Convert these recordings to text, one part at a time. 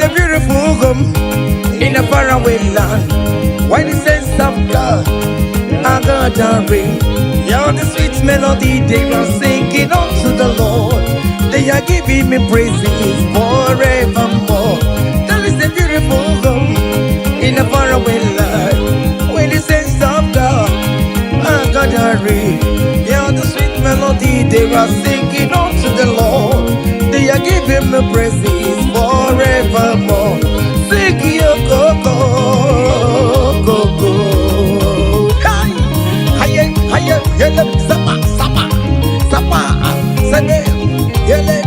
a beautiful home in a faraway land where the saints of God are gathering. Yeah, the sweet melody they are singing unto the Lord. They are giving me praises forevermore. There is a beautiful home in a faraway land where the saints of God are gathering. Yeah, the sweet melody they are singing unto the Lord. They are giving me praises forevermore. Sing yo go go go go. Hi, hi, hi, yele, sapa, sapa, sapa, sene, yele,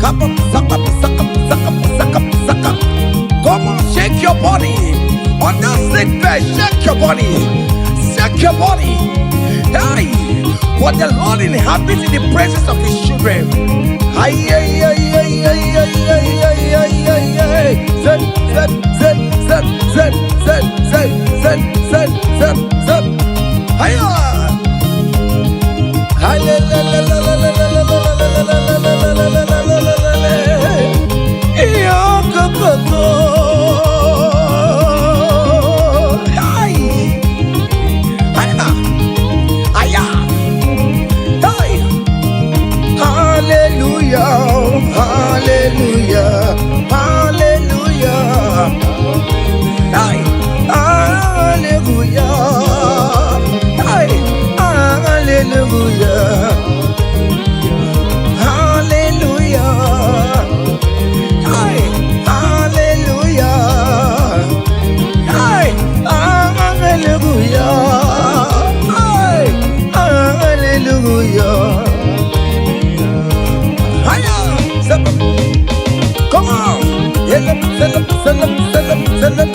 kapa, sapa, saka, saka, saka, saka. Come on, shake your body. On that sick bed, shake your body. Shake your body. Hey, what the Lord inhabits in the presence of his children. Ay, ay, ay, ay, ay, ay, ay, ay, ay, ay, ay. Zep, zep, zep, zep, zep, zep, zep, zep, zep, zep, zep. Hiya! Hi, la, la, la, la, la, la, la, la, la, la, la, la, la, la, la, la, la, la, la. Iyo, go, go, go. Ay. Hiya. Hiya. Hey. Hallelujah, hallelujah, hallelujah. Ay, hallelujah. Ay, hallelujah. Hallelujah. Ay, hallelujah. Ay, hallelujah. Ay, hallelujah. Hiya! Come on! Yellow, yellow, yellow, yellow, yellow.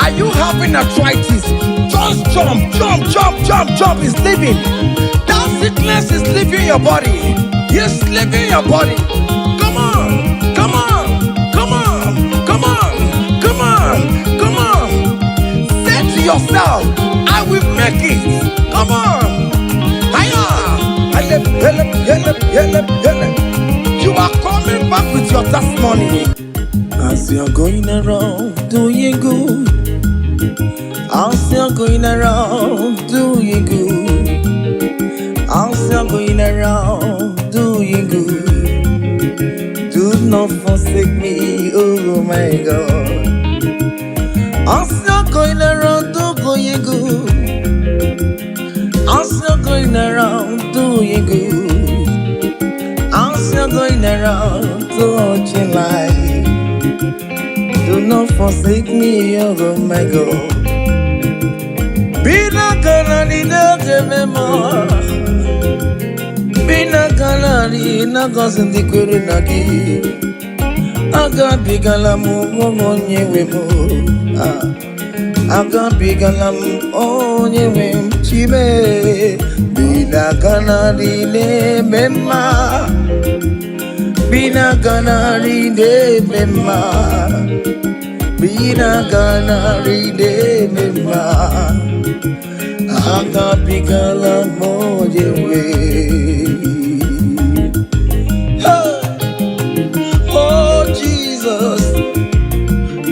Are you having arthritis? Just jump, jump, jump, jump, jump. It's leaving. That sickness is leaving your body. It's leaving your body. Come on, come on, come on, come on, come on, come on. Say to yourself, I will make it. Come on. Hiya! Hello, hello, hello, hello, hello. You are coming back with your testimony. As you're going around doing good, as you're going around doing good, as you're going around doing good, do not forsake me, oh my God. As you're going around doing good, as you're going around doing good, as you're going around touching life, do not forsake me, oh my God. Bina kanani na mema. Bina kanani na gozi ndị kwere na gị. Agabigala m onye nwe m. Ah. Agabigala m onye nwe m chime. Bina kanani na-eme mma. Bina kanani na-eme mma. Bina kanani na-eme mma. Agabigala m onye nwe. Hey! Oh Jesus,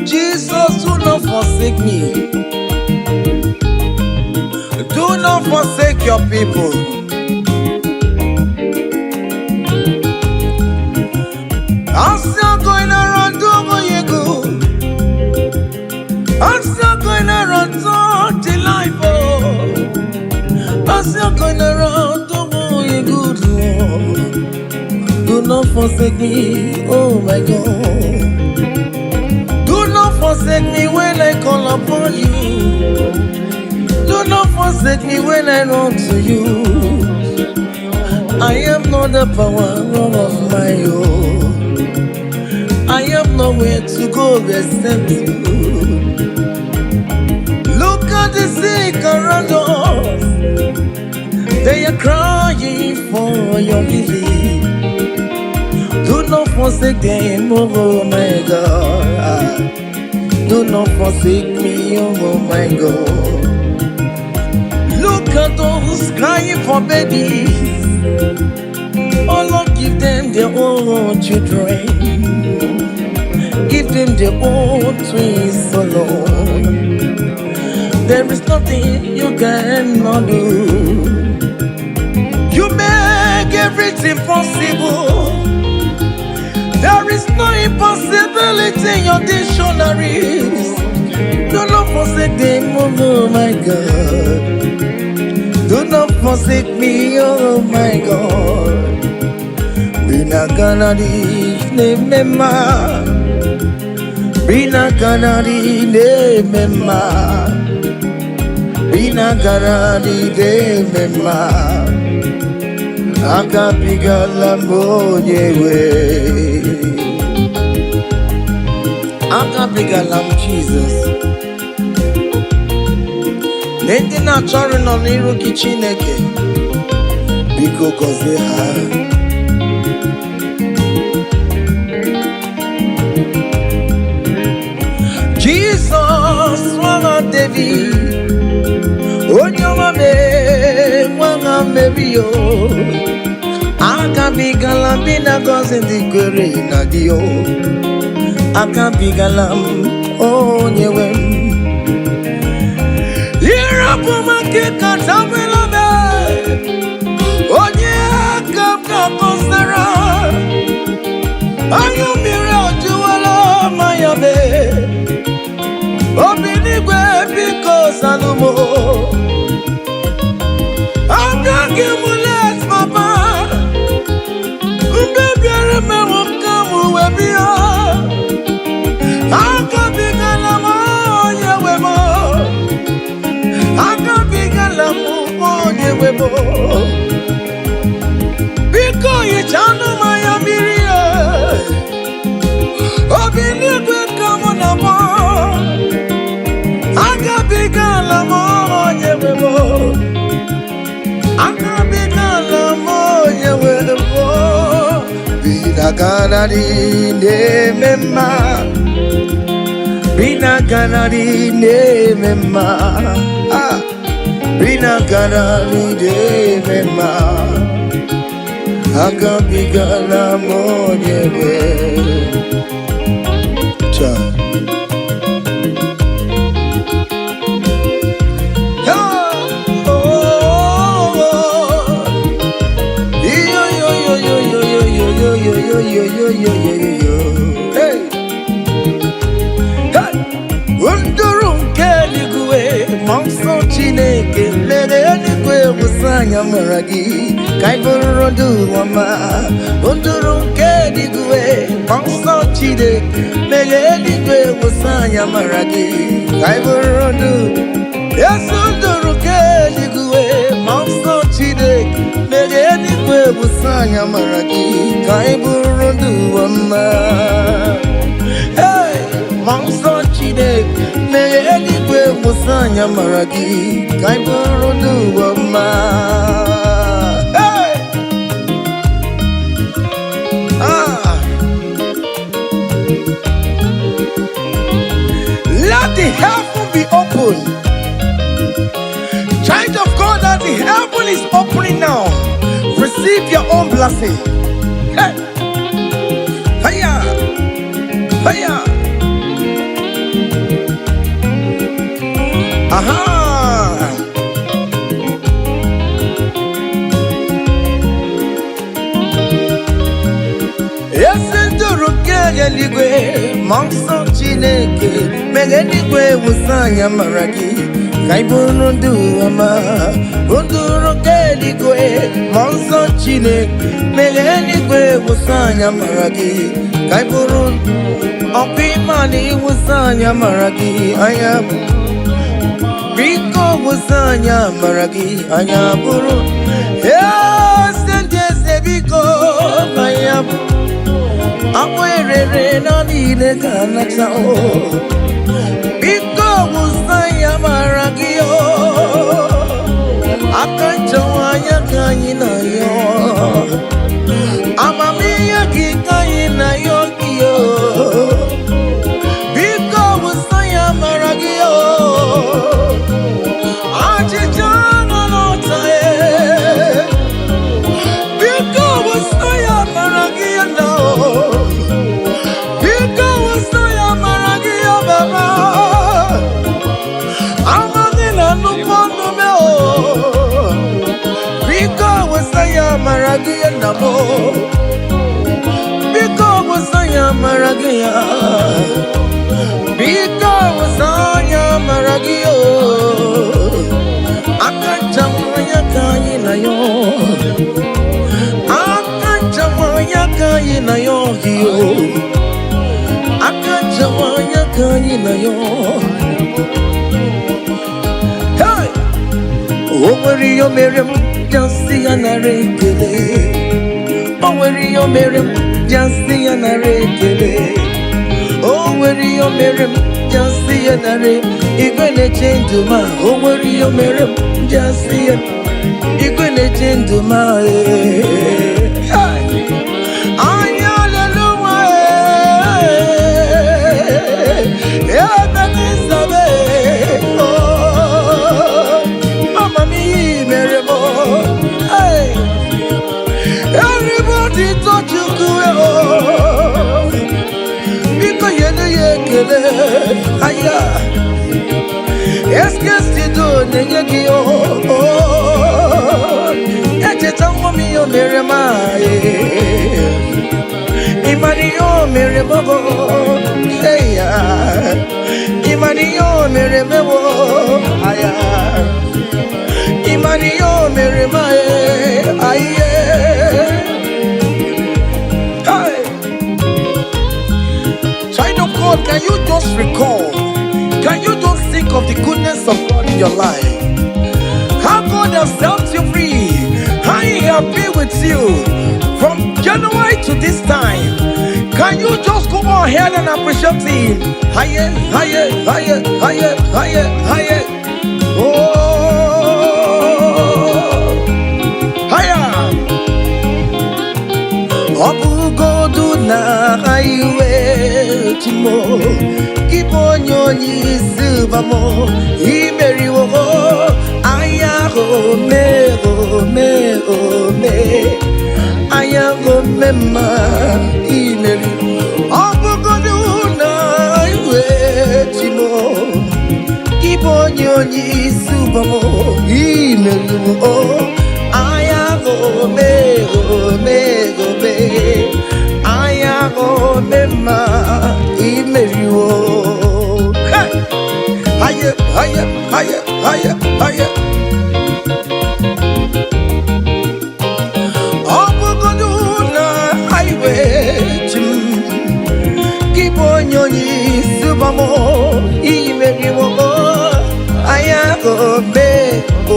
Jesus, do not forsake me. Do not forsake your people. I'm still going around doing good. I'm still going around touching life. Oh. I'm still going around doing good. Oh. Do not forsake me, oh my God. Do not forsake me when I call upon you. Do not forsake me when I run to you. I am not the power of my own. I have nowhere to go except you. Look at the sick around us. They are crying for your healing. Do not forsake them, oh my God. Do not forsake me, oh my God. Look at those crying for babies. Oh Lord, give them their own children. Give them their own twist alone. There is nothing you cannot do. You make everything possible. There is no impossibility in your dictionaries. Do not forsake them, oh my God. Do not forsake me, oh my God. Binaganadi nemema. Binaganadi nemema. Binaganadi nemema. Agabigala m onye nwe. Agabigala m Jizọs. Ndị na-achọrọ nọ n'iru gị, Chineke, biko gọzie ha. Jizọs, nwa David, onye ọma mee, nwa Meri o, agabigala m na gọzi ndị kwere na gị o. Agabigala m, onye nwe m. Ịrapụ m aka katabela m, onye aka m ga-akọsara. Anya mmiri ọjụwala manya mee. Obi n'igwe, biko zanụ m. Abịaghị m late, papa. Mgbe bịara mewo ka m wee bịa. Agabigala m, onye nwe m. Agabigala m, onye nwe m. Biko hichanụ m anya mmiri e. Obi n'igwe ka mụ na mụ. Agabigala m, onye nwe m. Agabigala m, onye nwe m. Binaganari na-eme mma. Binaganari na-eme mma. Ah, Binaganari na-eme mma. Agabigala m, onye nwe. Cha. Oh, oh, oh. Yo, yo, yo, yo, yo, yo, yo, yo, yo, yo, yo, yo, yo, yo, yo. Hey, hey. Nduru nke eluigwe, ma nsọ Chineke mere eluigwe wụsa anya mara gị ka anyị bụrụ ndụ ọma. Nduru nke eluigwe, ma nsọ Chineke mere eluigwe wụsa anya mara gị ka anyị bụrụ ndụ. Yesu, nduru nke eluigwe, ma nsọ Chineke mere eluigwe wụsa anya mara gị ka anyị bụrụ ndụ ọma. Hey! Ma nsọ Chineke mere eluigwe wụsa anya mara gị ka anyị bụrụ ndụ ọma. Hey! Ah! Let the heaven be open. Child of God, as the heaven is opening now, receive your own blessing. Hey! Hiya! Hiya! Aha! Ezi nduru nke eluigwe, ma nsọ Chineke mere eluigwe wụsa anya mara gị ka ị bụrụ ndụ ọma. Nduru nke eluigwe, ma nsọ Chineke mere eluigwe wụsa anya mara gị ka ị bụrụ ọkwa ịma na ịwụsa anya mara gị anya. Biko wụsa anya mara gị anya bụrụ eze ndị eze. Biko anya bụ akpụ erere na niile ka nata o. Biko wụsa ya mara gị o. Aka nchọwa anya ka anyị na-ayọ, amamihe gị ka anyị na-ayọ gị o. Biko wụsa ya mara gị o. Achịcha nọ n'ọta e. Biko wụsa ya mara gị na o. Biko wụsa na m. Biko wụsa ya amara gị ya. Biko wụsa ya amara gị o. Aka nchawa ya ka anyị na ya. Aka nchawa ya ka anyị na ya gị o. Aka nchawa ya ka anyị na ya. Hey! O nwere ihe o mere m ji asị ya nara ekele. O nwere ihe o mere m ji asị ya nara ekele. O nwere ihe o mere m ji asị ya nara. Igwe na-eche ndụ ma o nwere ihe o mere m ji asị ya. Igwe na-eche ndụ ma ee. Hey! Anya leluwa ee. Ebe n'isabe oh. Amamihe mere m oh. Hey! Everybody touch Chukwu oh. Biko nyere ya ekele aya. Eskesido na-enye gị oh. Echeta nwa m ihe o mere m ịmara ihe o mere m bụ eya. Ịmara ihe o mere m bụ aya. Ịmara ihe o mere m aye. Hey! Child of God, can you just recall? Can you just think of the goodness of God in your life? How God has set you free, how He has been with you from January to this time. Can you just go ahead and appreciate Him? Higher, higher, higher, higher, higher, higher. Oh, higher. Ọ bụgodu na iwe chimo gị bụ onye onye isi ụbamo imeriwo anya ome ome ome anya ome mma imeri. Ọ bụgodu na iwe chimo gị bụ onye onye isi ụbamo imeriwo anya ome ome ome anya ome mma imeriwo. Hey! Haye, haye, haye, haye, haye. Ọ bụgodu na highway chi m gị bụ onye onye isi ụbamo imeriwo anya ome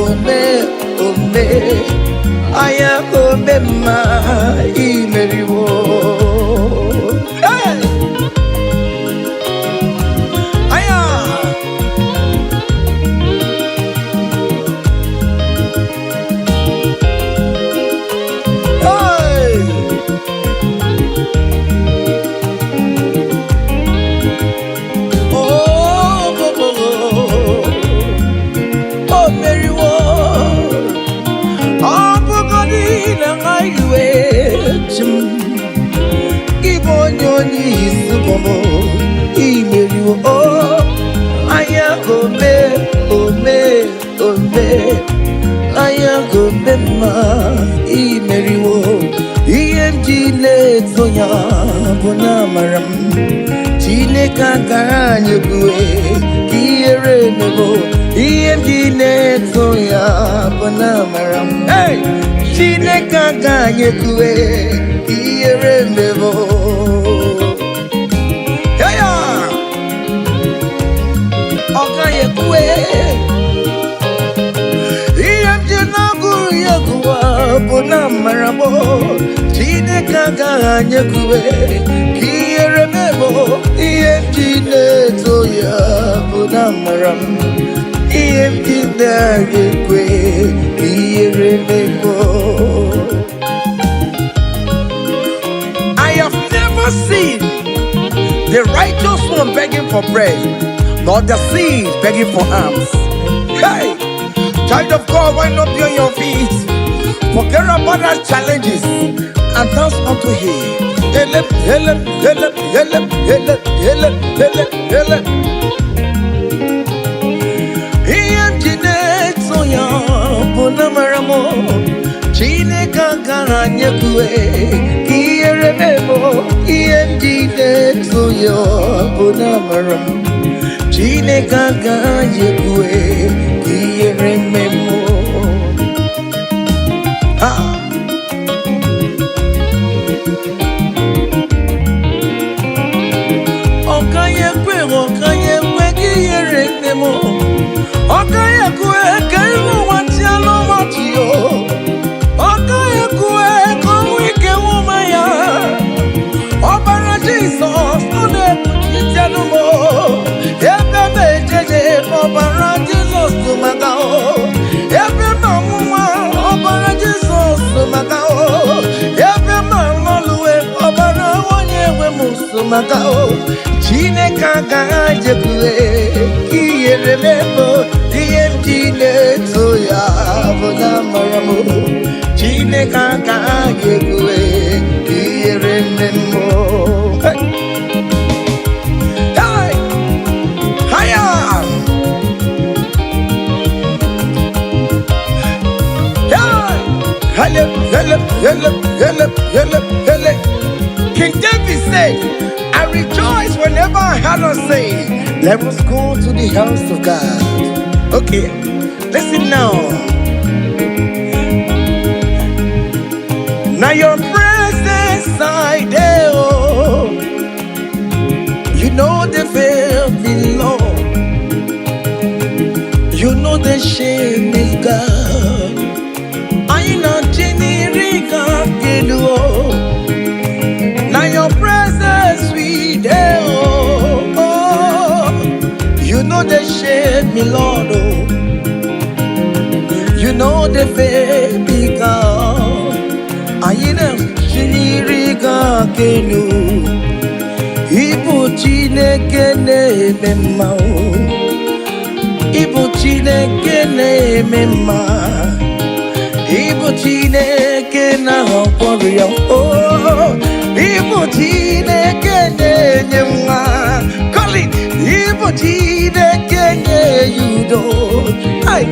ome ome anya ome mma imeriwo. Hey! Aya! Hey! Oh, oh, oh, oh, oh, meriwo. Ọ bụgodị na highway chi m gị bụ onye onye isi bọmọ imeriwo o anya ome ome ome anya ome mma imeriwo. Ihe m ji na-eto ya bụ na amara m Chineke akara anyị ebue ka ihere emebo. Ihe m ji na-eto ya bụ na amara m. Hey! Chineke aka anyị ekue ka ihere emebo. Hey ya! Ọ gaghị ekwe. Ihe m ji na-agụrụ ya gụwa bụ na amara m Chineke agaghị anyị ekwe ka ihere mebo. Ihe m ji na-eto ya bụ na amara m. Ihe m ji na-agaghị ekwe ka ihere mebo. I have never seen the righteous one begging for bread, nor the seed begging for alms. Hey, child of God, why not be on your feet? Forget about our challenges and dance unto Him. Ele, ele, ele, ele, ele, ele, ele, ele. Ihe m ji na-eto ya bụ na mara m Chineke agaghị Agaghị ekwe ka ihere mee m. Ihe m ji na-eto ya bụ na amara m. Chineke agaghị ekwe ka ihere mee m. Ah! Ọ gaghị ekwe, ọ gaghị ekwe ka ihere mee m. Ọ gaghị ekwe ka iru ụwa chịa n'ọchị o. Ọ gaghị ekwe ka ọnwụ ike nwụma ya. Ọbara Jizọs, ọ na-ekpuchite m o. Ebe m ejeje, ọbara Jizọs tụ maka o. Ebe m anwụnwa, ọbara Jizọs tụ maka o. Ebe m alọluwe, ọbara onye nwe m so maka o. Chineke agaghị ekwe ka ihere mee m. Ihe m ji na-eto ya bụ na amara m. Chineke agaghị ekwe ka ihere mee m. Hey! Hey! Hiya! Hey! Hele, hele, hele, hele, hele, hele. King David said, "I rejoice whenever I heard us say, 'Let us go to the house of God.'" Okay, listen now. Now your presence I dey, oh. You know they fail me, Lord. You know the shame is God. I know Chinirika Kedu. Now your presence we dey, oh, oh. You know the shame me, Lord, oh. You know the fail me, God. I know Chinirika Kenu. Ibu Chineke na-eme mma o. Ibu Chineke na-eme mma. Ibu Chineke na-agwọ ya o. Ibu Chineke na-enye nwa. Colin, Ibu Chineke na-enye udo. Ai!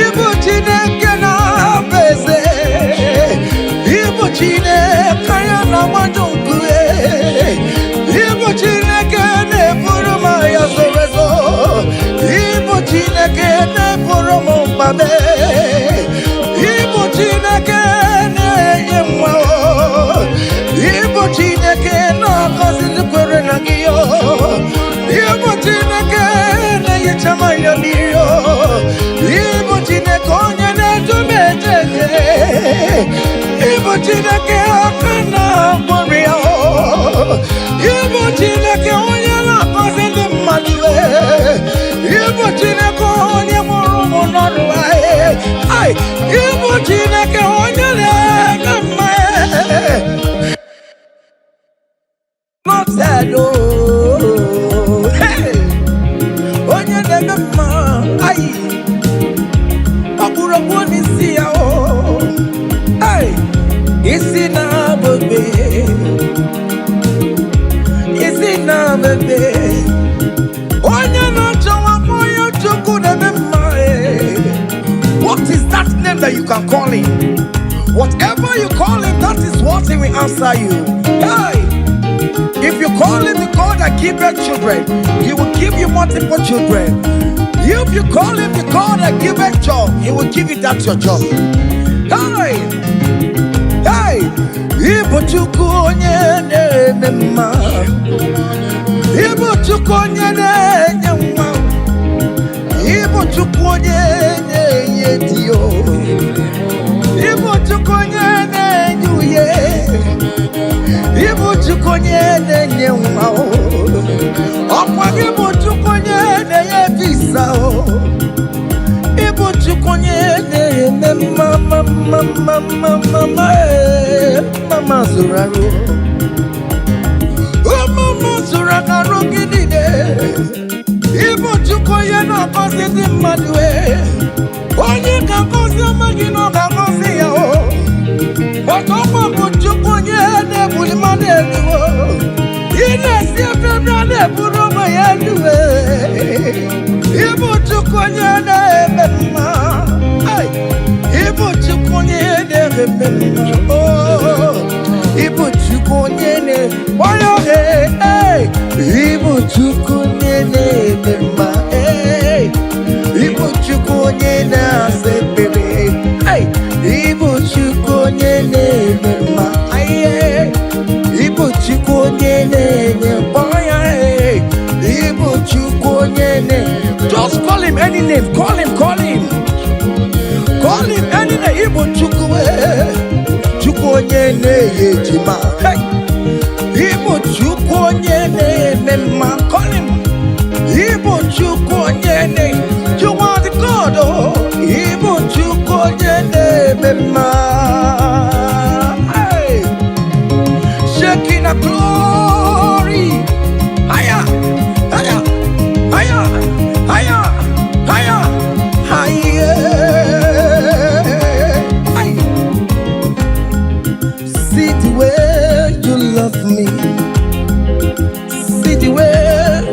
Ibu Chineke na-abụ eze. Ibu Chineke ya na-agbaju nkume. Ibu Chineke na-eburu m agha zoro ezo. Ibu Chineke na-eburu m mkpa m. Ibu Chineke na-enye nwa o. Ibu Chineke na-agọzi ndị kwere na gị o. Ibu Chineke na-ehicha m anya mmiri o. Ibu Chineke onye na-edu m eje eje. Ibu Chineke aka na-agwọrọ ya o. Ibu Chineke onye na-agọzi ndị mmadụ e. Ibu Chineke onye mụrụ ụmụ n'ọrụ e. Ai, Ibu Chineke onye na-eme mma e. Not sad, oh. Hey! Onye na-eme mma, ai, ọkpụrụkpụ n'isi ya o. Ai, isi na-abụbe, isi na-abụbe. Onye na-achọ nwa onye Chukwu na-eme mma e. What is that name that you can call him? Whatever you call him, that is what he will answer you. Hey! If you call him the God that giveth children, he will give you multiple children. If you call him the God that giveth job, he will give you that your job. Hey! Hey! Ibu Chukwu onye na-eme mma. Ibu Chukwu onye na-enye nwa. Ibu Chukwu onye na-enye di o. Ibu Chukwu onye na-enye uye. Ibu Chukwu onye na-enye nwa o. Ọkwa gị bụ Chukwu onye na-enye visa o. Ibu Chukwu onye na-eme mma mma mma mma mma mma mma ee. Mama zụrụ arụ. Mama zụrụ arụ gị niile. Ibu Chukwu onye na-agọzi ndị mmadụ e. Onye ga-agọzi ọma gị na ọ ga-agọzi ya o. Ọkwa bụ Chukwu onye na-ebuli mmadụ elu o. Ị na-esi ebe ebe a na-eburu onwe ya elu e. Ibu Chukwu onye na-eme mma. Ai! Ibu Chukwu onye na-eme mma. Oh, ịbụ Chukwu onye na-onye ee, ịbụ Chukwu onye na-eme mma. Ee, ịbụ Chukwu onye na-asa ekpere. Hey, ịbụ Chukwu onye na-eme mma. Aye, ịbụ Chukwu onye na-enye mkpọya. Ee, ịbụ Chukwu onye na. Just call him any name. Call him, call him. Call him any name. Ịbụ Chukwu, ee. Chukwu onye na-enye ejima. Hey, ịbụ Chukwu onye na-eme mma. Call him. Ịbụ Chukwu onye na. You are the God, oh. Ịbụ Chukwu onye na-eme mma. Hey. Shekinah glory. Higher, higher, higher, higher, higher, higher. Hey. See the way you love me. See the way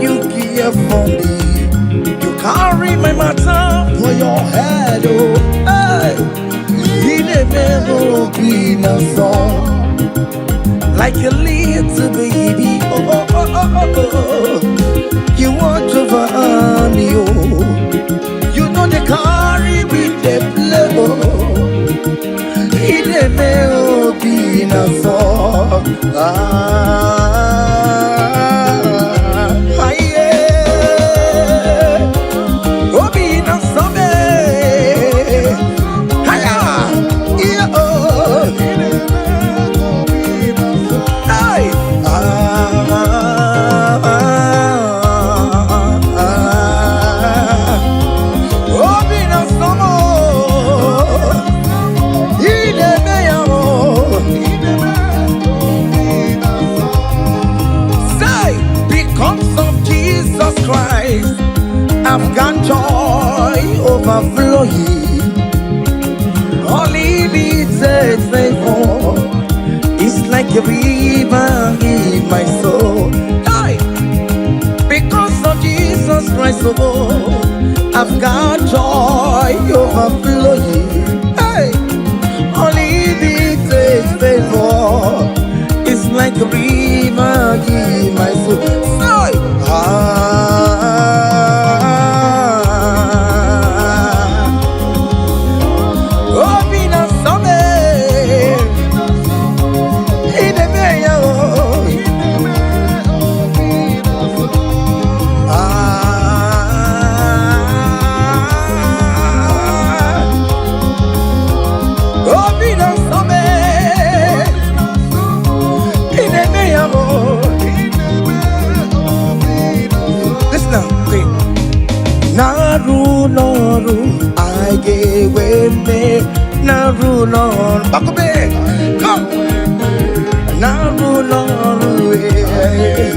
you care for me. You carry my matter for your head, oh. Hey. Ị na-eme obi na-asọ like a little baby. Oh, oh, oh, oh, oh, oh. You watch over me, oh. You know they carry me, they play, oh. Ị na-eme obi na-asọ. Ah, yeah. Obi na-asọ me. Haya, yeah, oh. Hey. Ah, ah, ah. Obi na-asọ m. Ị na-eme ya o. Say, because of Jesus Christ, I've got joy overflowing. Unlimited favor. It's like a river in my soul. Hey! Because of Jesus Christ, oh, I've got joy overflowing. Hey! Unlimited favor. It's like a river in my soul. Say, ah, obi na-asọ m. Ị na-eme ya o. Ah, obi na-asọ m. Ị na-eme ya o. Listen now, okay. Na-arụ n'ọrụ anyị ga-enwe mmeri. Na-arụ n'ọrụ, Gbakọbe, come. Na-arụ n'ọrụ, eh.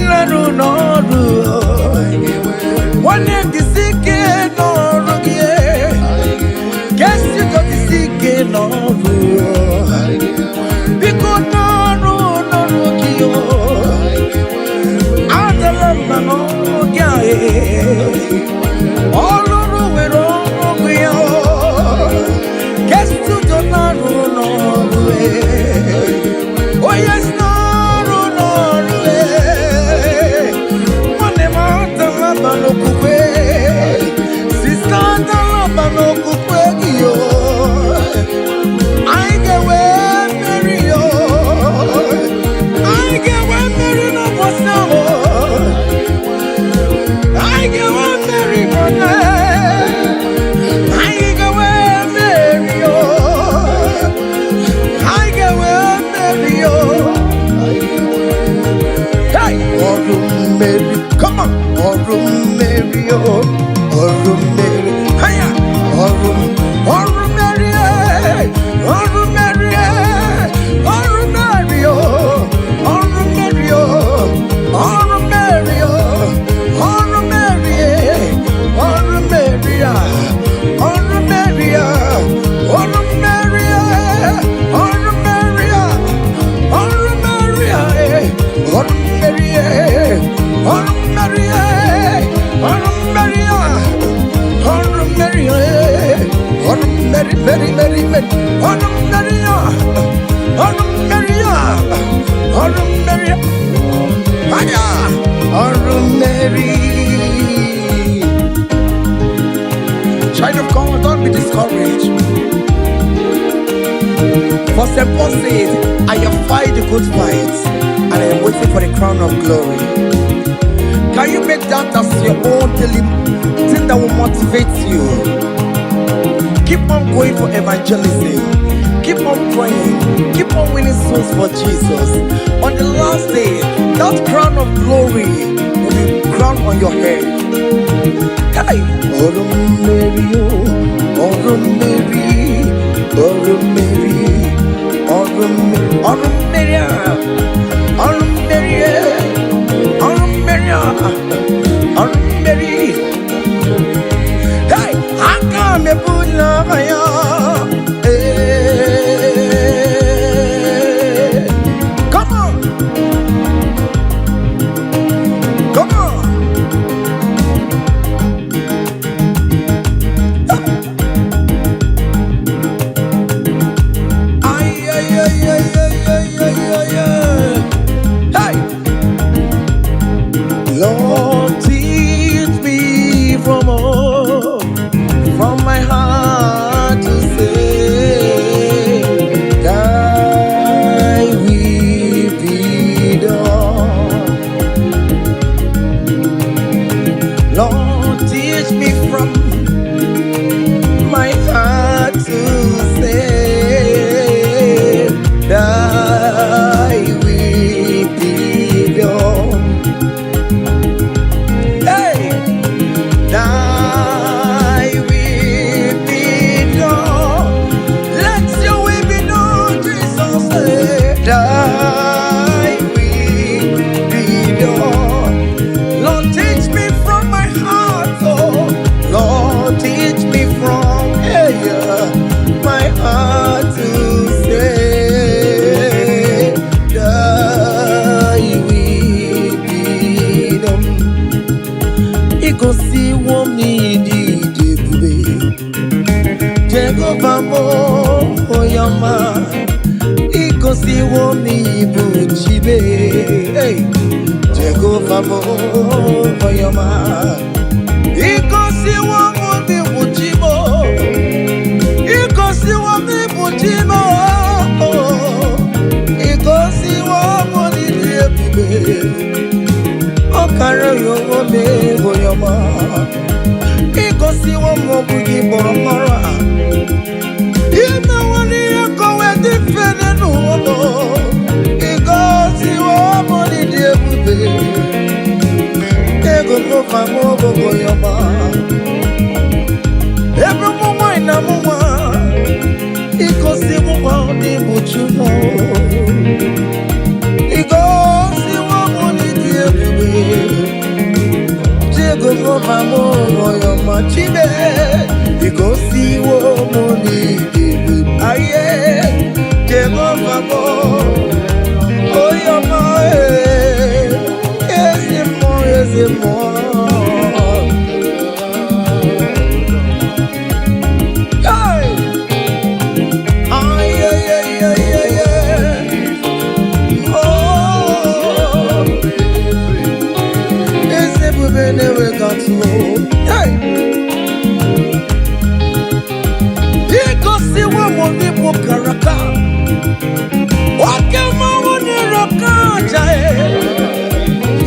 Na-arụ n'ọrụ, nwanne m, jisi ike n'ọrụ gị, eh. Kesi jisi ike n'ọrụ, biko, n'ọrụ n'ọrụ gị o. Adala mba n'ọrụ gị a, eh. Ọlụrụ nwere ọrụ ya o. Kesi udo na-arụ n'ọrụ, eh. Onye si n'ọrụ n'ọrụ, eh. Nwanne m, adala mba n'okwukwe. Sister, adala mba n'okwukwe gị o. Anyị ga-enwe mmeri o. Anyị ga-enwe mmeri n'ụbọchị ahụ. Anyị ga-enwe mmeri, brother. Anyị ga-enwe mmeri o. Anyị ga-enwe mmeri o. Hey! Ọrụ mmeri, come on! Ọrụ mmeri o, ọrụ mmeri, haya! Ọrụ ọrụ mmeri, eh! Ọrụ mmeri, eh! Ọrụ mmeri o, ọrụ mmeri o, ọrụ mmeri o, ọrụ mmeri, eh! Ọrụ mmeri a, ọrụ mmeri a, ọrụ mmeri, eh! Ọrụ mmeri a, ọrụ mmeri a, eh! Ọrụ mmeri, eh! Ọrụ mmeri, eh! Ọrụ mmeri a, ọrụ mmeri, eh! Mmeri, ọrụ mmeri ya, ọrụ mmeri ya, ọrụ mmeri anya, ọrụ mmeri. Child of God, don't be discouraged. For St. Paul says, "I have fight the good fight, and I am waiting for the crown of glory." Can you make that as your own daily thing that will motivate you? Keep on going for evangelism. Keep on praying. Keep on winning souls for Jesus. On the last day, that crown of glory will be crowned on your head. Hey! Ọrụ mmeri, oh, ọrụ mmeri, ọrụ mmeri, ọrụ mmeri, ọrụ mmeri a, ọrụ mmeri, eh, ọrụ mmeri a, ọrụ mmeri. Hey! Aka m ebula ya. Hey! Come on, come on. Ay, ay, ay, ay, ay, ay, ay, ay, ay. Hey! Lord, teach me from my heart to say, Thy will be done. Lord, teach me from my heart to say, Thy will be done. Hey! Thy will be done. Let your will be done, Jesus. Hey. Thy will be done. Lord, teach me from my heart, oh. Lord, teach me from, hey, my heart to say, Thy will be done. Igosiwo m n'ịdị ebube, Jehova m, onye ọma. Igosiwo m n'ịbụ Chibe. Hey! Jehova m, onye ọma. Igosiwo m n'ịbụ Chi m. Igosiwo m n'ịbụ Chi m. Igosiwo m n'ịdị ebube. Ọ kara ya onwe m, onye ọma. Igosiwo m ọ bụ gị kpọrọ m ọrụ a. Imewo n'ihe ka o wee dị mfe n'ụwa m. Igosiwo m n'ịdị ebube. Jehova m, onye ọma. Ebe ụmụ nwanyị na mụ nwa, igosiwo m n'ịbụ Chukwu. Igosiwo m n'ịdị ebube. Jehova m, onye ọma, Chibe. Igosiwo m n'ịdị ebube. Aye, Jehova m, onye ọma, eh, ezi mmụọ, ezi mmụọ. Hey! Ay, ay, ay, ay, ay, ay. Oh, eze ebube na-enweghị atụ. Hey! Igosiwo m n'ịbụ karaka. Oke mmanwụ na-ere oke aja, e.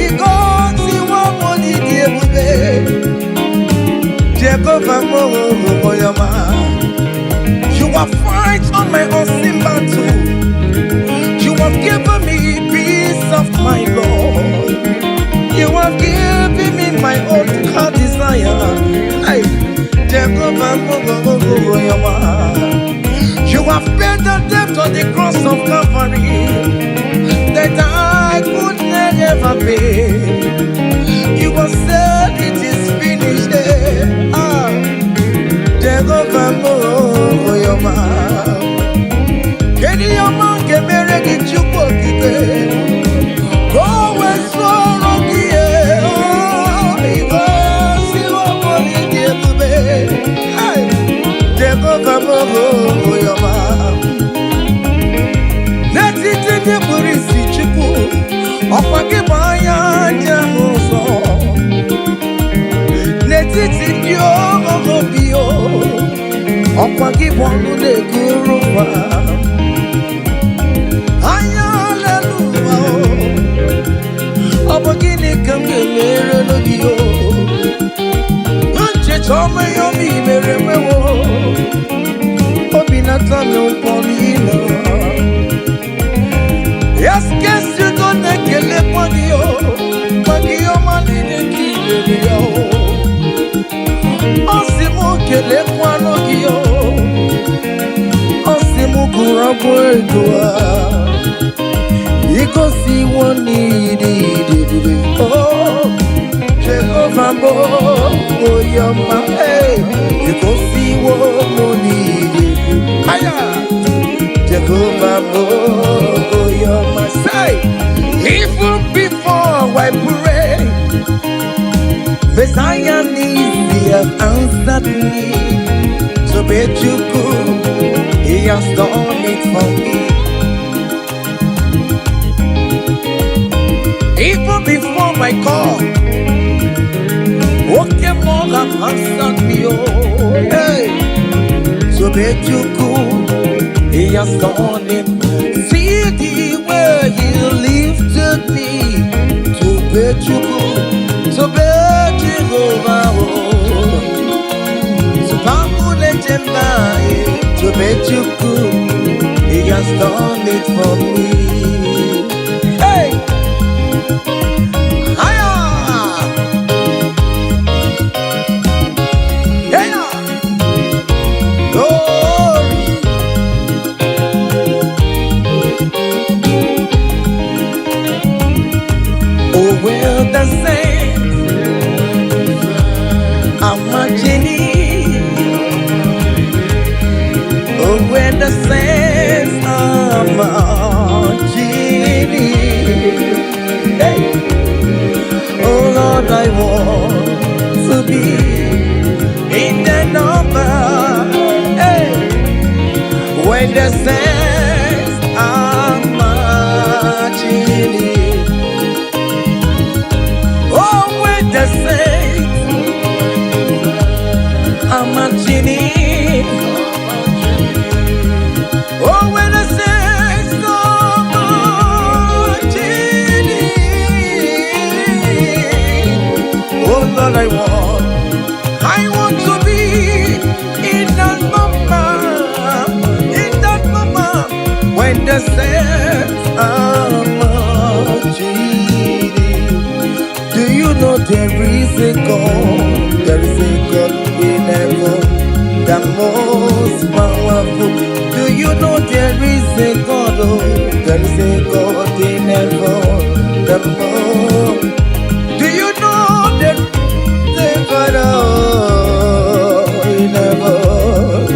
Igosiwo m n'ịdị ebube. Jehova m, onye ọma. You have fight on my unseen battle. You have given me peace of my Lord. You have given me my own heart desire. Hey, Jehovah, onye ọma. You have paid the debt on the cross of Calvary that I could never pay. You have said it is finished. Eh. Ah, Jehovah, onye ọma. Kedu ihe ọma nke mere gị, Chukwu Okike? Ka o wee soro gị, eh, oh, igosiwo m n'ịdị ebube. Hey! Jehova m, onye ọma. Ndị obi o, ọkwa gị bụ ọnụ na-ekuru ụwa. Anya lelu ụwa o, ọ bụ gịnị ka m ga-emere gị o? Ncheta ọma ihe ọma i mere mewo, obi na-atọ m ụtọ n'ile. Yes, udo na-ekelekwa gị o, maka ihe ọma niile ka i mere ya o. Ọ sị m kelekwanụ gị o, ọ sị m gụrụ abụ ego a. Igosiwo n'ịdị ebube o, Jehova bụ onye ọma, ee, igosiwo m n'ịdị ebube. Aya! Jehova bụ onye ọma. Say, even before I pray, Messiah needs, he has answered me. Tobechukwu, he has done it for me. Even before my call, okay, more have answered me. Oh, hey, Tobechukwu, he has done it. See the way he lifted me. Tobechukwu, Tobe Jehovah, oh. Tobamulejemba, eh. Tobechukwu, he has done it for me. Hey! Higher! Yeah! Glory! Oh, well, the saints are marching in. Oh, when the saints are marching in. Hey! Oh, Lord, I want to be in the number. Hey! When the saints are marching in. Oh, when the saints are marching in. Oh, when the saints are marching in. Oh, Lord, I want to be in that number, in that number, when the saints are marching in. Do you know there is a God? There is a God in heaven, the most powerful. Do you know there is a God? Oh, there is a God in heaven, the most. Do you know there is a God, oh, in heaven?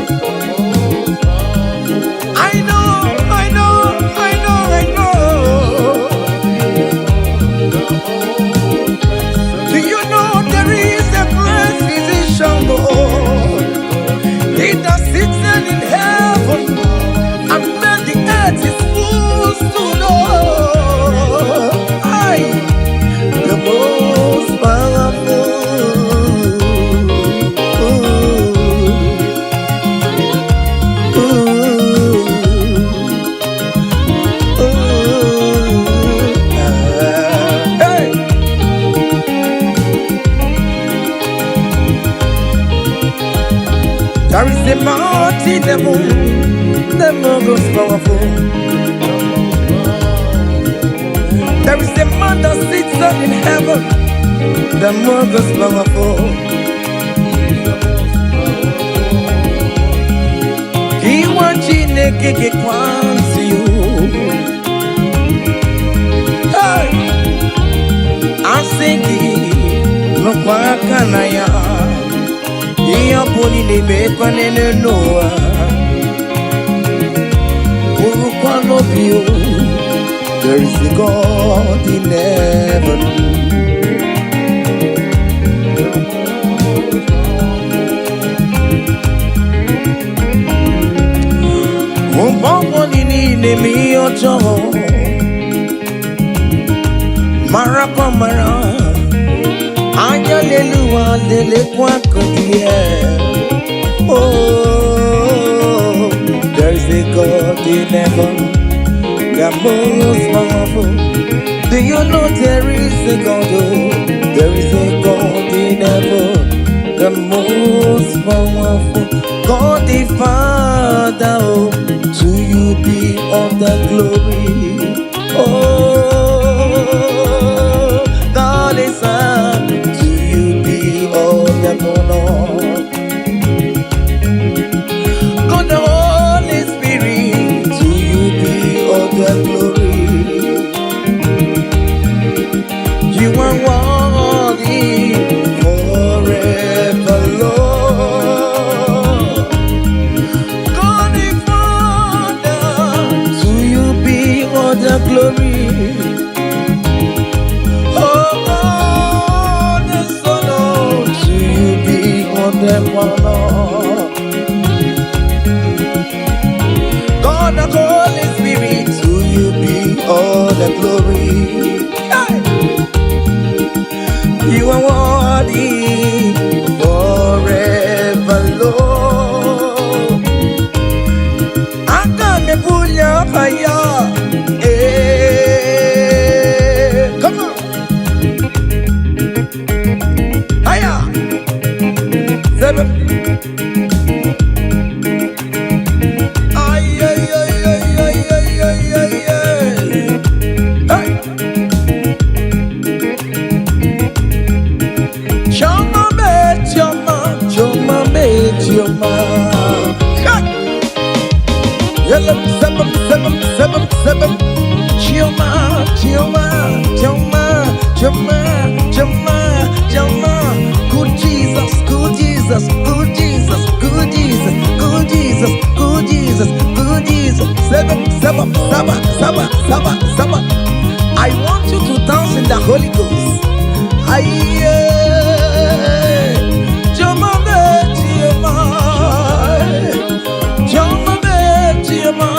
I know, I know, I know, I know. Do you know there is a great physician, oh, he that sits in heaven and made the earth his footstool, oh, I, the most powerful. Ooh, ooh, ooh, ah, hey. There is a mighty devil, the most powerful. There is a man that sits up in heaven, the most powerful. He wants Chineke ga-ekwansi you. Hey! Asị gị nụkwa aka na ya, ihe ọ bụla ị na-emekwa n'elu n'ụwa, bụrụkwa n'obi o, there is a God in heaven. Mgbe ọbụla ị na-eme ihe ọjọọ, marakwa mara, anya n'elu ụwa Lelekwa the. Oh, there is a God in heaven, the most powerful. Do you know there is a God? Oh, there is a God in heaven, the most powerful. God the Father, oh, to you be all the glory. Oh, God the Son, to you be all the honor. God the Holy Spirit, to you be all the glory. You are worthy forever, Lord. God the Father, to you be all the glory. Oh, God the Son, oh, to you be all the honor. God the Holy Spirit, to you be all the glory. Hey! You are worthy forever, Lord. Aga m ebuli afa ya. Ee, come on. Aya. Seven. Ay, ay, ay, ay, ay, ay, ay, ay, ay. Hey. Chioma me, Chioma, Chioma me, Chioma. Hey. Yellow, seven, seven, seven, seven. Chioma, Chioma, Chioma, Chioma, Chioma, Chioma. Good Jesus, good Jesus, good Jesus, good Jesus, good Jesus, good Jesus, good Jesus. Seven, seven, seven, seven, seven, seven. I want you to dance in the Holy Ghost. Aye. Chioma me, Chioma. Chioma me, Chioma.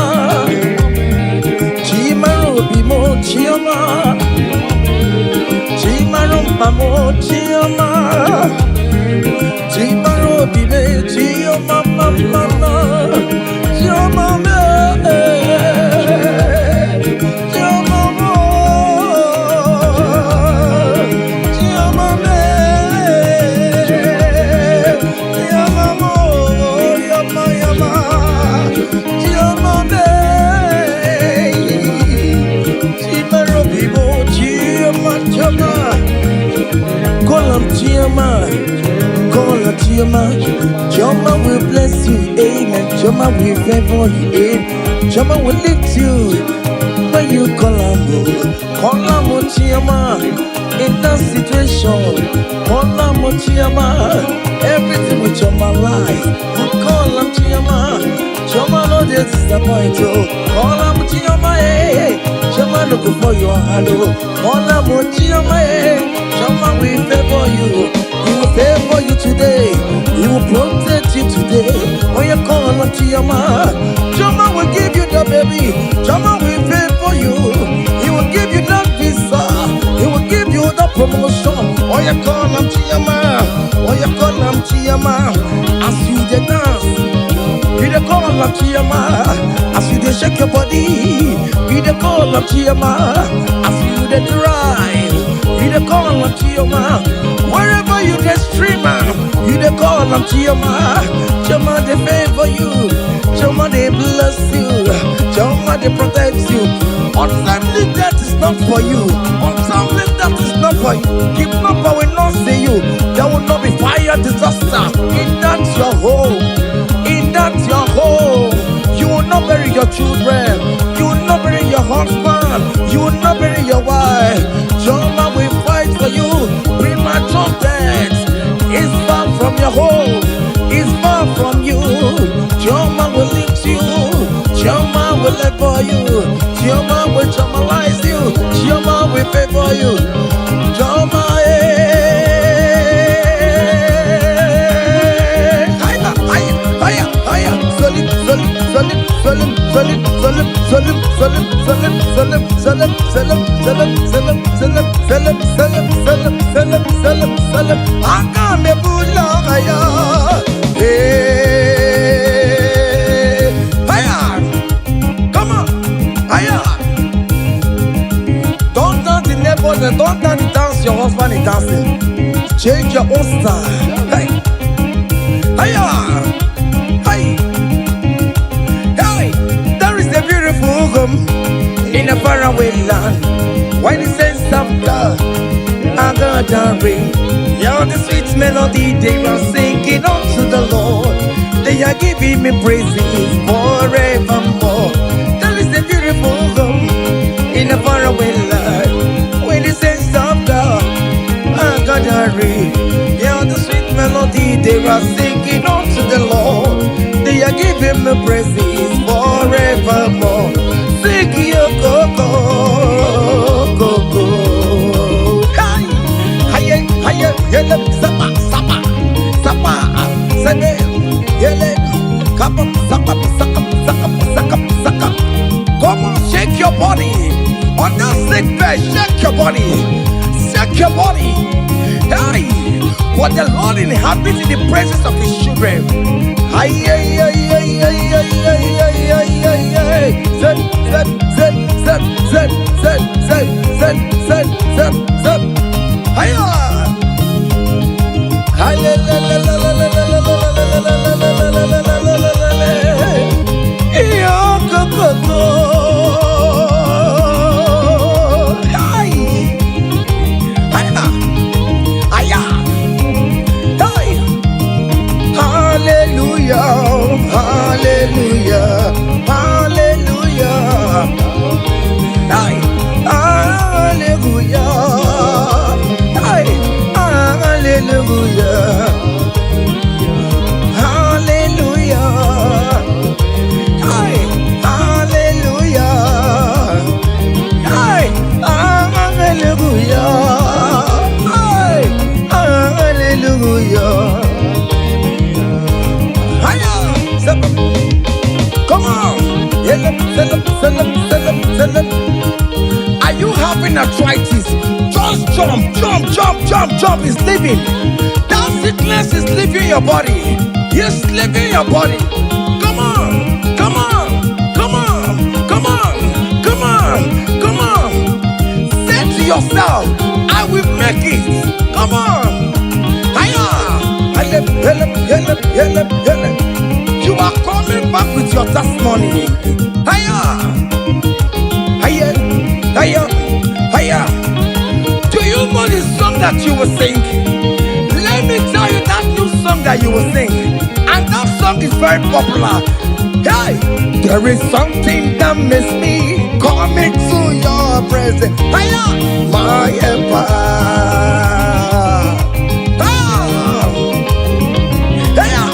Chimara obi mo Chioma. Chimara mkpa mo Chioma. Chimara obi me Chioma mama. Chioma me. Chioma mo. Chioma me. Chioma mo. Yama yama. Chioma me. Chimara obi mo Chioma Chioma. Call am Chioma. Call her Chioma. Chioma will bless you, amen. Chioma will favor you, amen. Chioma will lift you when you call her. Call her Chioma. In that situation, call her Chioma. Everything with Chioma lies. Call her Chioma. Chioma no dey disappoint you. Call her Chioma, eh. Chioma no go for your hand, oh. Call her Chioma, eh. Chioma will favor you. He will favor you today. He will protect you today. When you call on Chioma, Chioma will give you the baby. Chioma will favor you. He will give you that visa. He will give you the promotion. When you call on Chioma, when you call on Chioma, as you dey dance, you dey call on Chioma. As you dey shake your body, you dey call on Chioma. As you dey drive, you dey call on Chioma. Wherever you dey stream, you dey call on Chioma. Chioma dey favor you. Chioma dey bless you. Chioma dey protect you. Untimely death is not for you. Untimely death is not for you. Kidnapper will not see you. There will not be fire disaster in that your home. In that your home. You will not bury your children. You will not bury your husband. You will not bury your wife. Chioma will fight for you. Premature death is far from your home. Is far from you. Chioma will lift you. Chioma will level you. Chioma will chamalize you. Chioma will favor you. Chioma, eh. Higher, higher, higher, higher. Solid, solid, solid, solid, solid, solid, solid, solid, solid, solid, solid, solid, solid, solid, solid, solid, solid, solid. selem, selem, selem. Aga m ebuli aha ya. Hey, higher. Come on, higher. Don't dance the neighbors and don't dance the dance your husband is dancing. Change your own style. Hey, higher. Hey, hey. There is a beautiful home in a faraway land. When the saints of God are gathering, hear the sweet melody they are singing unto the Lord. They are giving me praises forevermore. There is a beautiful home in a faraway land. When the saints of God are gathering, hear the sweet melody they are singing unto the Lord. They are giving me praises forevermore. Sing your go go go go. Hi, hi, hi, yele, sapa, sapa, sapa, sene, yele, kapa, sapa, saka, saka, saka, saka. Come on, shake your body. On that sick bed, shake your body. Shake your body. Hey, for the Lord inhabits in the praises of his children. Ay, ay, ay, ay, ay, ay, ay, ay, ay, ay, ay. Zep, zep, zep, zep, zep, zep, zep, zep, zep, zep, zep. Hiya! Hi, la, la, la, la, la, la, la, la, la, la, la, la, la, la, la, la, la, la, la. Iyo, go, go, go. Hi. Hiya. Hiya. Hey. Hallelujah, hallelujah, hallelujah. Hey, hallelujah. Hey, hallelujah. Hallelujah. Hey, hallelujah. Hey, hallelujah. Hey, hallelujah. Hiya! Step up. Come on. Yell up, sell up, sell up, sell up, sell up. Are you having arthritis? Just jump, jump, jump, jump, jump. It's leaving. That sickness is leaving your body. It's leaving your body. Come on, come on, come on, come on, come on, come on. Say to yourself, "I will make it." Come on. Hiya. Help, help, help, help, help. You are coming back with your testimony. Hiya. Hiya. Hiya. Hiya. Do you know the song that you will sing? Let me tell you that new song that you will sing. And that song is very popular. Hey, there is something that makes me come into your presence. Hiya, my helper. Ah, hiya.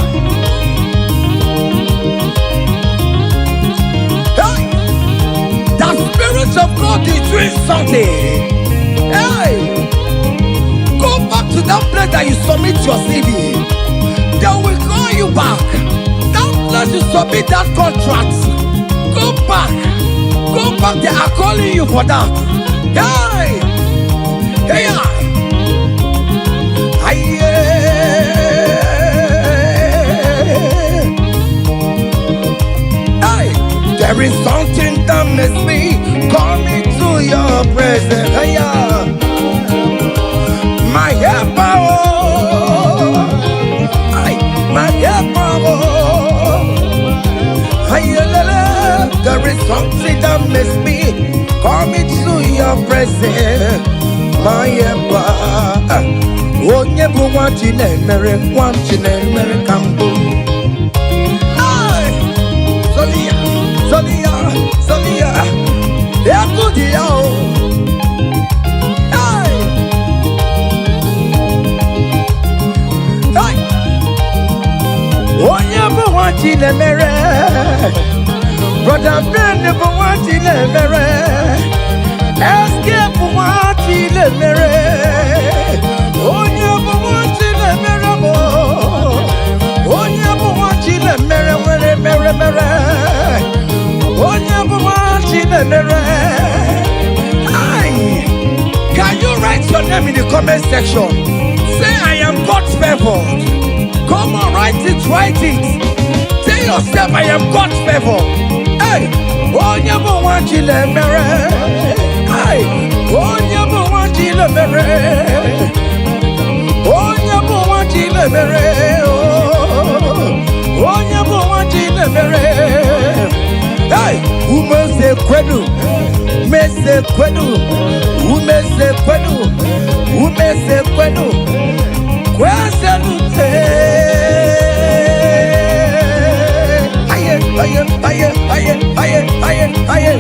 Hey, the Spirit of God is doing something. Hey, go back to that place that you submit your CV. They will call you back. That place you submit that contract. Go back. Go back. They are calling you for that. Hey, hey, hey. Hey, there is something that makes me come into your presence. Hey, my helper, oh. Ay, my helper, oh. Ay, la, la. There is something that makes me come into your presence. My helper. Onye bụ nwa Chinemere, nwa Chinemere ka mbụ. Ay, Solia, Solia, Solia. Egwu dị ya o. Hey! Hey! Onye bụ nwa Chinemere, Brother Ben bụ nwa Chinemere, SK bụ nwa Chinemere, onye bụ nwa Chinemere bụ, onye bụ nwa Chinemere nwere mere mere, onye bụ nwa Chinemere. Aye. Can you write your name in in the comment section. Say, "I am God favored." Come on, write it, write it. Tell yourself, "I am God favored." Hey, onye bụ nwa Chinemere. Hey, onye bụ nwa Chinemere. Onye bụ nwa Chinemere. Oh, onye bụ nwa Chinemere. Hey, umeze kwenu, meze kwenu, umeze kwenu, umeze kwenu, kwezelute. Aye, aye, aye, aye, aye, aye, aye.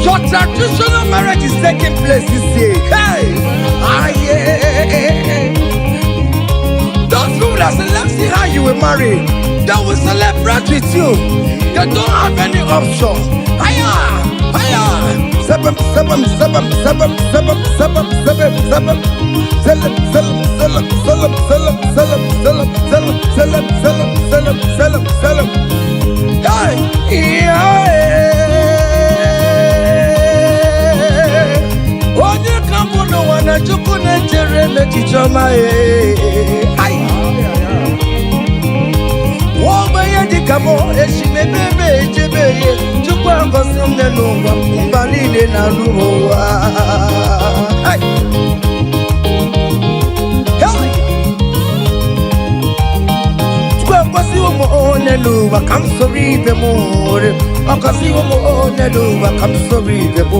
Your traditional marriage is taking place this year. Hey, aye. Those people that say, "Let's see how you will marry," they will celebrate with you. They don't have any option. Higher, higher. Seven, seven, seven, seven, seven, seven, seven, seven. Seven, seven, seven, seven, seven, seven, seven, seven, seven, seven, seven, seven, seven. Hey, yeah. Onye ka mbụ n'ụwa na Chukwu na-echere m echiche ọma ee. Ai. Nwa ogbenye dịka m eshimebe ebe echebe ihe Chukwu agọzi m n'ụwa mba niile na-anụ ụwa. Ai. Hey! Chukwu agọziwo m onye n'ụwa ka m soro ibe m nwere ọgọziwo m onye n'ụwa ka m soro ibe m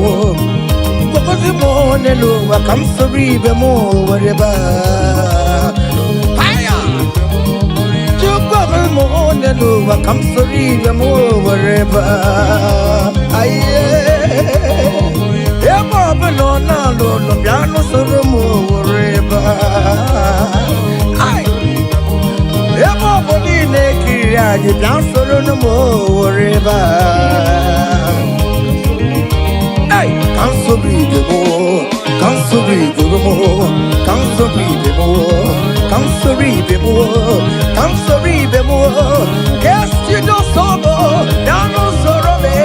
gọzi m onye n'ụwa ka m soro ibe m were baa. Haya! Chukwu agọzi m onye n'ụwa ka m soro ibe m were baa. Aye! Ebe ọbụla ọ na-alụ ụlọ bịa nụsoro m were baa. Ai! Ebe ọ bụ niile ekiriri anyị bịa soro m were baa. Hey, ka m soro ibe m, ka m soro ibe m, ka m soro ibe m, ka m soro ibe m, ka m soro ibe m, ka esi n'osoro ya n'usoro me,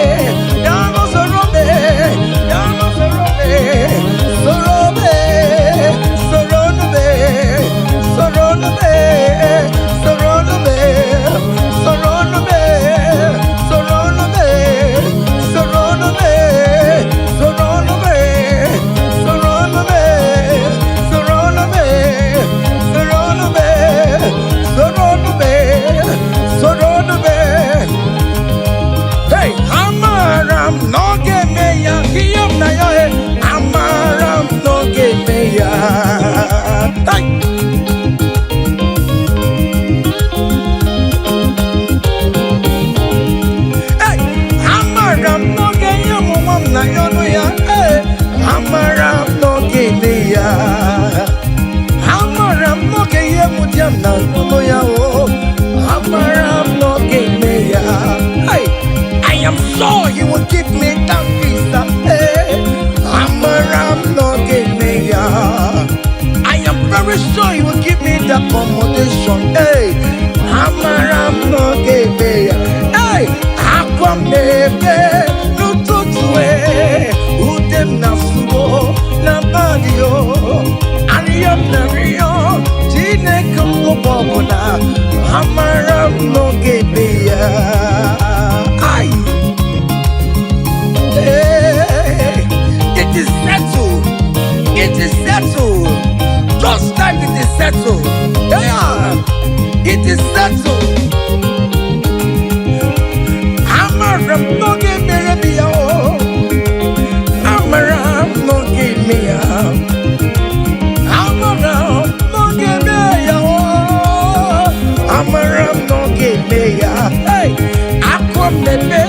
ya n'usoro me, ya n'usoro me, soro me, soro me, soro me, soro me, soro me, soro me, soro me, soro me, soro me, soro me, soro me, soro me, soro me. Hey, amara m na ọ ga-eme ya ihe m na ya he amara m na ọ ga-eme ya. Hey! Hey! Amara m na ọ ga-enye m nwa m na ya ọnụ ya. Hey! Amara m na ọ ga-eme ya. Amara m na ọ ga-enye m di m na ọnụ ya o. Amara m na ọ ga-eme ya. Hey! I am sure he will give me that visa. Hey! Amara m na ọ ga-eme ya. I am very sure he will give me the accommodation. Hey, amara m na ọ ga-eme ya. Hey, akwa m na-ebe n'ụtụtụ e, ude m na-asụwo n'abalị o. Arịọ m na-arịọ Chineke m oge ọbụla, amara m na ọ ga-eme ya. Ai. Hey, it is settled. It is settled. Just like it is settled. Yeah, it is settled. Amara m na ọ ga-emere m ya o. Amara m na ọ ga-eme ya. Amara m na ọ ga-eme ya o. Amara m na ọ ga-eme ya. Hey, akwa m na-eme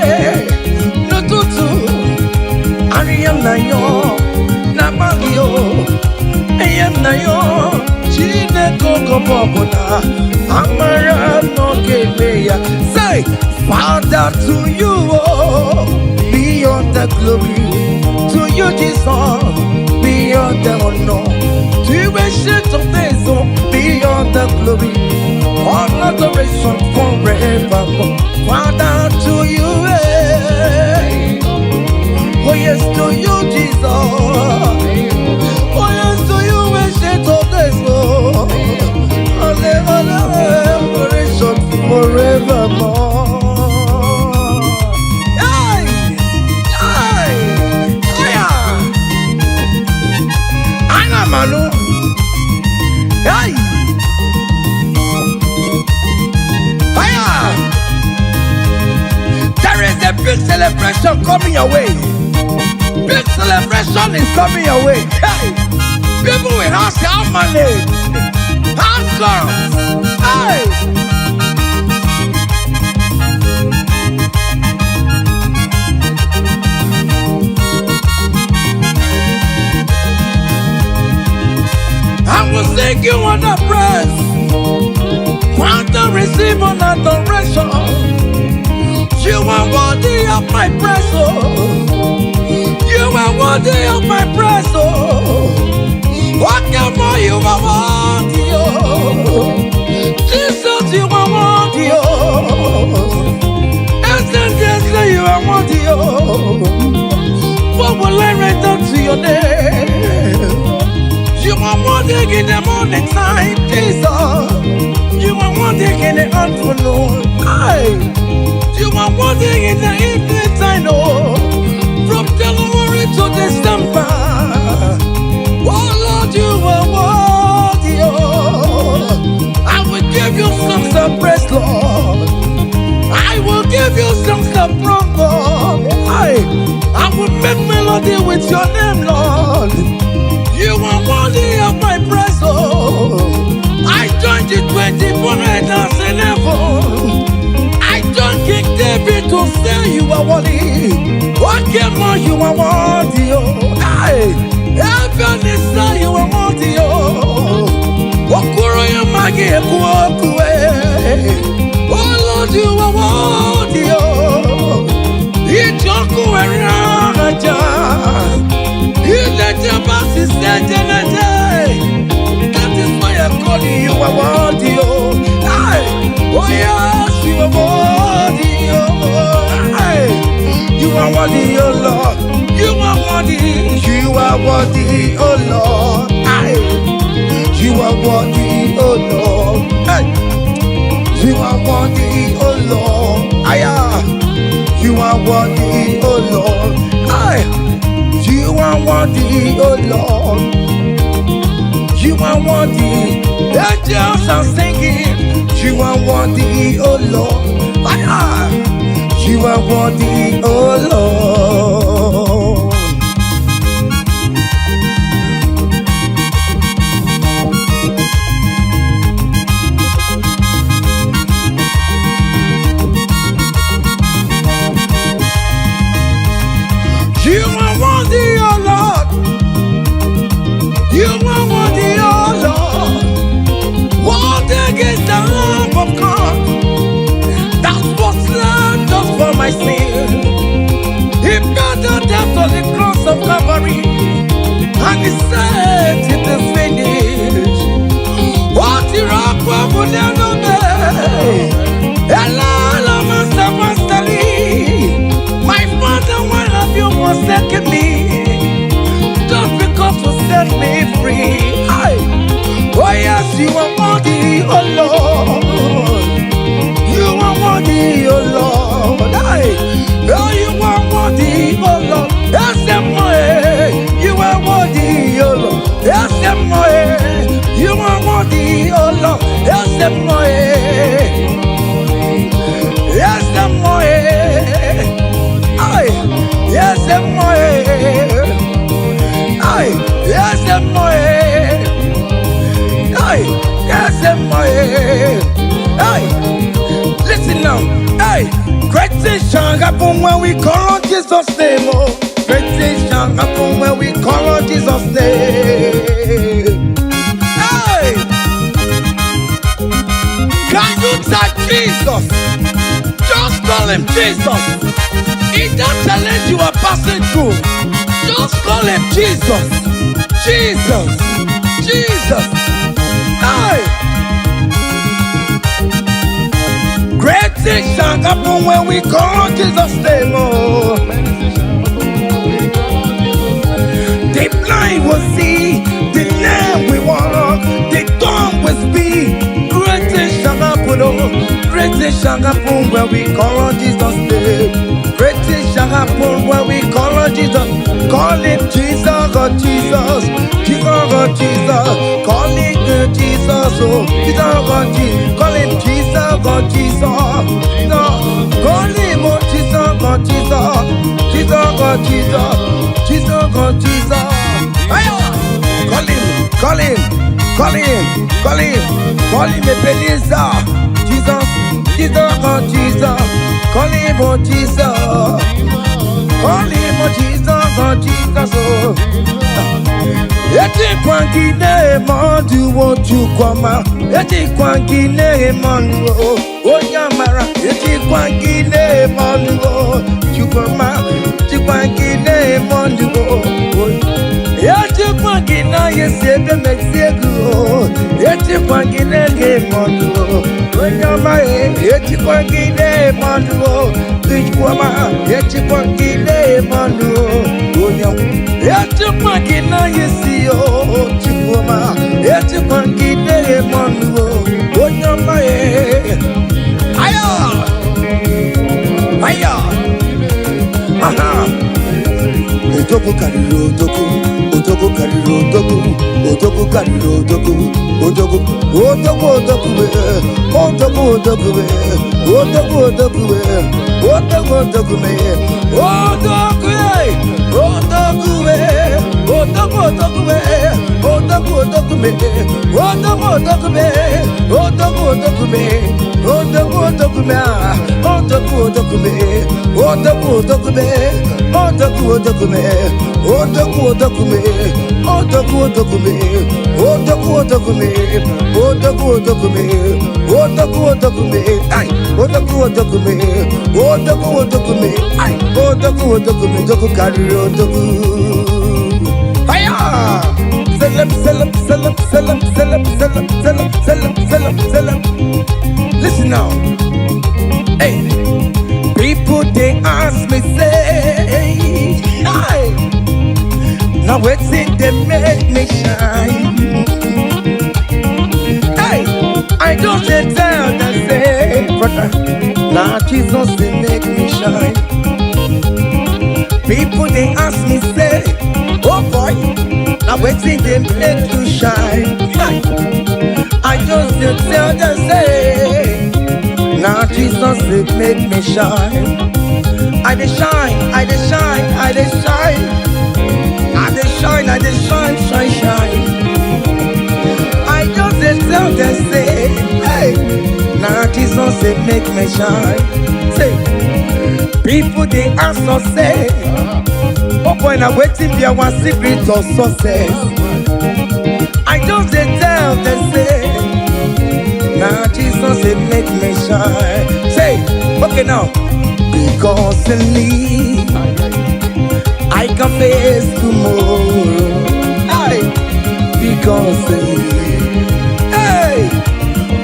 n'ụtụtụ. Arịa m na yọ n'abalị o. Enye m na yọ Chineke oge ọbụla amara m na ọ ga-eme ya. Say, Father, to you, oh, be all the glory. To you, Jesus, be all the honor. To you, Ancient of Days, oh, be all the glory. All adoration forever. Father, to you, eh. Oh yes, to you, Jesus. Oh yes, to you, Hey! Fire! There is a big celebration coming your way. Big celebration is coming your way. Hey! People will ask how many. How come? Hey! I will sing you on the praise. Want to receive an adoration. You are worthy of my praise, oh. You are worthy of my praise, oh. What can more you are worthy, oh. Jesus, you are worthy, oh. Essentially, you are worthy, oh. What will I render to your name? You are worthy in the morning time, Jesus. You are worthy in the afternoon. Aye. You are worthy in the evening time, oh. From January to December. Oh Lord, you are worthy, oh. I will give you songs of praise, Lord. I will give you songs of praise, Lord. I will make melody with your name, Lord. You are worthy of my praise, oh. I joined the 24 elders in heaven. I joined King David to say you are worthy. What came on, you are worthy, oh. Hey, heaven is say you are worthy, oh. Okuro ya magi eku oku, eh. Oh Lord, you are worthy, oh. Ijoku eraja. That is why I call you, you are worthy, oh. Aye. Oh yes, you are worthy, oh. Aye. You are worthy, oh Lord. You are worthy, you are worthy, oh Lord. Aye. You are worthy, oh Lord. Aye. You are worthy, oh Lord. Aye. You are worthy, oh Lord. Aye. You are worthy, oh Lord. You are worthy. Angels are singing. You are worthy, oh Lord. Ah, you are worthy, oh Lord. You are worthy, oh Lord. You are worthy, oh Lord. Worthy is the Lamb of God that was slain just for my sin. He paid the debt on the cross of Calvary, and he said, it is finished. What rock will never be? My father, why have you forsaken me? Just because you set me free. Aye. Oh yes, you are worthy, oh Lord. You are worthy, oh Lord. Aye. Oh, you are worthy, oh Lord. Yes, you are worthy, oh Lord. Yes, you are worthy, oh Lord. Yes, yes, aye. Yes, aye. Yes, aye. Yes, aye. Listen now. Hey, great things shall happen when we call on Jesus' name. Oh, great things shall happen when we call on Jesus' name. Hey, can you type Jesus? Just call him Jesus. In that challenge you are passing through, just call him Jesus. Jesus. Jesus. Hey. Great things shall happen when we call on Jesus' name. Oh. The blind will see, the lame will walk, the dumb will speak. Great things shall happen, oh. Great things shall happen when we call on Jesus' name. Great things shall happen when we call on Jesus. Call him Jesus, oh Jesus, Jesus, oh Jesus. Call him Jesus, Oh, Jesus, God, Jesus. Call him Jesus, God, Jesus. No, call him, oh, Jesus, God, Jesus. Jesus, God, Jesus. Jesus, God, Jesus. Ayo! Call him, call him, call him, call him, call him Ebenezer. Jesus, Jesus, God, Jesus. Call him, oh, Jesus. Call him, oh, Jesus, God, Jesus, oh. Ejikwa gị na-eme ọdụwo Chukwuma, ejikwa gị na-eme ọnụ o, onye amara, ejikwa gị na-eme ọnụ o, Chukwuma, ejikwa gị na-eme ọnụ o. Ejikwa gị na esi ebe mesi ego o, ejikwa gị na-ege eme ọnụ o, onye ọma e, ejikwa gị na-eme ọnụ o, Chukwuma, ejikwa gị na-eme ọnụ o, onye ọma. Ejikwa gị na esi o, Chukwuma, ejikwa gị na-eme ọnụ o, onye ọma e. Ayo! Ayo! Aha! Odogwu karịrị odogwu, odogwu karịrị odogwu, odogwu karịrị odogwu, odogwu, odogwu, odogwu, eh, odogwu, odogwu, eh, odogwu, odogwu, eh, odogwu, odogwu, eh, odogwu, eh, odogwu, eh, odogwu, odogwu, eh, odogwu, odogwu, eh, odogwu, odogwu, eh, odogwu, odogwu, eh, odogwu, odogwu, ah, odogwu, odogwu, eh, odogwu, odogwu, eh, odogwu, odogwu, eh, odogwu, odogwu, eh, odogwu, odogwu, eh, odogwu, odogwu, eh, odogwu, odogwu, eh, odogwu, odogwu, eh, ai, odogwu, odogwu, eh, odogwu, odogwu, eh, ai, odogwu, odogwu, odogwu karịrị odogwu. Hiya! Selem, selem, selem, selem, selem, selem, selem, selem, selem, selem. Listen now. Hey, people they ask me say, hey, now wetin dey make me shine? Hey, I just dey tell them say, brother, na Jesus dey make me shine. People they ask me say, oh boy, now wetin dey make you shine? Hey, I just dey tell them say, na Jesus dey make me shine. I dey shine, I dey shine, I dey shine, I dey shine, I dey shine, shine, shine. I just dey tell them say, hey, na Jesus dey make me shine. Say, people dey ask us say, oh boy, na wetin be our secret of success? I just dey tell them say, na Jesus dey make me shine. Say, okay now, because in me I can face tomorrow. Hey, because in me, hey,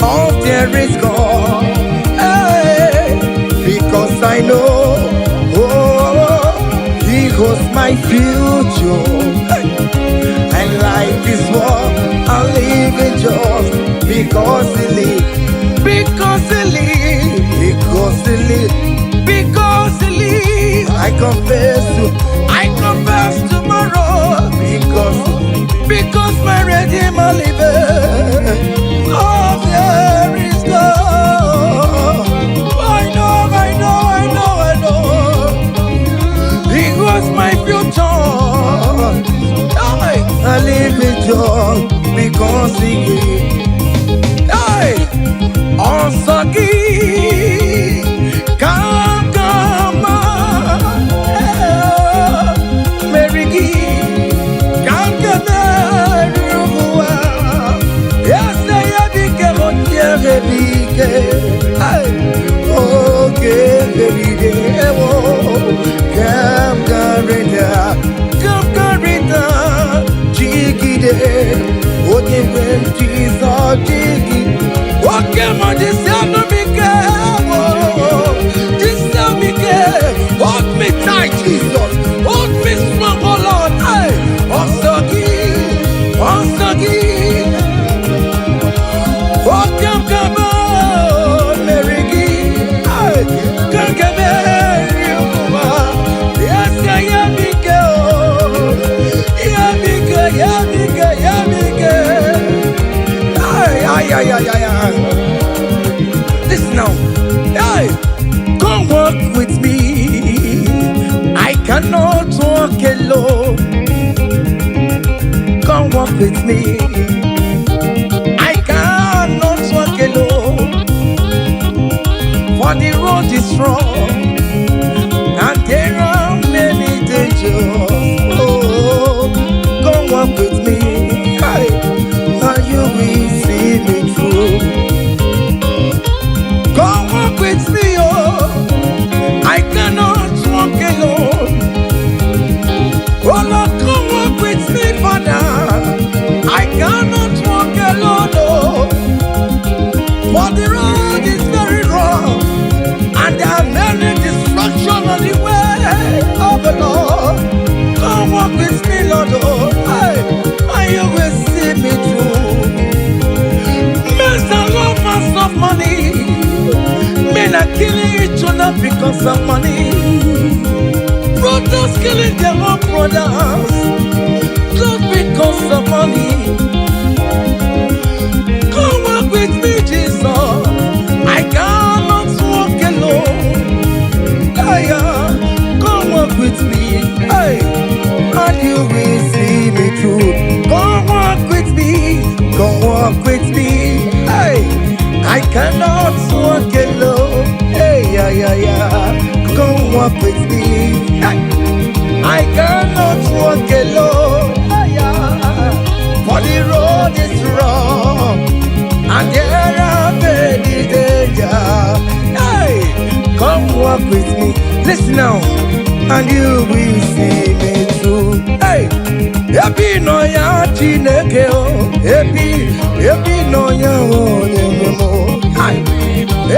all there is God. Hey, because I know, oh, He holds my future. Hey, and life is what I live in just because He lives. Because He lives. Because He lives. Because He lives. I confess tomorrow. Because my Redeemer liveth. Oh, there is God. I know, I know, I know, I know. He was my future. I live in joy because He gave. Hey! Ọsọ gị ka aga meri gị ka m ga-emeri ụwa ese ya bike onye bike oge merire ewo ka m garịda ka m garịda jigide onye nwe m Jizọs jigide oke ma jisi anụ m ike jisi m ike. Hold me tight, Jesus, hold me strong, oh Lord. Hey, ọsọ gị, ọsọ gị oke m ka m meri gị. Hey, ka m ga-emeri ụwa ese ya m ike o ya m ike ya m ike ya m ike. Ay, ay, Ay, ay, ay, ay. Listen now. Hey, come walk with me. I cannot walk alone. Come walk with me. I cannot walk alone. For the road is wrong and there are many dangers. Oh, come walk with me. Hey, and you will see me through. Come walk with me, oh. I cannot walk alone. Oh Lord, come walk with me, Father. I cannot walk alone, oh. For the road is very rough, and there are many destruction on the way of the Lord. Come walk with me, Lord, oh, hey, and you will see me through. Men are lovers of money. Men are killing each other because of money. Brothers killing their own brothers just because of money. Come walk with me, Jesus. I cannot walk alone. Hey, come walk with me. Hey, and you will see me through. Come walk with me. Come walk with me. Hey, I cannot walk alone. Hey, yeah, yeah, yeah. Come walk with me. Hey, I cannot walk alone. Hey, yeah. For the road is rough and there are many danger. Hey, come walk with me. Listen now, and you will see me through. Hey, ebe ị nọ ya Chineke o, ebe ị nọ ya onye nwe m o. Hey,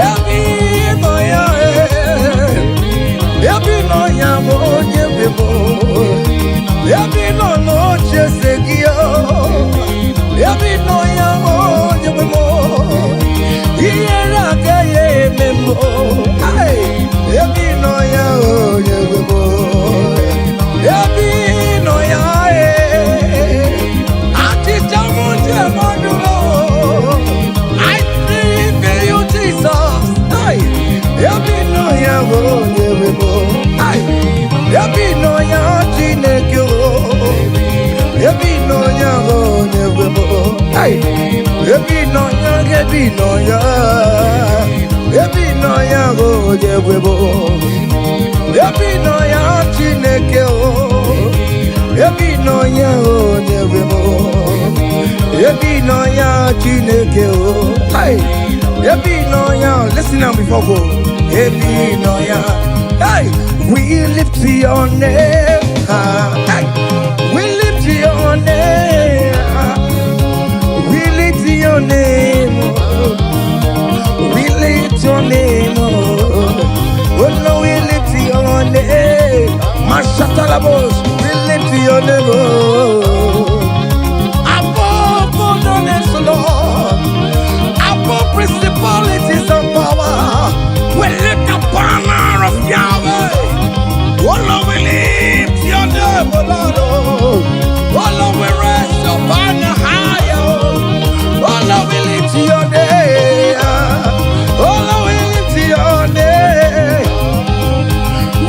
ebe ị nọ ya, eh, ebe ị nọ ya bụ onye nwe m o. Ebe ị nọ n'oche eze gị o. Ebe ị nọ ya bụ onye nwe m o. Ihere agaghị eme m o. Hey, ebe ị nọ ya onye nwe m o. Ebe ị nọ ya eh. Achịcha m ji eme ọnụ o. I believe in you, Jesus. Hey, ebe ị nọ ya bụ onye nwe m o. Hey, ebe ị nọ ya Chineke o. Ebe ị nọ ya bụ onye nwe m o. Hey, ebe ị nọ ya, ebe ị nọ ya. Ebe ị nọ ya bụ onye nwe m o. Ebe ị nọ ya Chineke o. Ebe ị nọ ya onye nwe m o. Ebe ị nọ ya Chineke o. Hey, ebe ị nọ ya, listen now before go. Ebe ị nọ ya. Hey, we lift your name high. Hey, we lift your name high. We lift your name, oh. We lift your name, oh. Oh no, we lift your name. Mashatalabos, we lift your name, oh. Above all the names, Lord. Above principalities and power. We lift the banner of Yahweh. Oh Lord, we lift your name, oh Lord. Oh, oh Lord, we raise your banner higher. Oh Lord, we lift your name. Oh Lord, we lift your name.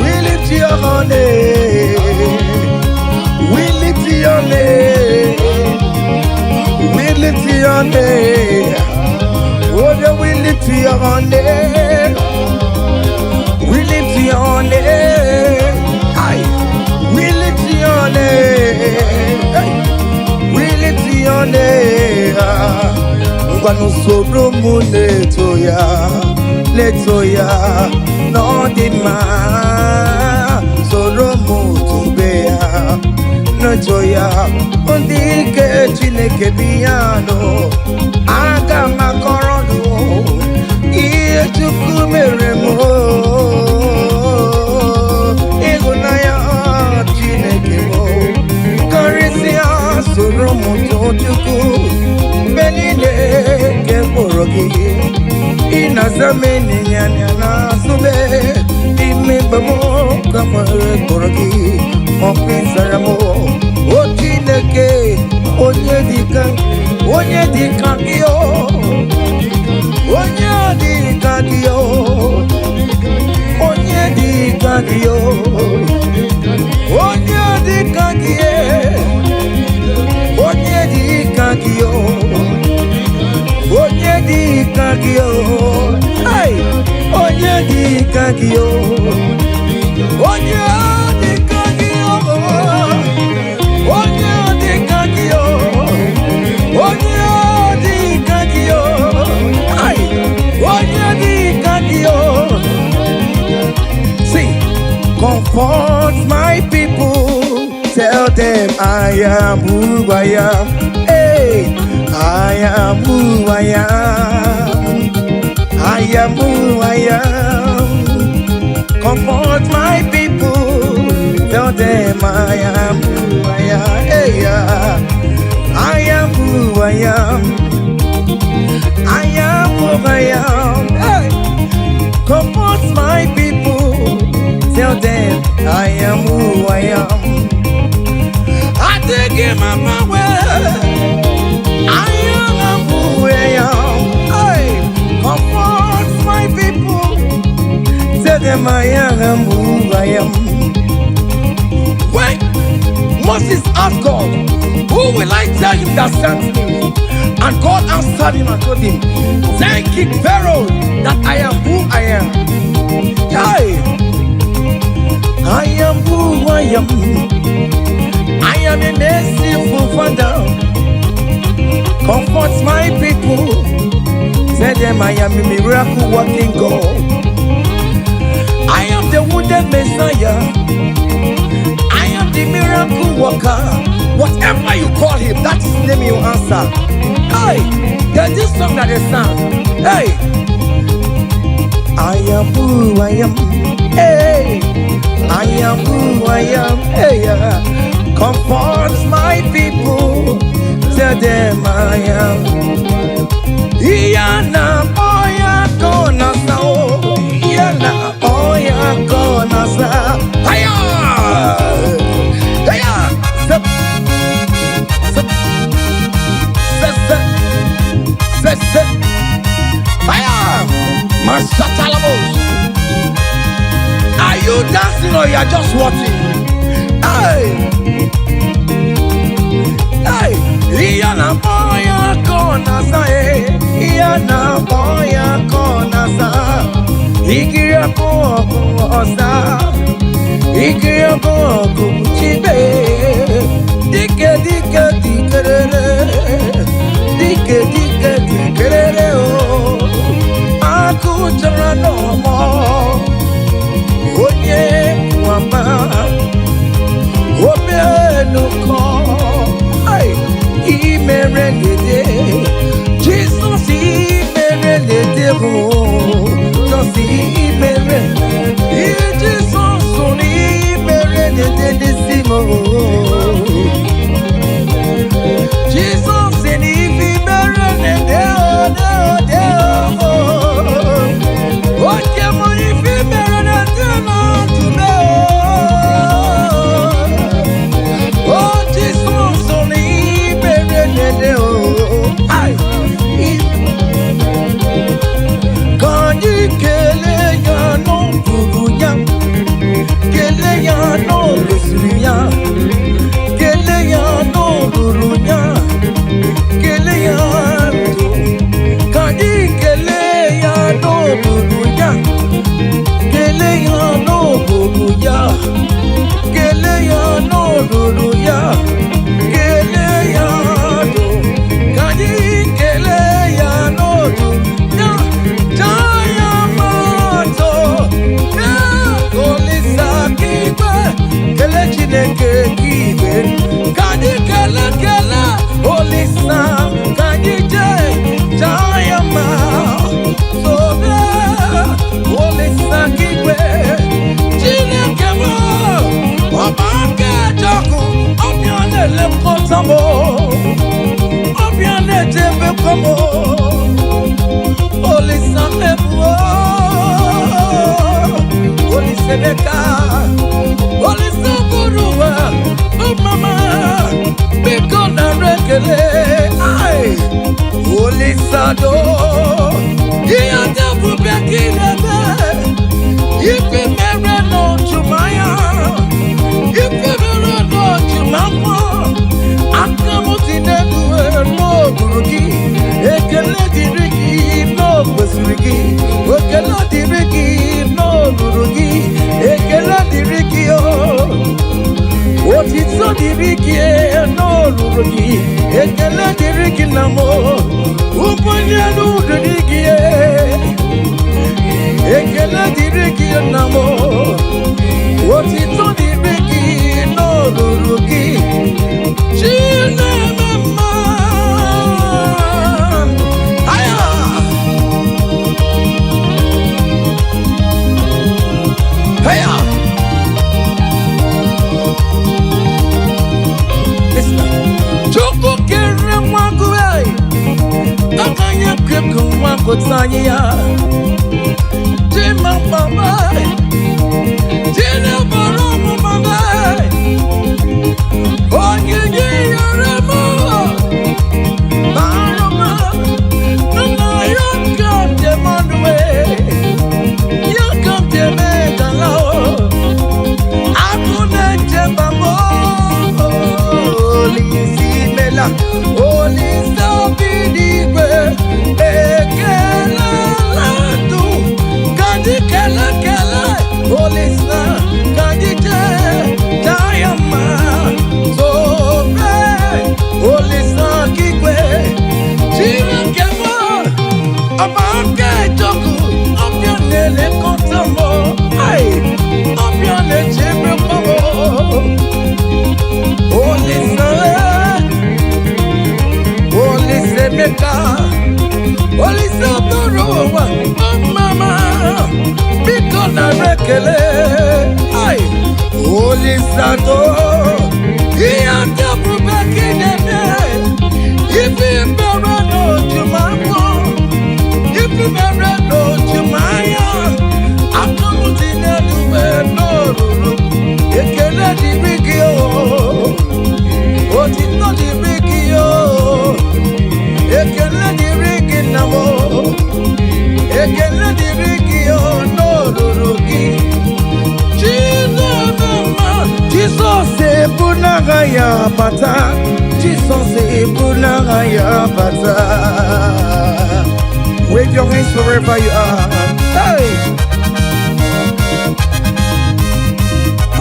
We lift your name. We lift your name. We lift your name. Oh, yeah, we lift your name. We lift your name. Aye. We lift your name. Hey. We lift your name. Ngwanụ soro m na-eto ya, na-eto ya n'ọ dị mma. Soro m tobe ya, na-eto ya. Ndị ike Chineke bi ya nụ. Aga m akọrọ nụ ihe Chukwu mere m. Ịhụnanya Chineke m karịsịa soro m too Chukwu mgbe niile nke mkpụrụ gị ị na-aza m ịnyịnya n'azụ m n'ime mgbe m ka nwere kpọrọ gị ọkụ ịzara m o Chineke onye dịka onye dịka gị o. Onye dị ka gị o. Onye dị ka gị o. Onye dị ka gị e. Onye dị ka gị o. Onye dị ka gị o. Hey! Onye dị ka gị o. Onye dị ka gị o. Onye dị ka gị o. Onye dị ka gị o. Hey! Onye dị ka gị o. See, comfort my people. Tell them I am who I am. Hey, I am who I am. I am who I am. Comfort my people. Tell them I am who I am. Hey, yeah. I am who I am. I am who I am. Hey. Comfort my people. Tell them I am who I am. I take him on my way. I am who I am. Hey, comfort my people. Tell them I am who I am. When Moses asked God, "Who will I tell him that sent me?" And God answered him and told him, "Tell King Pharaoh that I am who I am." Hey, I am who I am. I am a merciful Father. Comfort my people. Tell them I am a miracle working God. I am the wounded Messiah. I am the miracle worker. Whatever you call him, that is the name you answer. Hey, there's this song that they sang. Hey, I am who I am. Hey, I am who I am. Hey, yeah. Comfort my people. Tell them I am. Iyana oya kona sa o. Iyana oya kona sa. Hiya! Hiya! Step, step, step, step, step, step. Hiya! Masatalamos. Are you dancing or you are just watching? Hey! Hey! Iyana oya kona sa eh. Iyana oya kona sa. Ikiri ọkụ ọkụ ọsa. Ikiri ọkụ ọkụ chibe. Dike dike dikerere. Dike dike dikerere o. Akụ chọrọ n'ọmọ. Onye nwama. Omenụkọ. Ai, imere lede. Jesus imere lede o. Jesus imere. Jesus imere lede n'isi m o. Jesus imere lede o de o de o. Oke m ife mere lede na ndụ o. Oh, Jesus, imere lede o. Ai, ka anyị kelee ya n'ọbụrụ ya, kelee ya n'olosiri ya, kelee ya n'olulu ya, kelee ya ndụ. Ka anyị kelee ya n'olulu ya, kelee ya n'olulu ya, kelee ya n'olulu ya, kelee ya ndụ. Ka anyị kelee ya n'olulu ya, jaa ya mma ya Olisa k'igwe, kelee Chineke k'igwe. Ka anyị kelee kelee Olisa, ka anyị jee jaa ya mma. Sobe Olisa k'igwe, Chineke m, ọba aka ejọkụ, ọbịa na-elekọta m, ọbịa na-echebekwa m. Olisa mebuo, Olisa Emeka, Olisa bụrụ ụwa, mama, biko nara ekele. Ai, Olisa do. Ihe ndị ebube gị na-eme. Ife mere n'ojumanya, ife mere n'ojumafọ. Aka m dị n'elu n'okpuru gị. Ekele dịrị gị n'okwesịrị gị. Ekele dịrị gị n'olulu gị. Ekele dịrị gị o. Otito dịrị gị n'olulu gị. Ekele dịrị gị na m. Ụbọchị elu dịrị gị. Ekele dịrị gị na m. Otito dịrị gị n'olulu gị. Chineme mma. Aya! Aya! Listen. Chukwu kere nwa gị, aka ya kekụ nwa gụta anyị ya. Chima mama, Chinebara ọmụma m, onyinye yere m, bara m, nna ya ka m dị mmanụ, ya ka m dị eme gala o. Agụ na-eche mba m, Olise imela, Olise obi n'igwe, ekelela ndụ, ka anyị kele kele, Olise, ka anyị jee taa ya mma, tobe, Olise okigwe, Chineke m, ọba aka ejọkụ, ọbịa na-elekọta m, ai, ọbịa na-echebekwa m. Olise, Olise Emeka, Olise bụrụ ụwa, ọmama, biko nara ekele. Ai, Olise atọ, ihe ndị ebube gị na-eme, ife mere n'ojumafọ, ife mere n'ojumanya, aka m dị n'elu wee n'olulu, ekele dịrị gị o. Otito dịrị gị o, ekele dịrị gị nna m o, ekele dịrị gị o n'olulu gị. Chineke mma, Jizọs ebu n'agha ya bata, Jizọs ebu n'agha ya bata. Wave your hands wherever you are. Hey!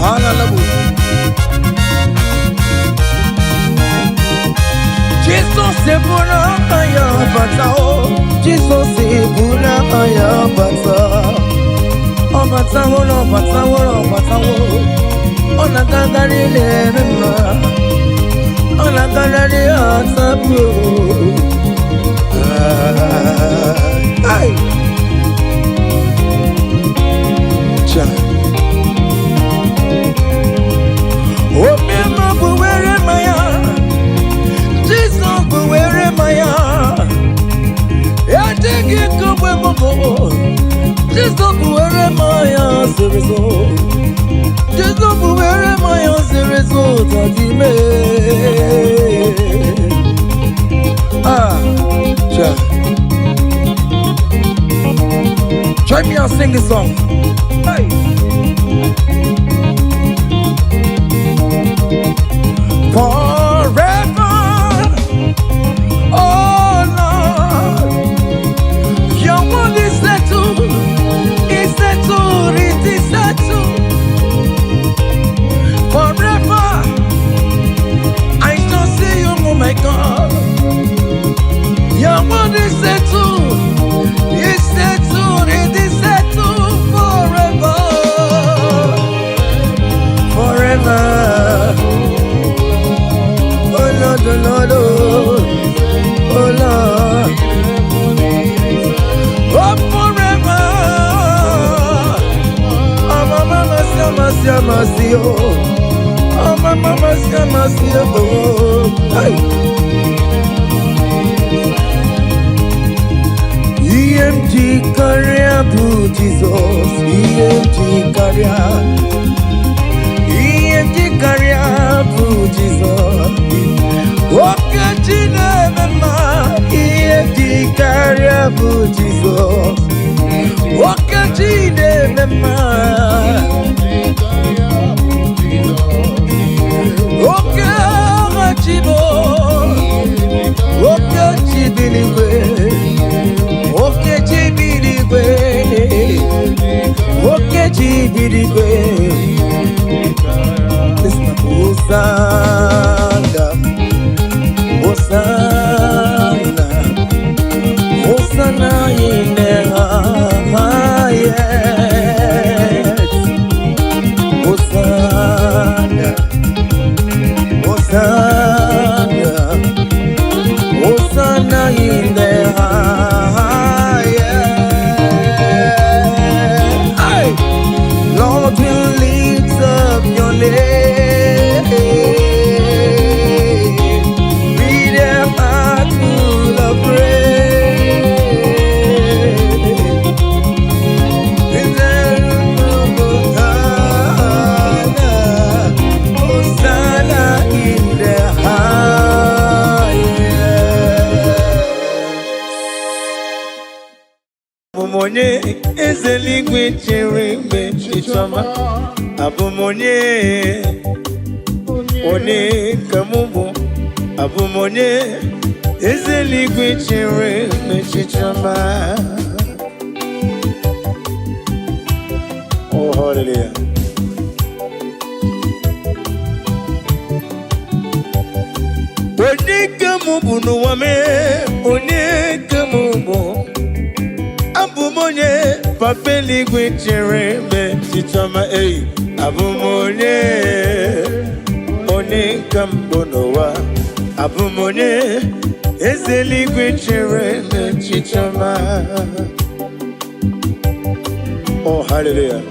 Hallelujah. Jizọs ebu n'agha ya bata o, Jizọs ebu n'agha ya bata. Ọ batawo na ọ batawo na ọ batawo, ọ na-agagharị na-eme mma, ọ na-agagharị atapụ. Ai! Cha. Omema bụ were mmanya, Jizọs bụ were mmanya. Ejighị kogbe mbụ, Jizọs bụ were mmanya zoro ezo. Jizọs bụ were mmanya zoro ezo tadime. Ah, cha. Join me and sing this song. Hey. Forever, oh Lord, your word is settled, is settled, it is settled. Forever, I shall see you, oh my God. Your word is settled, it is settled forever, forever. Oh Lord, oh Lord, oh, oh Lord, oh forever. Oh mama, mama, mama, oh, oh mama, mama, mama, oh. Hey. Ihe m ji karịa bụ Jizọs, ihe m ji karịa, ihe m ji karịa bụ Jizọs. Oke chi na-eme mma, ihe m ji karịa bụ Jizọs. Oke chi na-eme mma. Oke agha chi bụ, oke chi bi n'igwe, oke chi bi n'igwe, oke chi bi n'igwe. Listen, Hosanna, Hosanna, Hosanna in the highest. Hosanna, Hosanna, Hosanna in the highest. Hey! Lord, we lift up your name with a heart full of praise. Hosanna, Hosanna in the highest. Abụ m onye eze eluigwe chere mgbe chichọma. Abụ m onye, onye ka mụ bụ. Abụ m onye eze eluigwe chere mgbe chichọma. Oh, hallelujah. Onye ka mụ bụ n'ụwa mee, onye ka mụ bụ. Abụ m onye papa eluigwe chere mgbe chichọma ei. Abụ m onye, onye ka m bụ n'ụwa. Abụ m onye eze eluigwe chere mgbe chichọma. Oh, hallelujah.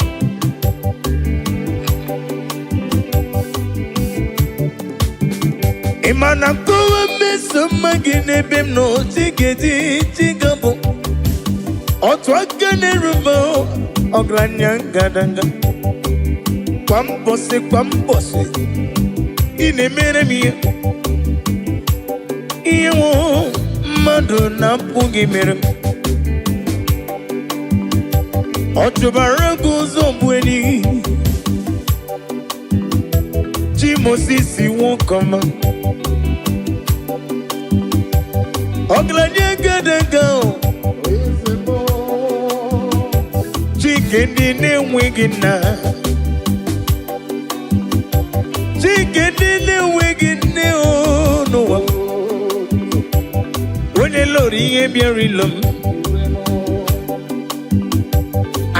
Ị ma na nkọwa mmeso mma gị n'ebe m nọ chigedi chigabụ otu aka na-erube ọgaranya ngadanga kwa mbọsị kwa mbọsị ị na-emere m ihe ihe nwụ mmadụ na-apụghị mere m. Ọ chụbara gị ụzọ bụ enyi chi Mosisi nwoke ọma ọgaranya ngadanga o. Chike ndị na-enweghị nna, Chike ndị na-enweghị nne o n'ụwa, onye lụrụ ihe bịara ilo m,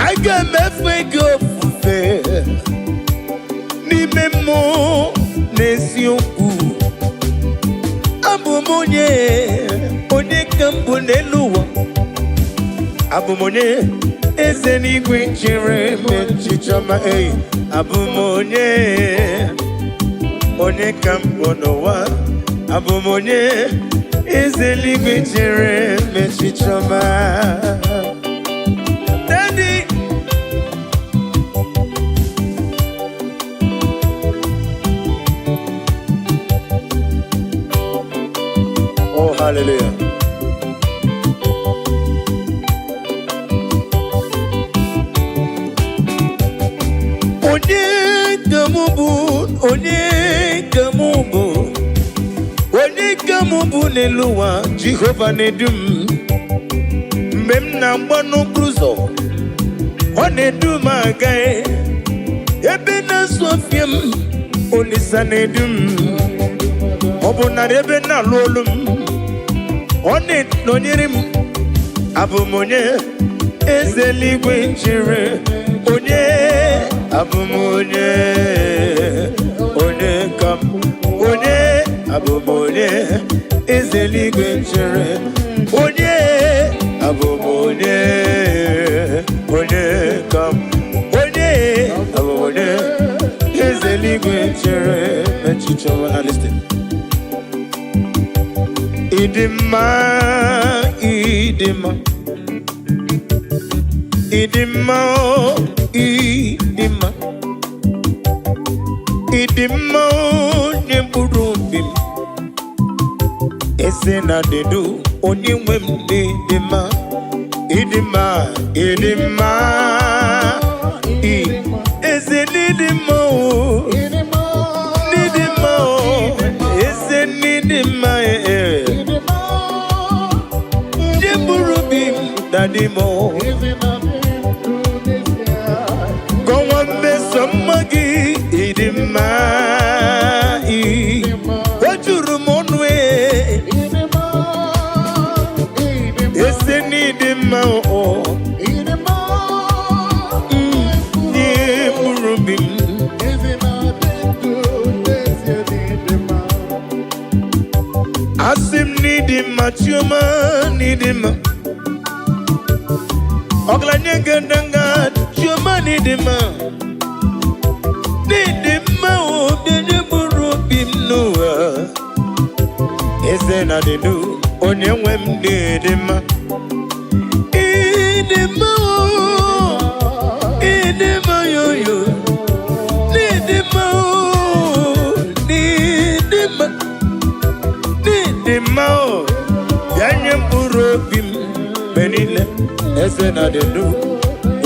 aga m efe gị ofufe n'ime mmụọ na eziokwu. Abụ m onye, onye ka m bụ n'elu ụwa. Abụ m onye eze n'igwe chere m echiche ọma ei. Abụ m onye, onye ka m bụ n'ụwa. Abụ m onye eze n'igwe chere m echiche ọma. Daddy. Oh, hallelujah. Onye ka mụ bụ, onye ka mụ bụ, onye ka mụ bụ n'elu ụwa, Jehova na-edu m. Mgbe m na-agba n'okporo ụzọ, ọ na-edu m aga. Ebe na-asụ ọfịa m, Olisa na-edu m. Ọ bụ narị ebe na-alụ olu m, ọ na-enọnyere m. Abụ m onye eze eluigwe chere, onye abụ m onye, onye ka m, onye abụ m onye eze eluigwe chere, onye abụ m onye, onye ka m, onye abụ m onye eze eluigwe chere echiche ọma. Na listen. Ịdị mma, ịdị mma, ịdị mma, o, ịdị mma, ịdị mma, onye mkpụrụ obi m, eze na dedu onye nwe m dị mma. Ịdị mma, ịdị mma, eze n'ịdị mma o, n'ịdị mma o, eze n'ịdị mma ee. Ndị mkpụrụ obi m daddy m o. Kọwa mmeso mma gị, ịdị mma ị. O juru m ọnụ ee. Eze n'ịdị mma o. Ndị mkpụrụ obi m. Asị m n'ịdị mma, Chioma, n'ịdị mma. Ọgaranya ngandanga, Chioma, n'ịdị mma. N'ịdị mma o, bịa mkpụrụ obi m n'ụwa. Eze na dịdu, onye nwe m, n'ịdị mma. Ịdị mma o, ịdị mma yoyo. N'ịdị mma o, n'ịdị mma. N'ịdị mma o, bịa nye mkpụrụ obi m mgbe niile. Eze na dịdu,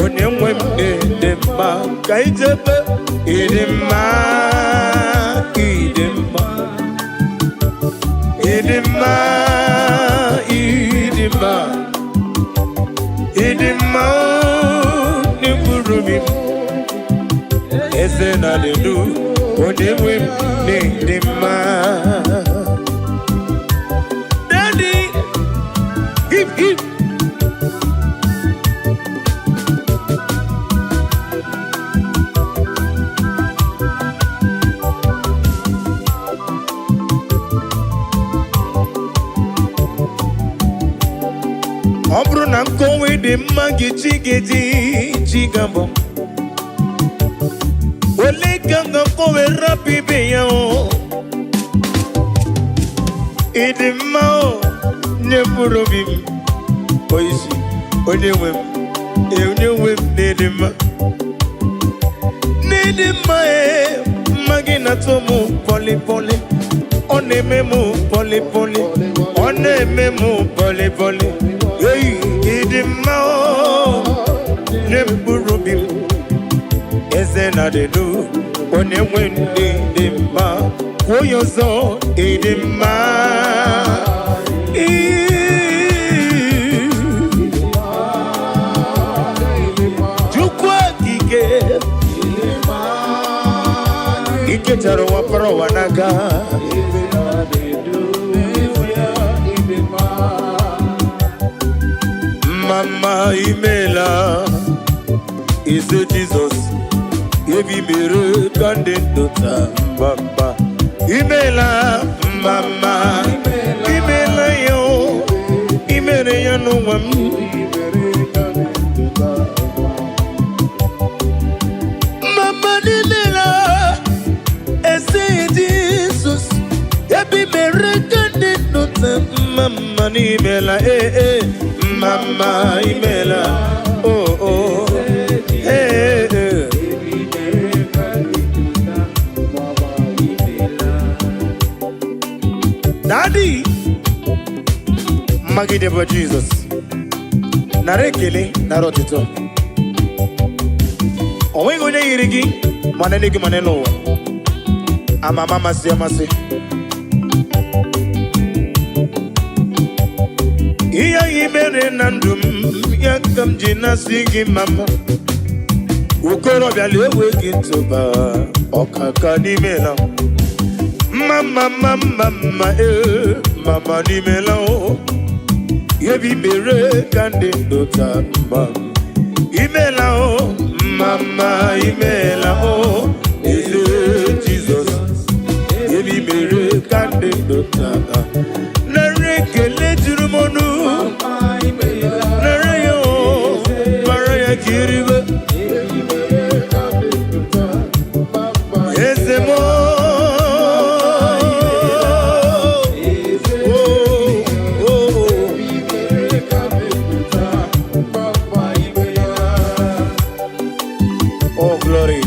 onye nwe m, n'ịdị mma. Ka ijebe ịdị mma, ịdị mma. Ịdị mma, ịdị mma, ịdị mma o, n'mkpụrụ obi m. Eze na dịdu, onye nwe m, n'ịdị mma. Daddy, hip hip. Ọ bụrụ na nkọwa dị mma gị, chi ga-eji chi ga-abụ ole ka m ga-akọwe rapụ ibe ya o. Ịdị mma o, nye mkpụrụ obi m oisi, onye nwe m ee, onye nwe m, n'ịdị mma, n'ịdị mma ee. Mma gị na-atọ m pọlị pọlị, ọ na-eme m pọlị pọlị, ọ na-eme m pọlị pọlị. Ei, ịdị mma o, nye mkpụrụ obi m. Eze na dịdu, onye nwe ndị dị mma. Kwuo ya ọzọ, ịdị mma. Ii. Chukwu okike ikechara ụwa kpọrọ ụwa n'aka. Eze na-edu n'ezie, ịdị mma. Mama, imela. Eze Jizọs, ebi mere ka ndị ndụ taa. Mama, imela. Mama, imela ya o, imere ya n'ụwa m. Ibere ka dị ndụ taa. Mama, imela. Eze Jizọs, ebi mere ka ndị ndụ taa. Mama, imela ee ee. Mama, imela oh oh ee ee. Ibere ka dị ndụ taa. Mama, imela. Daddy, mmagide bụ Jizọs. Nara ekele, nara ọtụtụ. O nweghị onye yiri gị, ma n'eluigwe ma n'elu ụwa. Ama ama, amasị amasị. Ihe anyị mere na ndụ m ya ka m ji na-asị gị mama. Okorobịa na-ewe gị ntụba ọkaka n'ime na mma mma mma mma mma ee. Mama, n'imela o, ebi mere ka ndị ndụ taa mma. Imela o, mama, imela o. Eze Jizọs, ebi mere ka ndị ndụ taa. Nara ekele juru m ọnụ. Mama, imela. Nara ya o, mara ya ka iribe. Ibere ka dị ndụ taa. Mama, Eze m o. Eze. O, o, o. Ibere ka dị ndụ taa. Mama, imela. Oh, glory.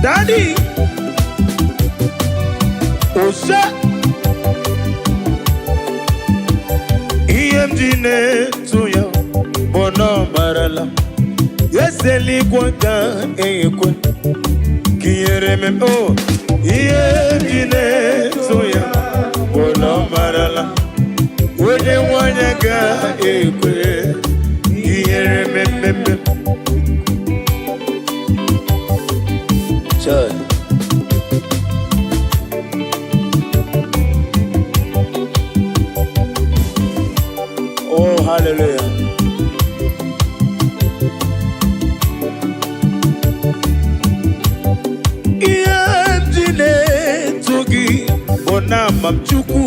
Daddy. Ose ihe m ji na-etu ya bụ na ọ marala eze eluigwe ga-ekwe ka ihere m o. Ihe m ji na-etu ya bụ na ọ marala onye nwanyị ga-ekwe ka ihere mmemme. Chai. Oh, hallelujah. Ihe m ji na-eto gị bụ na ama m Chukwu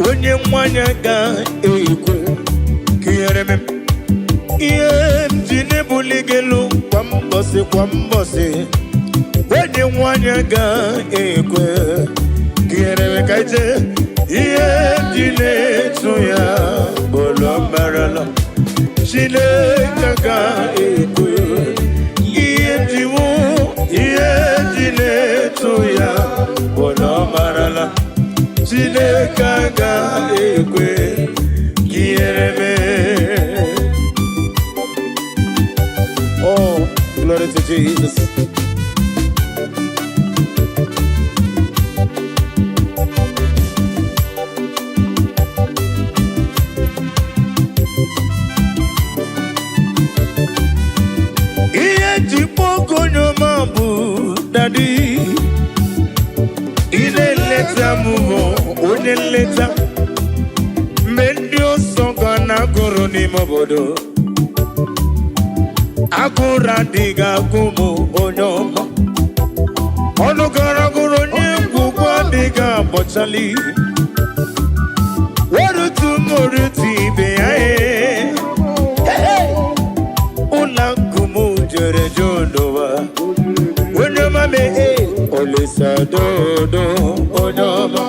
onye nwanyị ga-ekwe ka ihere m. Ihe m ji na-ebuli gị elu kwa mbọsị kwa mbọsị, onye nwanyị ga-ekwe ka ihere m ka ije. Ihe m ji na-eto ya bụ na ọ marala Chineke ga-ekwe. Ihe m ji wụ ihe m ji na-eto ya bụ na ọ marala Chineke ga-ekwe ka ihere mee. Oh, glory to Jesus. Ihe ji kpọọ onye ọma bụ Daddy. Ị na-eleta m bụ onye nleta. Mgbe ndị ọsọ ga na-agụrụ n'ime obodo, agụrụ adịghị agụ m, onye ọma. Ọnụ gara gụrụ onye ngwugwu adịghị agbọchali. Werutu m orutu ibe ya ee. Ụlọ akụ m jere jụ n'ụwa. Onye ọma mee Olisa dodo, onye ọma.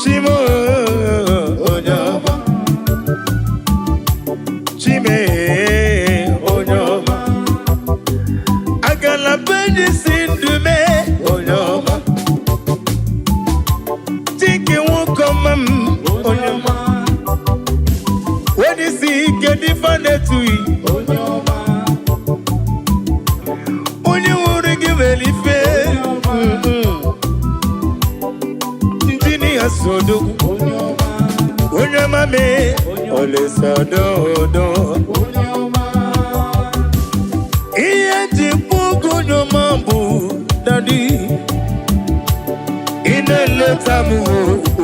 Chimo, onye ọma. Chime, onye ọma. Agala benyi si ndụ mee, onye ọma. Chike nwoke ọma m, onye ọma. Onye isi ike dịfa na-etughị. Onye nwụrụ gị nwere ife. Injinia Sodogwu, onye ọma mee Olisa dodo. Ihe ji kpọgo onye ọma bụ Daddy. Ị na-eleta m o,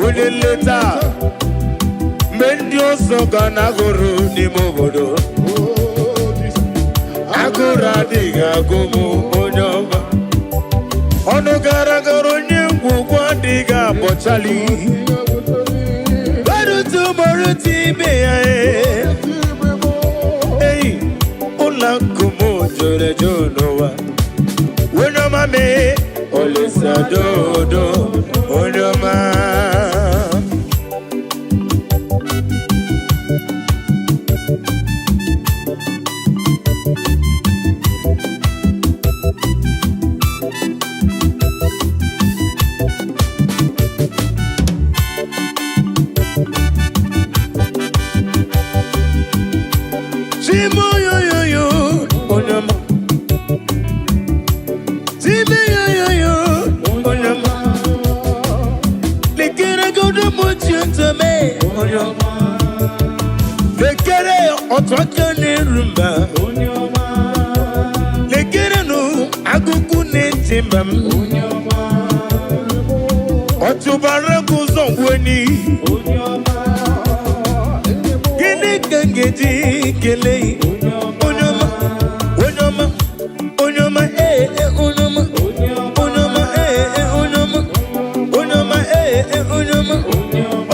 onye nleta. Mgbe ndị ọzọ ga na-agụrụ n'ime obodo, agụrụ adịghị agụ m, onye ọma. Ọnụ gara gara onye ngwugwu adịghị abọchali. Gbarutu gbarutu ibe ya ee. Ei, ụlọ akụ m jụrụ eju n'ụwa. Onye ọma mee Olisa dodo, onye ọma. Chimoyoyoyo, onye ọma. Chimeyoyoyo, onye ọma. Lekere godo mochi ntome, onye ọma. Lekere otu aka na-eru mba. Lekere nụ agụkụ na-eti mba m. Ọtụbara gị ụzọ ngweni. Gịnị ka m ga-eji kelee onye ọma, onye ọma, onye ọma, ee ee, onye ọma, onye ọma, ee ee, onye ọma, onye ọma, ee ee, onye ọma,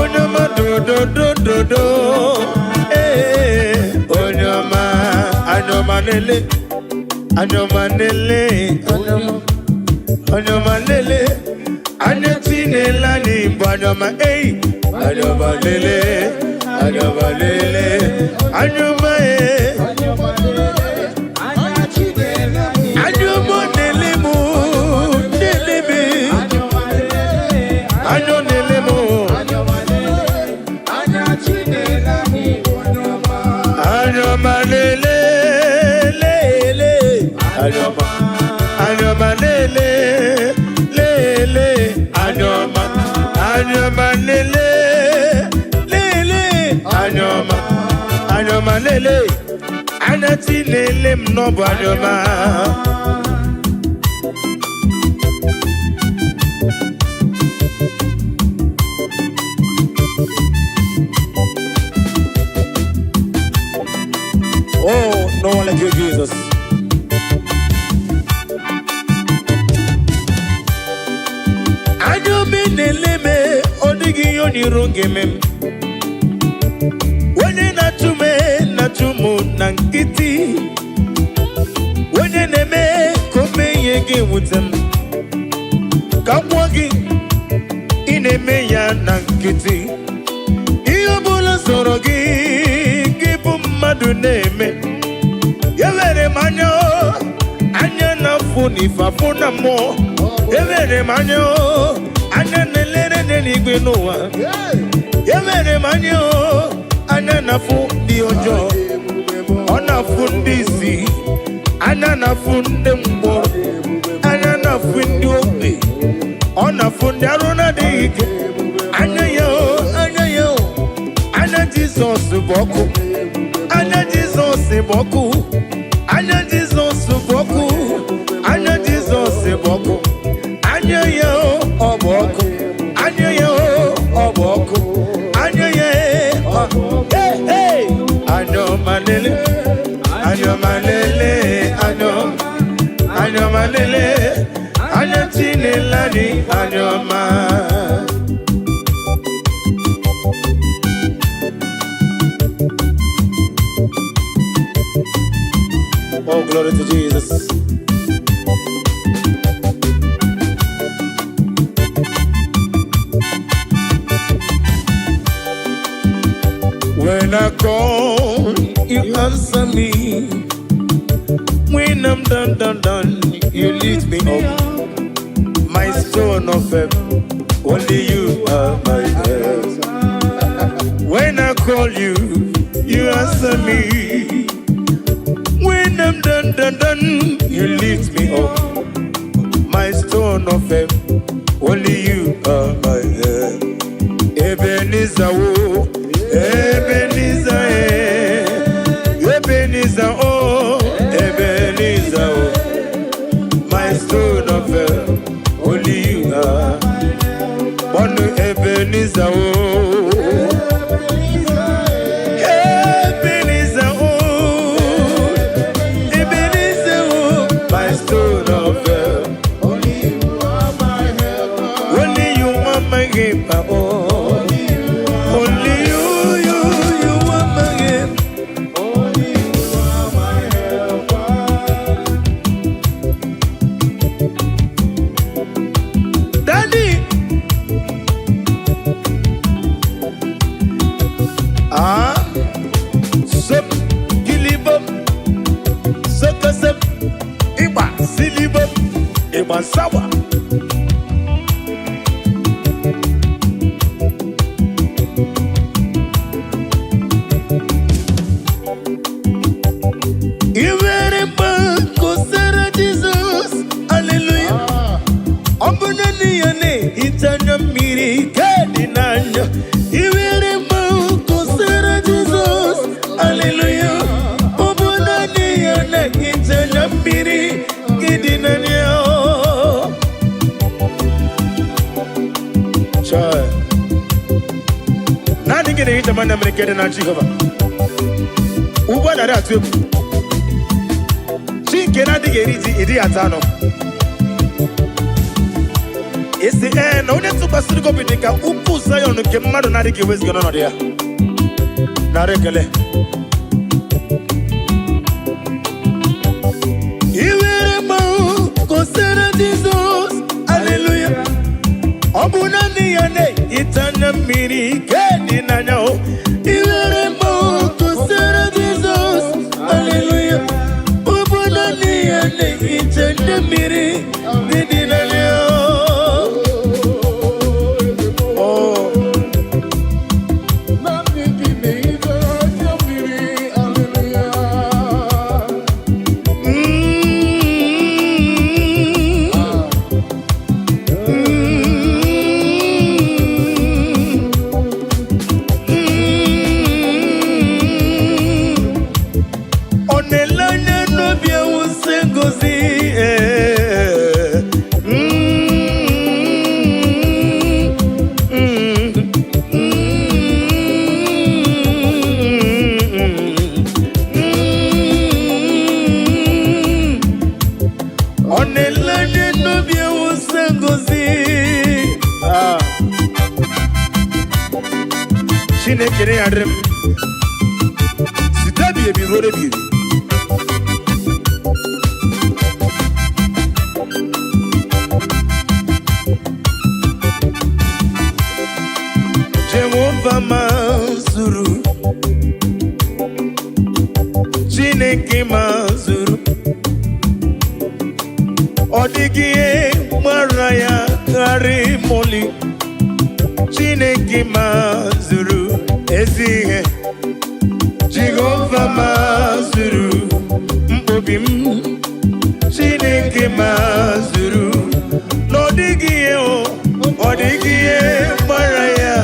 onye ọma, dododododo, ee, onye ọma, anya ọma lele, anya ọma lele, anya ọma, onye ọma lele, anya tinela anyị bụ anya ọma, ei, anya ọma lele, anya ọma lele, anya ọma, ee. Anya ọma lele mụ, lele me. Anyọma, anyọma lele, lele, anyọma, anyọma lele, lele, anyọma, anyọma lele, anya chi lele m n'ọbụ anyọma. Oh, no one like you, Jesus. Anya obi na-ele m, ọ dịghị ihe onyiro ga-eme m. Onye na-achụ m na-achụ m na nkịtị. Onye na-eme ka o mee ihe ga-ewute m. Ka m gwụọ gị, ị na-eme ya na nkịtị. Ihe ọ bụla sọrọ gị, gị bụ mmadụ na-eme. Ewere m anya o, anya na-afụ n'ife afụ na mmụọ. Ewere m anya o, anya na-elere n'eluigwe n'ụwa. Ewere m anya o, anya na-afụ ndị ọjọọ. Ọ na-afụ ndị isi, anya na-afụ ndị mkpọrọ, anya na-afụ ndị ogbi, ọ na-afụ ndị arụ na-adịghị ike. Anya ya o, anya ya o, anya Jizọs bụ ọkụ. Anya Jizọs bụ ọkụ. Anya Jizọs bụ ọkụ. Anya Jizọs bụ ọkụ. Anya ya o, ọ bụ ọkụ. Anya ya o, ọ bụ ọkụ. Anya ya e, ọ. Hey, hey! Anya ọma lele, anya ọma lele, anya ọma, anya ọma lele, anya Chinele anyị, anya ọma. Oh, glory to Jesus. When I call, you answer me. When I'm done, done, done, you lift me up. My stone of help, only you are my help. When I call you, you answer me. When I'm done, done, done, you lift me up. My stone of help, only you are my help. Ebenezer, oh, Ebenezer, eh. Ebenezer, oh, Ebenezer, oh. My stone of help, only you are. One Ebenezer, oh, Ebenezer, oh, Ebenezer, oh, my stone of help. Only you are my helper. Only you are my helper, oh. Only you, you are my helper. Only you are my helper. Daddy. Ah, sop, kilibom, sokosop, ịgba silibom, ịgba sawa. I nwere mgbe kosara Jizọs, haleluya. Ọ bụ naanị ya na-ehicha anya mmiri ka dị n'anya. I nwere mgbe kosara Jizọs, haleluya. Ọ bụ naanị ya na-ehicha anya mmiri ka dị n'anya. Chai. Naanị gị na-ehicha m anya mmiri ka dị na Jehova. Ugbu a narị atụ egwu. Chi nke na-adịghị eri ji ịdịghị ata anụ. Isi ee na onye tụkwasịrị gị obi dị ka ugwu Zayọn nke mmadụ na-adịghị eweziga n'ọnọdụ ya. Nara ekele. I were mmanwụ kosara Jizọs, aleluya. Ọ bụ naanị ya na-ehicha anya mmiri ke dị n'anya o. I were mmanwụ kosara Jizọs, aleluya. Ọ bụ naanị ya na-ehicha anya mmiri dị n'anya o. Oh. Naanị gị na-ehicha anya mmiri, hallelujah. Chineke ya dịrị m site ebighị ebi ruo ebighị ebi. Jehova mazuru, Chineke mazuru, ọ dịghị ihe gbara ya gharị moli. Chineke mazuru ezi ihe, Jehova mazuru mkpobi m, Chineke mazuru, na ọ dịghị ihe o, ọ dịghị ihe gbara ya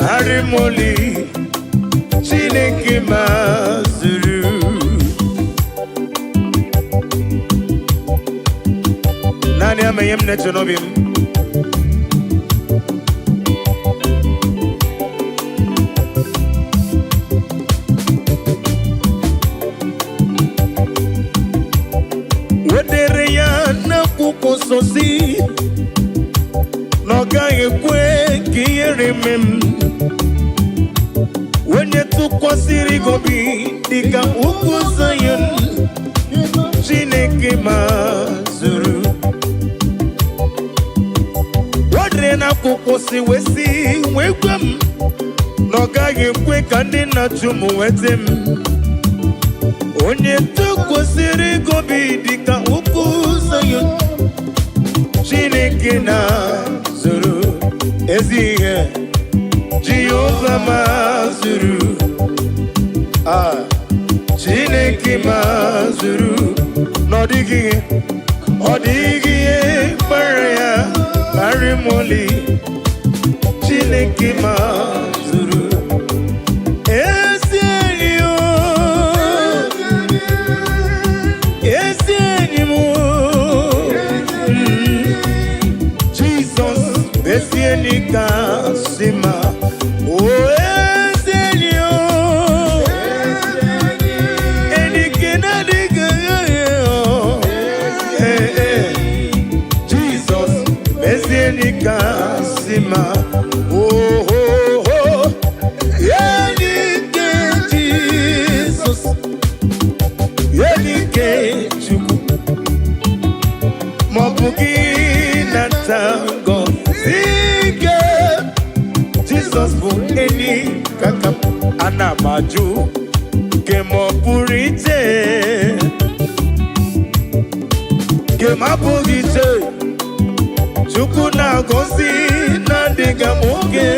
gharị moli. Chineke mazuru. Naanị ama ihe m na-eche n'obi m. Wedere ya n'akwụkwọ nsọ si na ọ gaghị ekwe ka ihere mee m. Onye tụkwasịrị gị obi dịka ugwu Zayọn, Chineke mazuru. Wedere n'akwụkwọ si wee sị wee gwa m na ọ gaghị ekwe ka ndị na-achụ m nweta m. Onye tụkwasịrị gị obi dịka ugwu Zayọn, Chineke na-zuru ezi ihe, Jehova mazuru. Ah, Chineke mazuru, na ọ dịghị ihe, ọ dịghị ihe kpara ya karị moli. Chineke mazuru ezi enyi o, ezi enyi m o. Jizọs ezi enyi kasị mma. O ezi enyi o, enyi nke na-adịghị aghaghị o. Ee, ee. Jizọs ezi enyi kasị mma. Oh, oh, oh. Enyi nke Jizọs, enyi nke Chukwu, ma ọ bụ gị nata ngọzi nke Jizọs bụ enyi kaka m. Ana m ajụ nke ma ọ pụrụ iche, nke m abụghị iche. Chukwu na-agọzi na-adịghị m oge.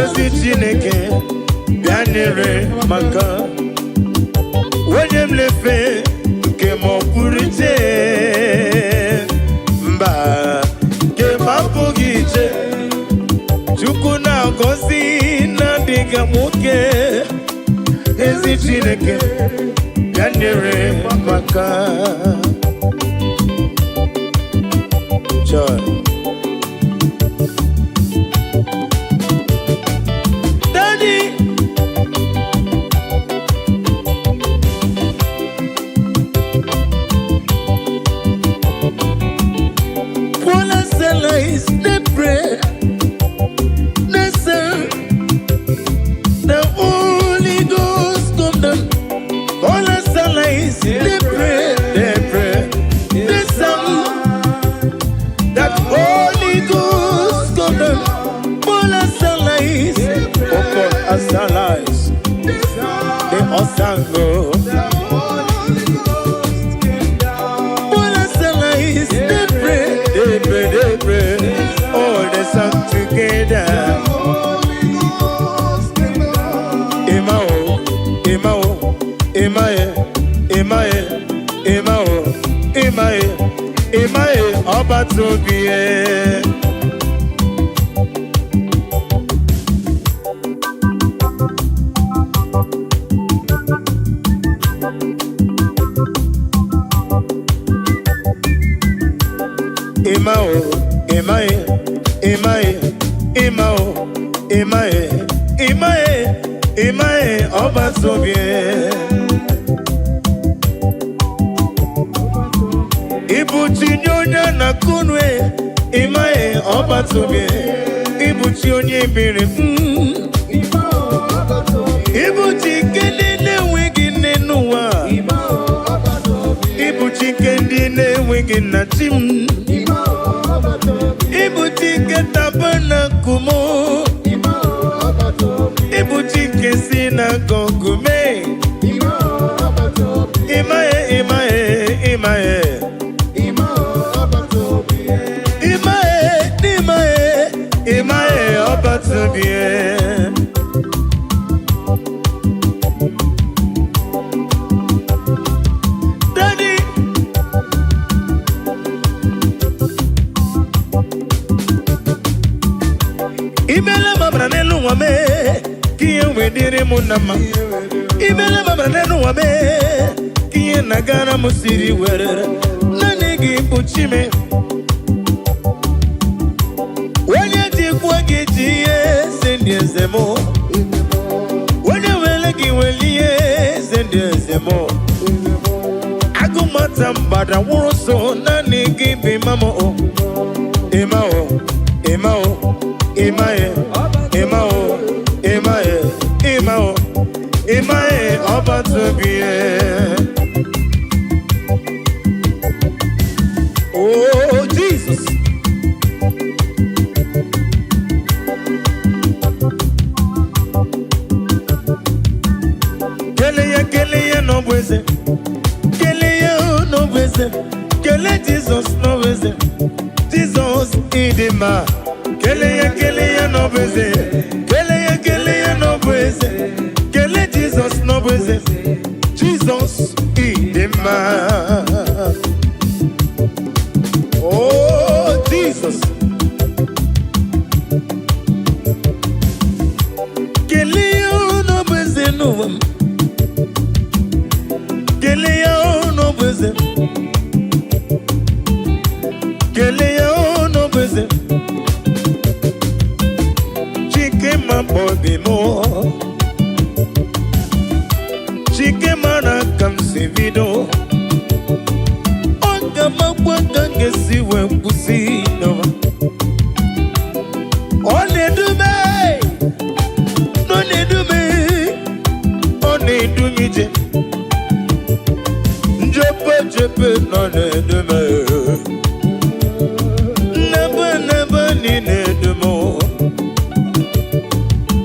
Ezi Chineke bịa nyere maka onye m lefe nke ma ọ pụrụ iche, mba, nke m abụghị iche. Chukwu na-agọzi na-adịghị m oke. Ezi Chineke bịa nyere maka. Joy. Daddy. Paul and Silas, they pray, they say, the Holy Ghost come down. Paul and Silas, they pray, they sang that Holy Ghost come down. Paul and Silas, oh Paul and Silas, they all sang, oh. Paul and Silas, they pray, they pray, they pray. Oh, they sang together. Emma oh, Emma oh, Emma eh, Emma eh, Emma oh, Emma eh, Emma eh, ọba tóbi eh. Emma oh, Emma eh, Emma eh, Emma oh, Emma eh, Emma eh, Emma eh, ọba tóbi eh. Ibuchi nye onye na-akụnwe, ịmaghị ọba tóbi. Ibuchi onye biri. Nke ndị na-enweghị nna, chi m. Ịbụ Chike tabernacle m. Ịbụ Chike si na gọgụ mee. Ịmaghị, ịmaghị, ịmaghị. Ịmaghị, ịmaghị, ịmaghị, ọbatụbie. Daddy. Imele mabara n'elu ụwa mee ka ihe wee dịrị m na mma. Imele mabara n'elu ụwa mee ka ihe na-agara m siri were. Naanị gị bụ chi m. Onye jikwa gị ji ihe eze ndị eze m. Onye were gị were ihe eze ndị eze m. Agụmata mgbada nwụrụ so, naanị gị bụ ịma m o. Ịma o, ịma o, ịma e, ịma o, ịma e, ịma o, ịma e, ọba tobi e. Oh, Jesus. Kele ya, kele ya n'ọbụ eze. Kele ya n'ọbụ eze. Kele Jizọs n'ọbụ eze. Jizọs, ịdị mma. Kele ya, kele ya n'ọbụ eze. Kele ya, kele ya n'ọbụ eze. Kele Jizọs n'ọbụ eze. Jizọs, ịdị mma. Oh, Jesus. Kele ya n'ọbụ eze n'ụwa m. Kele ya n'ọbụ eze. Kele ya n'ọbụ eze. Chike ma obi m. Chike mara ka m si bido. Ọ ga-amakwa ka m ga-esi wee kwụsị n'ụwa. Ọ na-edume, ọ na-edume, ọ na-edu m ije. Njepe jepe nọ na-edume. Nnebe nnebe niile edu m.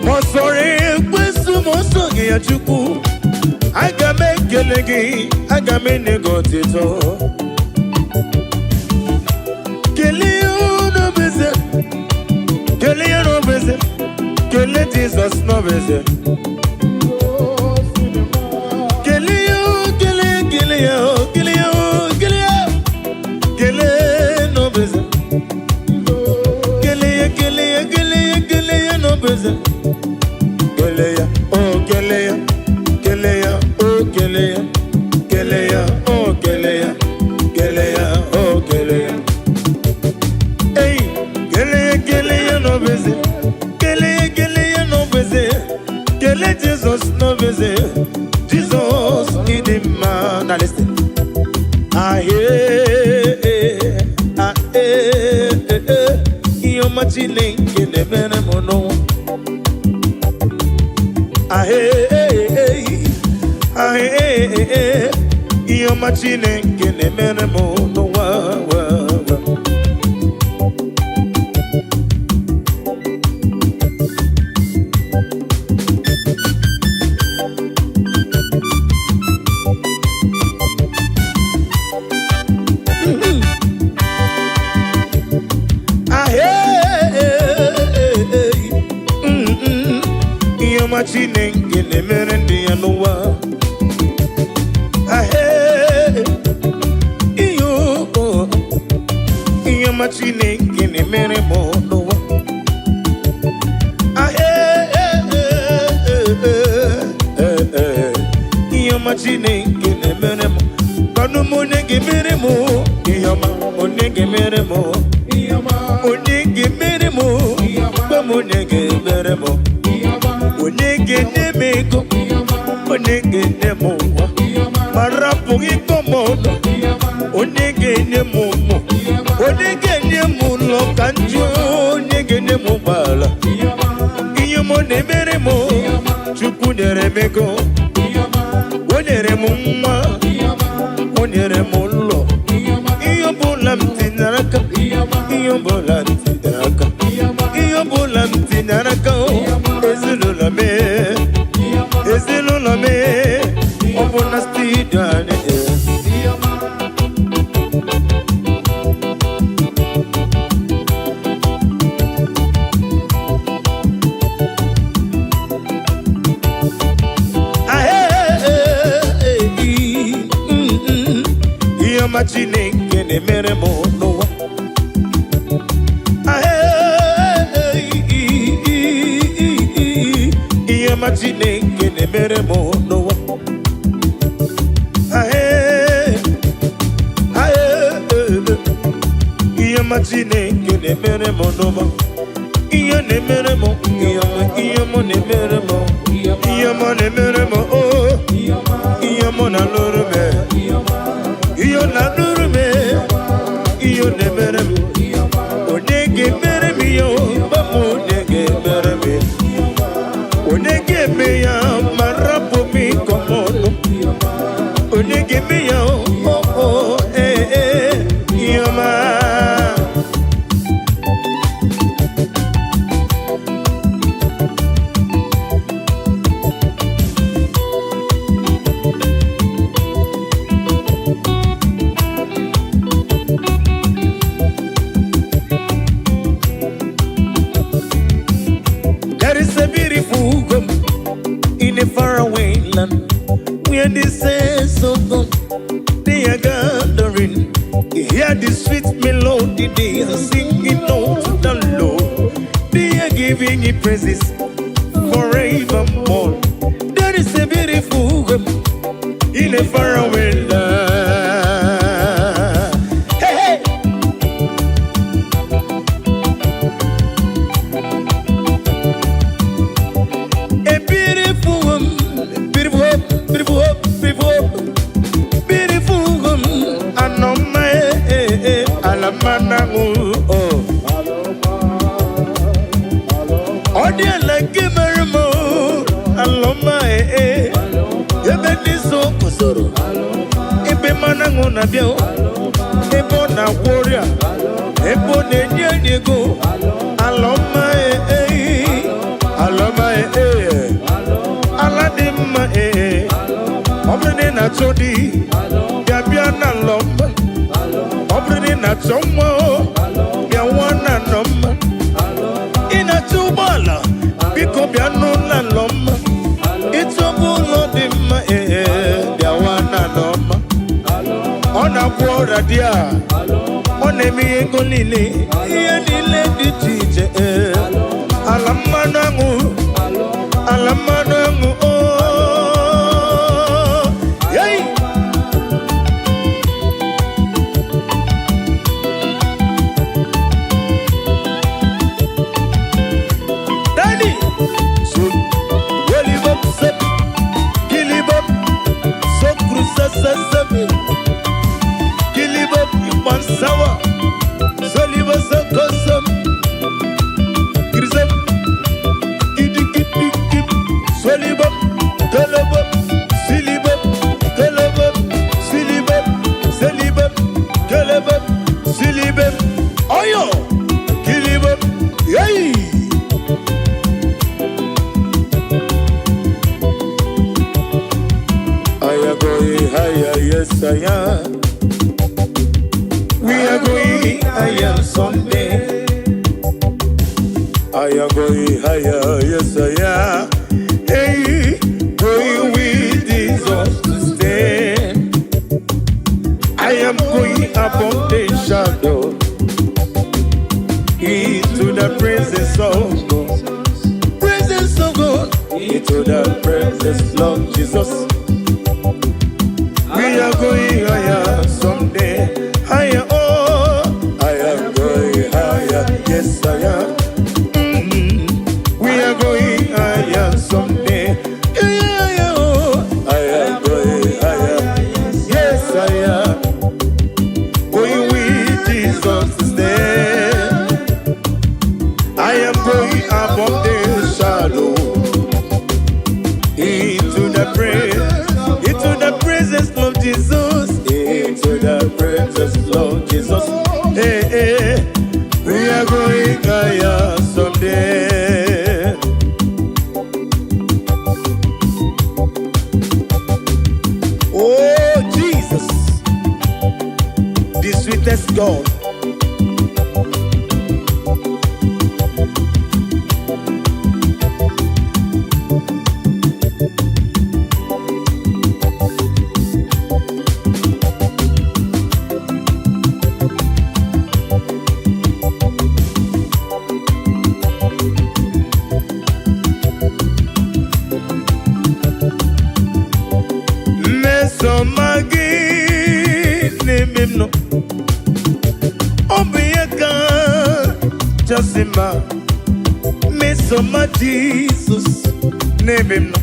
Ma ọ sọrọ ekwesu, ma ọ sọghị ya, Chukwu, aga m ekele gị, aga m enye gị otito. Kelee ya n'obeze, kelee ya n'obeze, kelee Jizọs n'obeze. Kelee ya, kelee, kelee ya, kelee ya, kelee ya, kelee n'obeze. Kelee ya, kelee ya, kelee ya, kelee ya n'obeze. Kelee ya, oh, kelee ya, kelee ya, oh, kelee ya, kelee ya, oh, kelee ya, kelee ya, oh, kelee ya. Hey, kelee ya, kelee ya n'obeze. Kelee ya, kelee ya n'obeze. Kelee Jizọs n'obeze. Jizọs, ịdị mma. Now listen. Ah, eh, ah, eh, eh, eh. Ihe ọma Chineke na-emere m n'ụwa. Ah, eh, eh, eh. Ah, eh, eh, eh. Ihe ọma Chineke na-emere m n'ụwa. Wa, wa. Ah, eh, eh, eh, eh. Ihe ọma Chineke na-emere ndị ya n'ụwa. Ah, eh, ihe o- ihe ọma Chineke na-emere m n'ụwa. Ah, eh, eh, eh, eh, eh, eh. Ihe ọma Chineke na-emere m. Kwanụ m, onye ga-emere m ihe ọma? Onye ga-emere m? Onye ga-emere m? Gwa m, onye ga-emere m? Onye ga-enye m ego? Onye ga-enye m ụwa ma rapụghị ịkọ m ọnụ? Onye ga-enye m ụmụ? Onye ga-enye m ụlọ ka njụ? Onye ga-enye m ụgbọala? Ihe m na-emere m, Chukwu nyere m ego, o nyere m nwa, o nyere m ụlọ. Ihe ọbụla m tinyere aka, ihe ọbụla m tinyere aka o, ezinụlọ m, ezinụlọ m, ọ bụ na studio anyị. Ihe ọma Chineke na-emere m n'ụwa. Ihe ọma Chineke na-emere m n'ụwa. Ihe ọma Chineke na-emere m n'ụwa. Ihe na-emere m, ihe ọma, ihe ọma na-emere m, ihe ọma na-emere m, oh, ihe ọma na-alụrụ m, ihe ọ na-alụrụ m, ihe ọ na-emere m. Onye ga-emere m ihe o, papa, onye ga-emere m ya? Onye ga-eme ya ma rapụ m ịkọ m ọnụ? Onye ga-eme ya o, o, ee, ee, ihe ọma. There is a beautiful home in a faraway land where the saints of God, they are gathering. Hear the sweet melody they are singing out to the Lord. They are giving Him praises forevermore. There is a beautiful home in a faraway land. Hey, hey! A beautiful woman, beautiful hope, beautiful hope, beautiful hope, beautiful woman. Anoma, eh, eh, alamana, oh. Ọ dị ala nke mere m, oh, alọma, eh, eh. Ebe ndị so guzoro, ebe mmanụ aṅụ na-abịa, oh. Ebe ọ na-agwọ ọrịa, ebe ọ na-enye enyi ego. Alọma, eh, eh, alọma, eh, eh. Ala dị mma, ee. Ọ bụrụ na ị na-achọ di, bịa, bịa na alọma. Ọ bụrụ na ị na-achọ nwa o, bịa nwa na alọma. Ị na-achọ ụgbọala, biko bịa n'ụlọ alọma. Ịchọba ụlọ dị mma, ee, bịa nwa na alọma. Ọ na-agwọ ọrịa dị a, ọ na-eme ihe ego niile, ihe niile dị iche iche, ee. Ala mmanụ aṅụ, ala mmanụ aṅụ, oh. Hey! Daddy! So, welibop, sep, kilibop, so cruza, sasami, kilibop, ipansawa, soliba, sokosam, grisam, kidikidikip, solibop, kelebop, silibop, kelebop, silibop, selibop, kelebop, silibop, oyo, kilibop, yay! I am going higher, yes I am. We are going higher someday. I am going higher, yes I am. Hey, going with Jesus to stay. I am going above the shadow into the presence of God. Presence of God. Into the presence of Jesus. We are going higher someday. Higher, oh, I am going higher. Yes, I am. We are going higher someday. Yeah, oh, I am going higher. Yes, I am. Going with Jesus to stay. I am going above the shadow into the presence of Jesus, into the presence of Jesus. Hey, hey. Sweetest God. Mmesoma gị n'ebe m nọ, ọ bụ ihe kachasị mma. Mmesoma Jizọs n'ebe m nọ,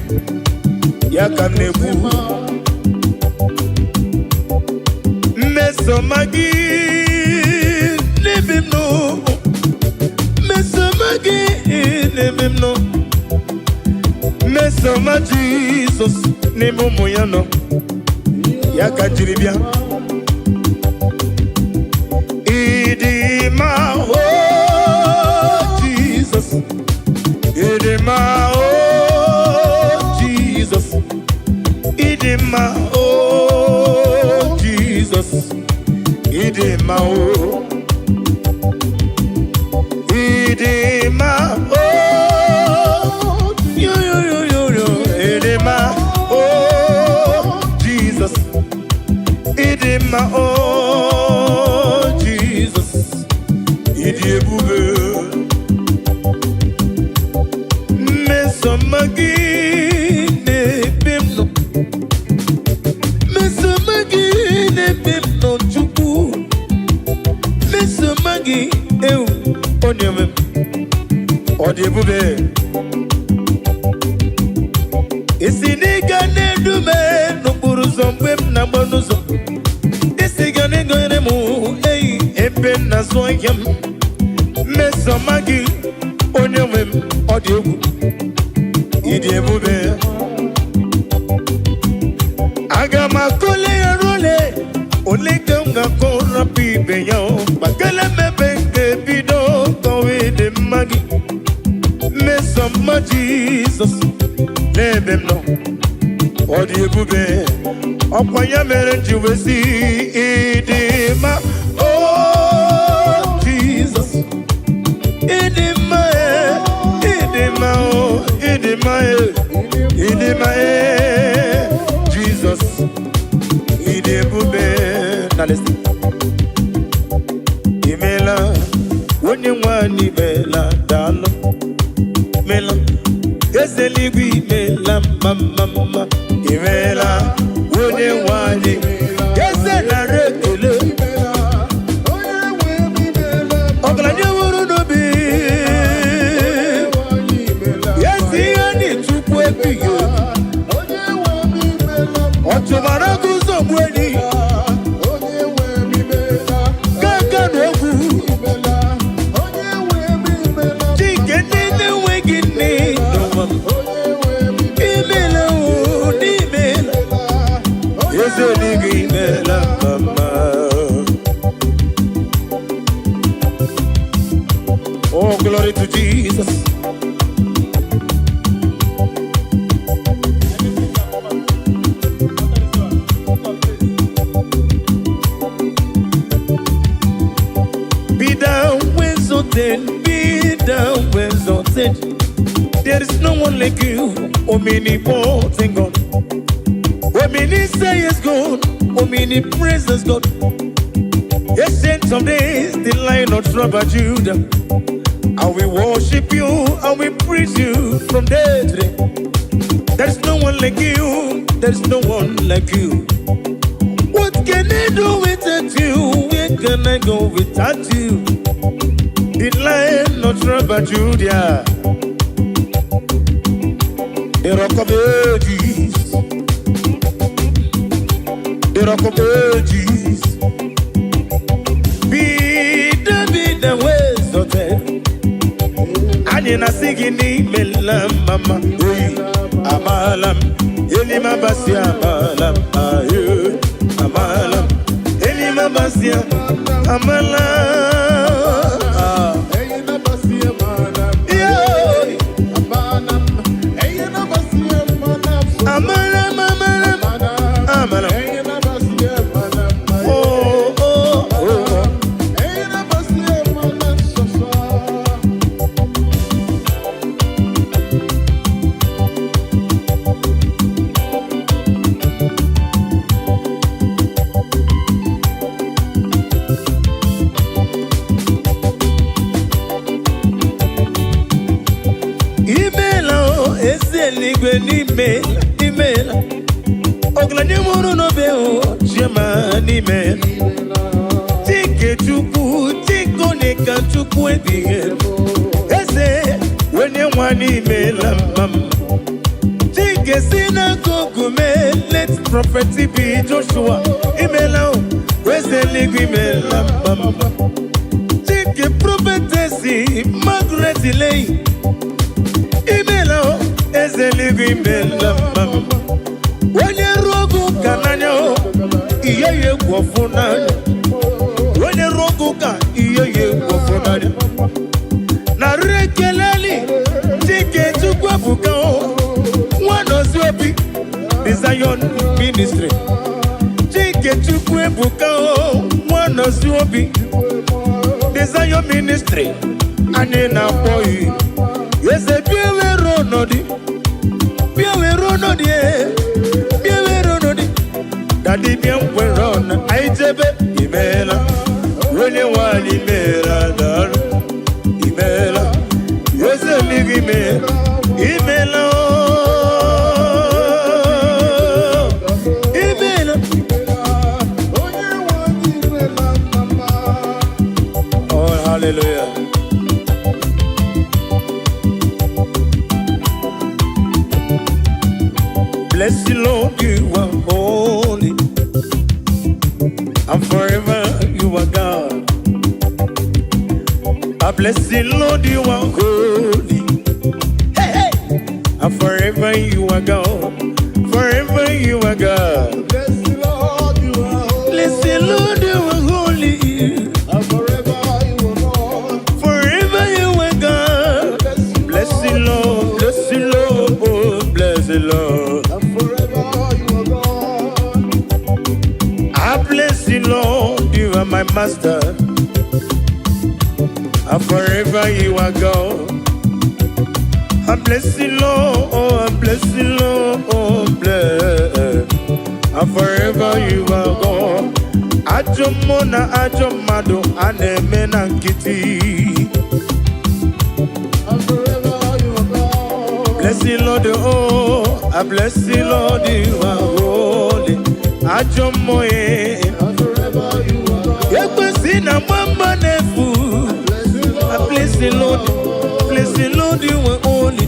ya ka m na-ekwu. Mmesoma gị n'ebe m nọ, mmesoma gị n'ebe m nọ, mmesoma Jizọs n'ebe ụmụ ya nọ, ya ka m jiri bịa. Ịdị mma, o Jizọs, ịdị mma, o Jizọs, ịdị mma, o Jizọs, ịdị mma, o ịdị mma, o yo yo yo yo yo, ịdị mma, o Jizọs, ịdị mma, o Jizọs, ịdị ebube. Mmesoma gị na-ebe m nọ, mmesoma gị na-ebe m nọ, Chukwu, mmesoma gị ewu onye nwe m, ọ dị ebube. Isi n'ịga na-edu m n'okporo ụzọ mgbe m na-agba n'ụzọ, isi ga na-egonyere m eyi ebe m na-azụ ahịa m. Mmesoma gị, onye nwe m, ọ dị egwu, ịdị ebube. Aga m akọle ya role ole ka m ga-akọ rapụ ibe ya o gbakele mebe nke bido kọwa ịdị mma gị. Mmesoma Jizọs n'ebe m nọ, ọ dị ebube. Ọkwa ya mere m ji wee sị ịdị mma, o Jizọs, ịdị mma e, ịdị mma o, ịdị mma e, ịdị mma e, Jizọs, ịdị ebube. Na listen. Imela, onye nwanyị, imela, daalụ, imela, eze eluigwe, imela, mma mma mma, imela, onye nwanyị, eze, nara ekele. Ọgaranya nwere n'obi ezi ihe anyị, Chukwu ebighị obi, ọ chụbara gị ụzọ gbuo enyi gaga na ogwu chike ndị na-enweghị nne n'ụwa. Imela o, n'imela, eze eluigwe, imela mama. Oh, glory to Jesus. Be thou exalted, be thou exalted. There is no one like you, omnipotent God. Omniscience God, omnipresence God. Ancient of days, the Lion of tribe of Judah. And we worship you and we praise you from day to day. There is no one like you, there is no one like you. What can I do without you? Where can I go without you? The Lion of tribe of Judah, the Rock of Ages, the Rock of Ages. Be thou exalted. Anyị na-asị gị n'imela mama oyi, amaala m elimabasi, amaala m ayo, amaala m elimabasi, amala. Ah. Yeah. Amala m, amala m, amala m. Oh, oh, oh. Eluigwe n'ime imeela. Ọgaranya mụrụ n'obe o, chioma n'ime. Chike Chukwu, Chike onye ka Chukwu ebighị ebi. Eze onye nwa n'imela mma m. Chike si n'akụkụ mee, late Prophet B. Joshua, imela o, eze eluigwe imela mma m. Chike Prophetess Margaret Leyi, imela o, eze eluigwe imela mma m. Onye ruo oge ụka n'anya o, ihe ya egwu ọfụ n'anya. Onye ruo oge ụka, ihe ya egwu ọfụ n'anya. Narị ekeleli Chike Chukwu ebuka o, Nwanọzi Obi, The Zion Ministry. Chike Chukwu ebuka o, Nwanọzi Obi, The Zion Ministry. Anyị na-akpọ ya eze, bịa were ọnọdụ, bịa were ọnọdụ e, bịa were ọnọdụ. Daddy, bịa nwere ọnụ anyị jebe. Imeela, onye nwanyị, imeela, daalụ, imeela, eze eluigwe, imeela, imeela ooo, imeela. Onye nwe anyị imela mama. Oh, hallelujah. Bless you, Lord, you are holy, and forever you are God. I bless you, Lord, you are holy. Hey, hey. And forever you are God. Forever you are God. Bless the Lord, you are holy. Bless you, Lord, you are holy. And forever you are God. Forever you are God. Bless you, Bless you, Lord. Bless you, Lord. Oh, bless you, Lord. And forever you are God. I bless you, Lord. You are my master. And forever you are God. I bless you, Lord. Oh, I bless you, Lord. Oh, bless. And forever you are God. Ajọ mmụọ na ajọ mmadụ a na-eme na nkịtị. And forever you are God. Bless you, Lord, oh, I bless you, Lord, you are holy. Ajọ mmụọ eh. And forever you are God. Ekwesị na mama na-efu. Bless you, I Lord. bless you, Lord. Bless you, Lord, you are holy.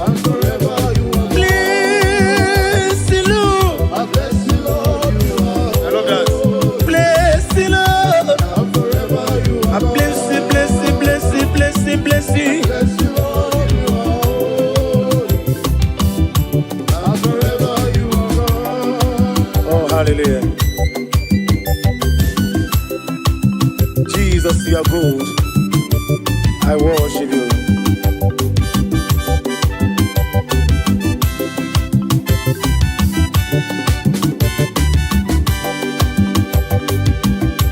And forever you are God. Bless you, Lord. I bless you, Lord, you are I love that. Bless you, Lord. And forever you I are God. bless you, bless you, bless you, bless you, bless you. Bless you, Lord, you are holy. And forever you are God. Oh, hallelujah. Jesus, you are good. I worship you.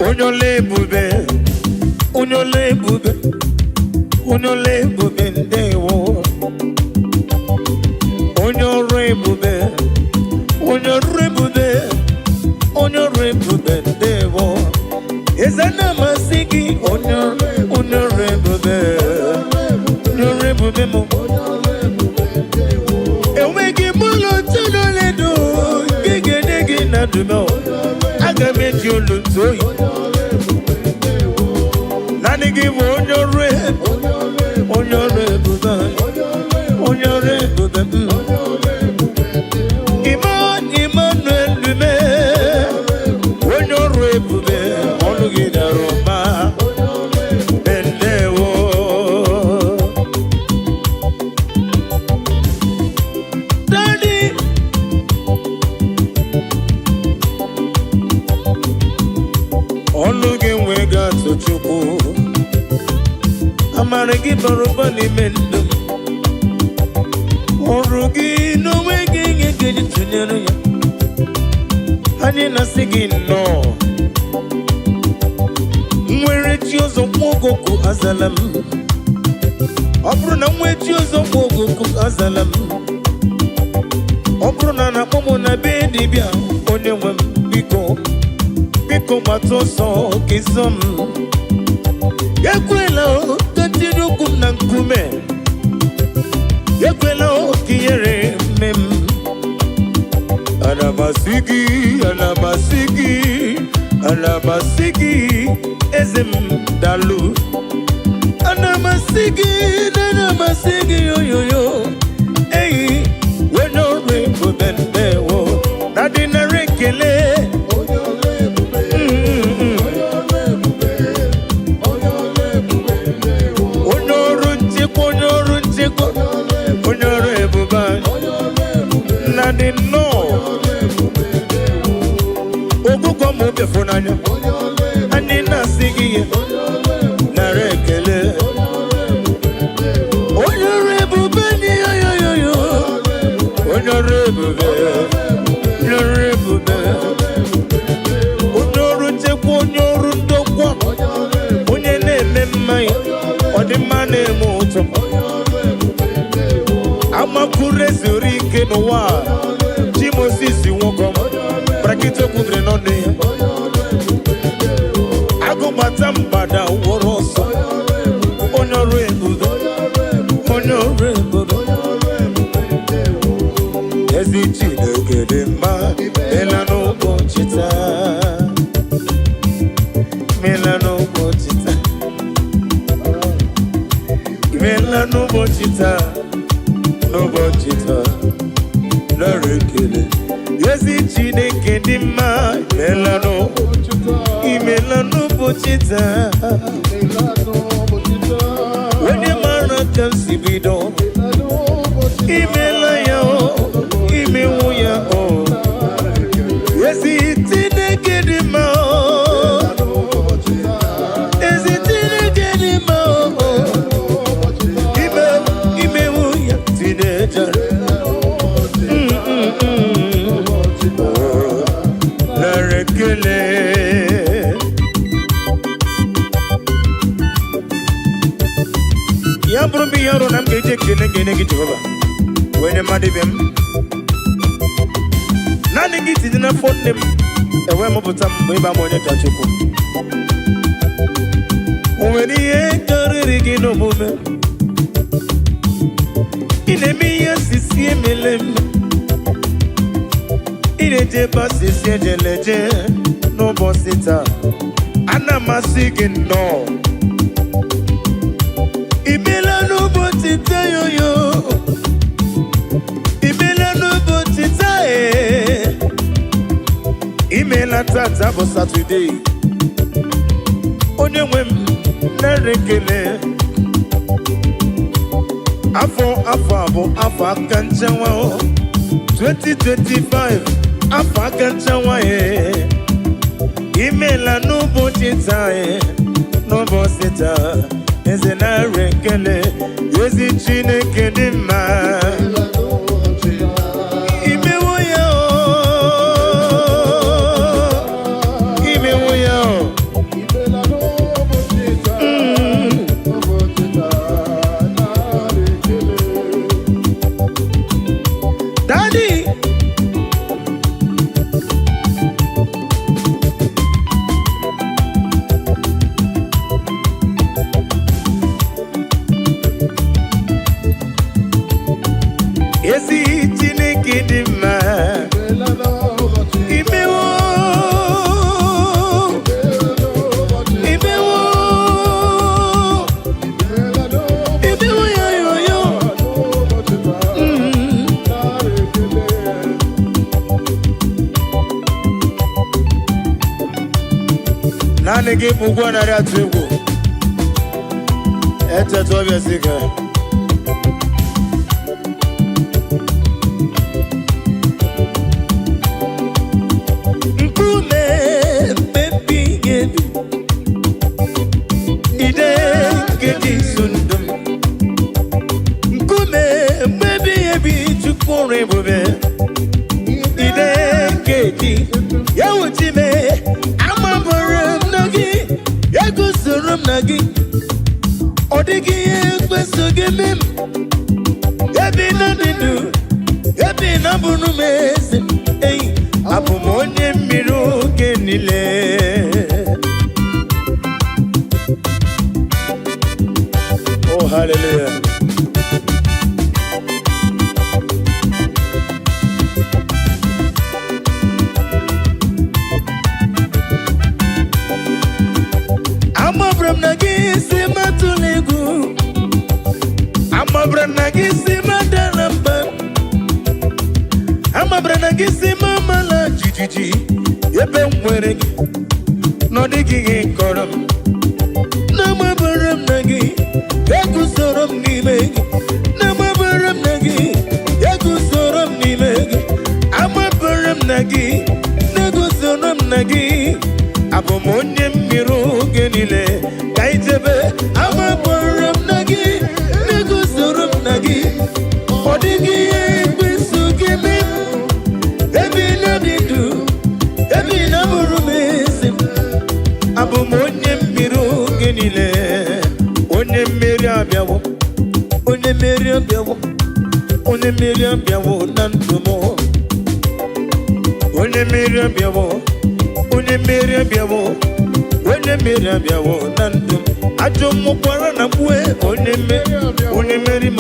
Onye ọla ebube, onye ọla ebube, onye ọla ebube, ndewo. Onye ọrụ ebube, onye ọrụ ebube, onye ọrụ ebube, ndewo. Eze na-amasị gị, onye ọrụ ebube, onye ọrụ ebube m. Enweghị m ụlọ tụlụledo nke ga-enye gị na ndụmọ. Aga m eji olu ntụ oyi. Naanị gị bụ onye ọrụ ebube, onye ọrụ ebube, onye ọrụ ebube m. Emmanuel Lume, onye ọrụ ebube, ọnụ gị dara ụba. Ndewo. Daddy, ọnụ gị nwee ga-atụ Chukwu. Amara gị bara ụba n'ime ndụ m. Ọrụ gị n'onwe gị ihe ga-eji tụnyere ya. Anyị na-asị gị nnọọ. Nwere chi ọzọ nwa ogogo azala m. Ọ bụrụ na nwee chi ọzọ nwa ogogo azala m. Ọ bụrụ na na-akpọ m na be dibịa, onye nwe m, biko, biko, gbata ọsọ ka ịzọ m. Ekwela o, ka tinye ụkwụ m na nkume. Ekwela o, ka ihere. m asị gị, ana m asị gị, ana m asị gị, eze m, dalụ. Ana m asị gị, ana m asị gị, oyoyo eyi onye ọrụ ebube, ndewo na dị nara ekele. Onye ọrụ ebube, onye ọrụ ebube, onye ọrụ ebube, ndewo. Onye ọrụ nchekwa, onye ọrụ nchekwa, onye ọrụ ebube anyị. Onye ọrụ ebube, Nna dị nnọọ. ọrụ ebube, ndewo. Ogụgọ ma obi n'anya. Onye ọrụ ebube, Anyị na-asị gị ihe onye ọrụ ebube, nara ekele. onye ọrụ ebube, ndewo. Onye ọrụ ebube dị, yoyoyoyo. Onye ọrụ ebube, onye ọrụ ebube, onye ọrụ nchekwa, onye ọrụ ndokwa, Onye ọrụ ebube, onye na-eme mmanya ọdịmma na-eme ụtọ. Onye ọrụ ebube, ndewo. Amakwuru ezuru ike n'ụwa a. Chi Moses nwoke brakịta okwubiri n'ọnụ ya. Onye ọrụ ebube, ndewo. Agụgbata mgbada wụrụ ọsọ. Onye ọrụ ebube, Onye ọrụ ebube, onye ọrụ ebube, onye ọrụ ebube. Onye ọrụ ebube, ndewo. Ezi Chineke dị mma, mela n'ụbọchị taa, mela n'ụbọchị taa, mela n'ụbọchị taa, n'ụbọchị taa, nara ekele. Ezi Chineke dị mma, mela Ụbọchị taa, imela n'ụbọchị taa. imela n'ụbọchị taa. Onye mara ka m si bido. Imela n'ụbọchị taa. Imela ya o, imewu ya o. Nara ekele. Ezi Chineke dị mma o. N'ụbọchị taa, Ezi Chineke dị mma o. n'ụbọchị taa, Ime imewu ya tinejara. n'ụbọchị ụbọchị taa. Nara ekele. Ya bụrụ m ihe ọrụ na m ga-eji ekele ga-enye gị, Jehova, wee nye mmadụ ibe m. Naanị gị tinye n'afọ nne m ewee mụpụta m mgbe ịba m onye ka Chukwu. O nwere ihe karịrị gị n'omume? Ị na-eme ihe asịsị emele m. Ị na-eje ebe asịsị ejeleje n'ụbọchị taa. Ana m asị gị nnọọ. Imela n'ụbọchị taa, yoyo. Imela n'ụbọchị taa ee. Imela tata bụ Satọde. Onye nwe m, nara ekele. Afọ afọ a bụ afọ aka nchewa o. 2025, afọ aka nchewa ee. Imela n'ụbọchị taa ee. N'ụbọchị taa, eze, nara ekele. Ezi Chineke dị mma. Imela n'ụbọchị taa. Imewo ya o, imewo ya o. Imela n'ụbọchị taa. Ụbọchị taa, nara ekele. Daddy. Ezi Chineke dị mma. Imela n'ụbọchị taa. Imewo. Imela n'ụbọchị taa. Imewo. Imela n'ụbọchị Imewo ya yo yo. N'ụbọchị taa, nara ekele. Naanị gị bụ ụgwọ narị atụ egwu. Echeta ọbịa si ka. Nkume mmebi ebi. Ide nke dị nso ndụ m. Nkume mmebi ebi, Chukwu ọrụ ebube. Ide nke dị ya wuchime amabụrụ m na gị eguzoro m na gị. Ọ dịghị ihe ekweso gị eme m. Ebi na dị ndụ, ebi na bụrụ m eze eyi, abụ m onye mmiri oge niile. Oh, hallelujah. Gị si m amala jijiji ebe m nwere gị na ọ dịghị ihe kọrọ m. Na-amabara m na gị eguzoro m n'ime gị. Na-amabara m na gị eguzoro m n'ime gị. Amabara m na gị na-eguzoro m na gị. Abụ m onye mmiri oge niile ka ijebe. Amabara m na gị na-eguzoro m na gị. Ọ dịghị ihe ekwensu ga-eme m. Ebe ị na-adị ndụ, ebe ị na-abụrụ m eze m. Abụ m onye mmiri oge niile. Onye mmeri abịawo, onye mmeri abịawo, onye mmeri abịawo na ndụ m. Onye mmeri abịawo, onye mmeri abịawo, onye mmeri abịawo na ndụ m. Ajọ mmụkwara na mkpue onye mmeri, onye mmeri m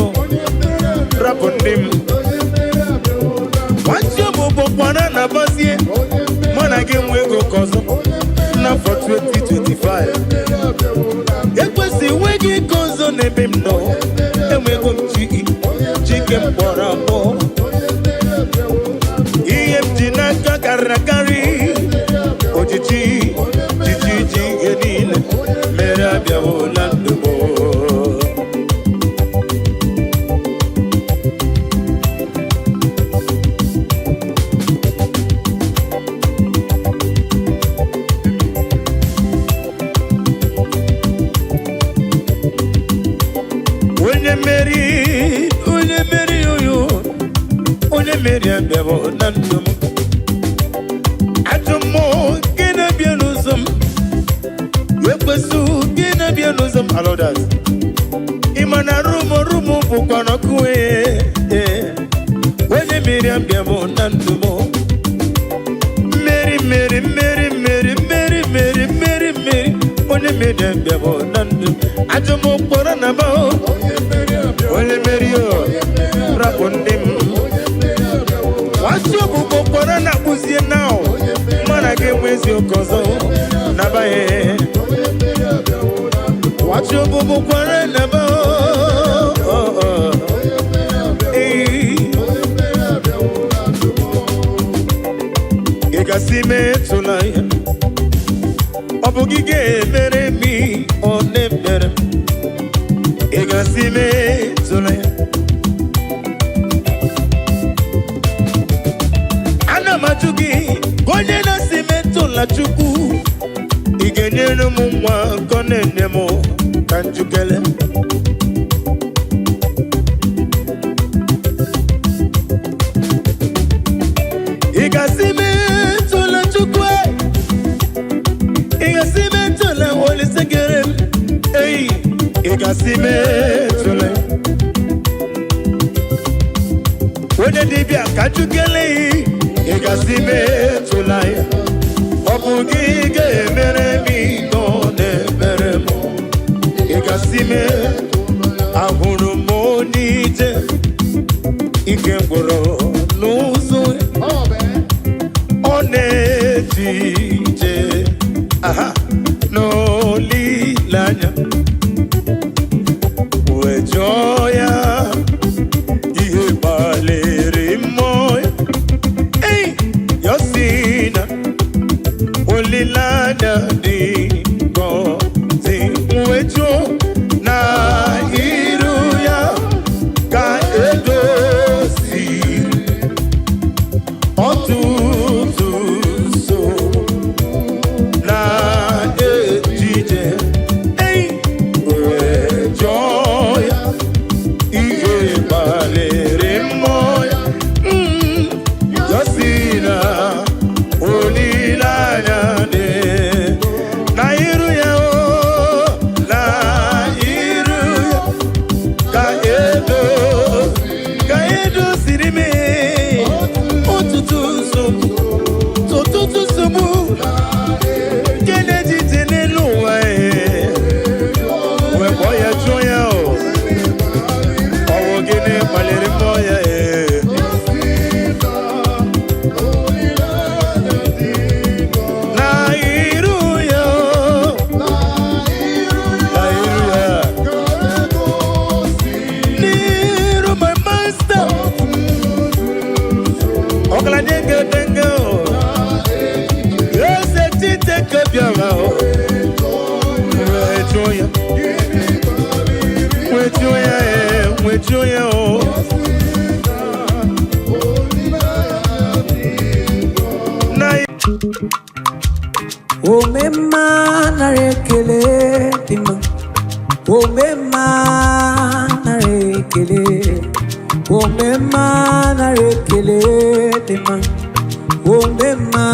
rapụ ndị m. Nwachi ọbụbọ kwara na bazie mụ na gị nwe ego ka ọzọ n'afọ 2025. Ekwesị enweghị ike ọzọ n'ebe m nọ. Enwego m chi, chike m kpọrọ akpọ. Ihe m ji n'aka karịrị akarị. Ojiji jiji ji ihe niile mere abịawo na ndụ m. Onye mmeri, onye mmeri, oyo, onye mmeri abịawo na ndụ m. Ajọ mmụọ nke na-abịa n'ụzọ m, ekwesị gị na-abịa n'ụzọ m, alodas. Ị ma na rumo rumo bụkwa n'ọkụ. Ee, onye mmeri abịawo na ndụ m. Mmeri, mmeri, mmeri, mmeri, mmeri, mmeri, mmeri, mmeri, onye mmeri abịawo na ndụ m. Ajọ mmụọ kpọrọ na ba onye mmeri o rapụ ndị m. Nwatị ọbụbọ kpọrọ na akpụzie na mana gị enwe eziokwu ọzọ nabaghị. Nwatị ọbụbọ kwara na ba. Ee, ị gasị metụla ya. Ọ bụ gị ga-emere m ihe ọ na-emere m. Ị gasị metụla ya. Ana m ajụ gị ka onye na-asị metụla Chukwu, ị ga-enyere m nwa nke ọ na-enye m ka njukele. Ị ga-asị metụla Chukwu e. Ị ga-asị metụla Olise kere m ei. Ị ga-asị metụla onye dibịa ka njukele. Ị ga-asị metụla ya. Ọ bụ gị ga-emere m ihe ọ na-emere m. Ị ga-asị mee. Ahụrụ m onye ije ike gwụrụ n'ụzọ. Ọ na-eje ije aha n'olileanya wee jụọ ya ihe gbalịrị mmụọ ya. Ei, ya sị na olileanya dị ngọzi wee jụọ na iru ya ka edoziri ọtụtụ nsogbu na ejije. Ei, Nwejuo ya, nwejuo ya, ee, nwejuo ya o. Na Omemma, nara ekele dị mma. Omemma, nara ekele. Omemma, nara ekele dị mma. Omemma,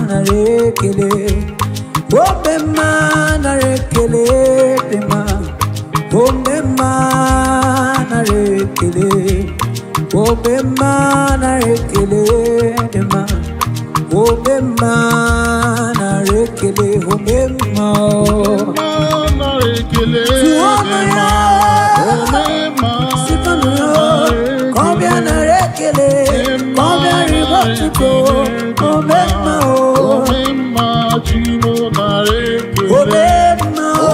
nara ekele. Omemma, nara ekele dị mma. Omemma, nara ekele. Omemma, nara ekele dị mma. Omemma, nara ekele. Omemma o. Tụọnụ ya, sikọnụ ya, ka ọ bịa nara ekele, ka ọ bịa ribe otuto. Omemma o. Omemma o,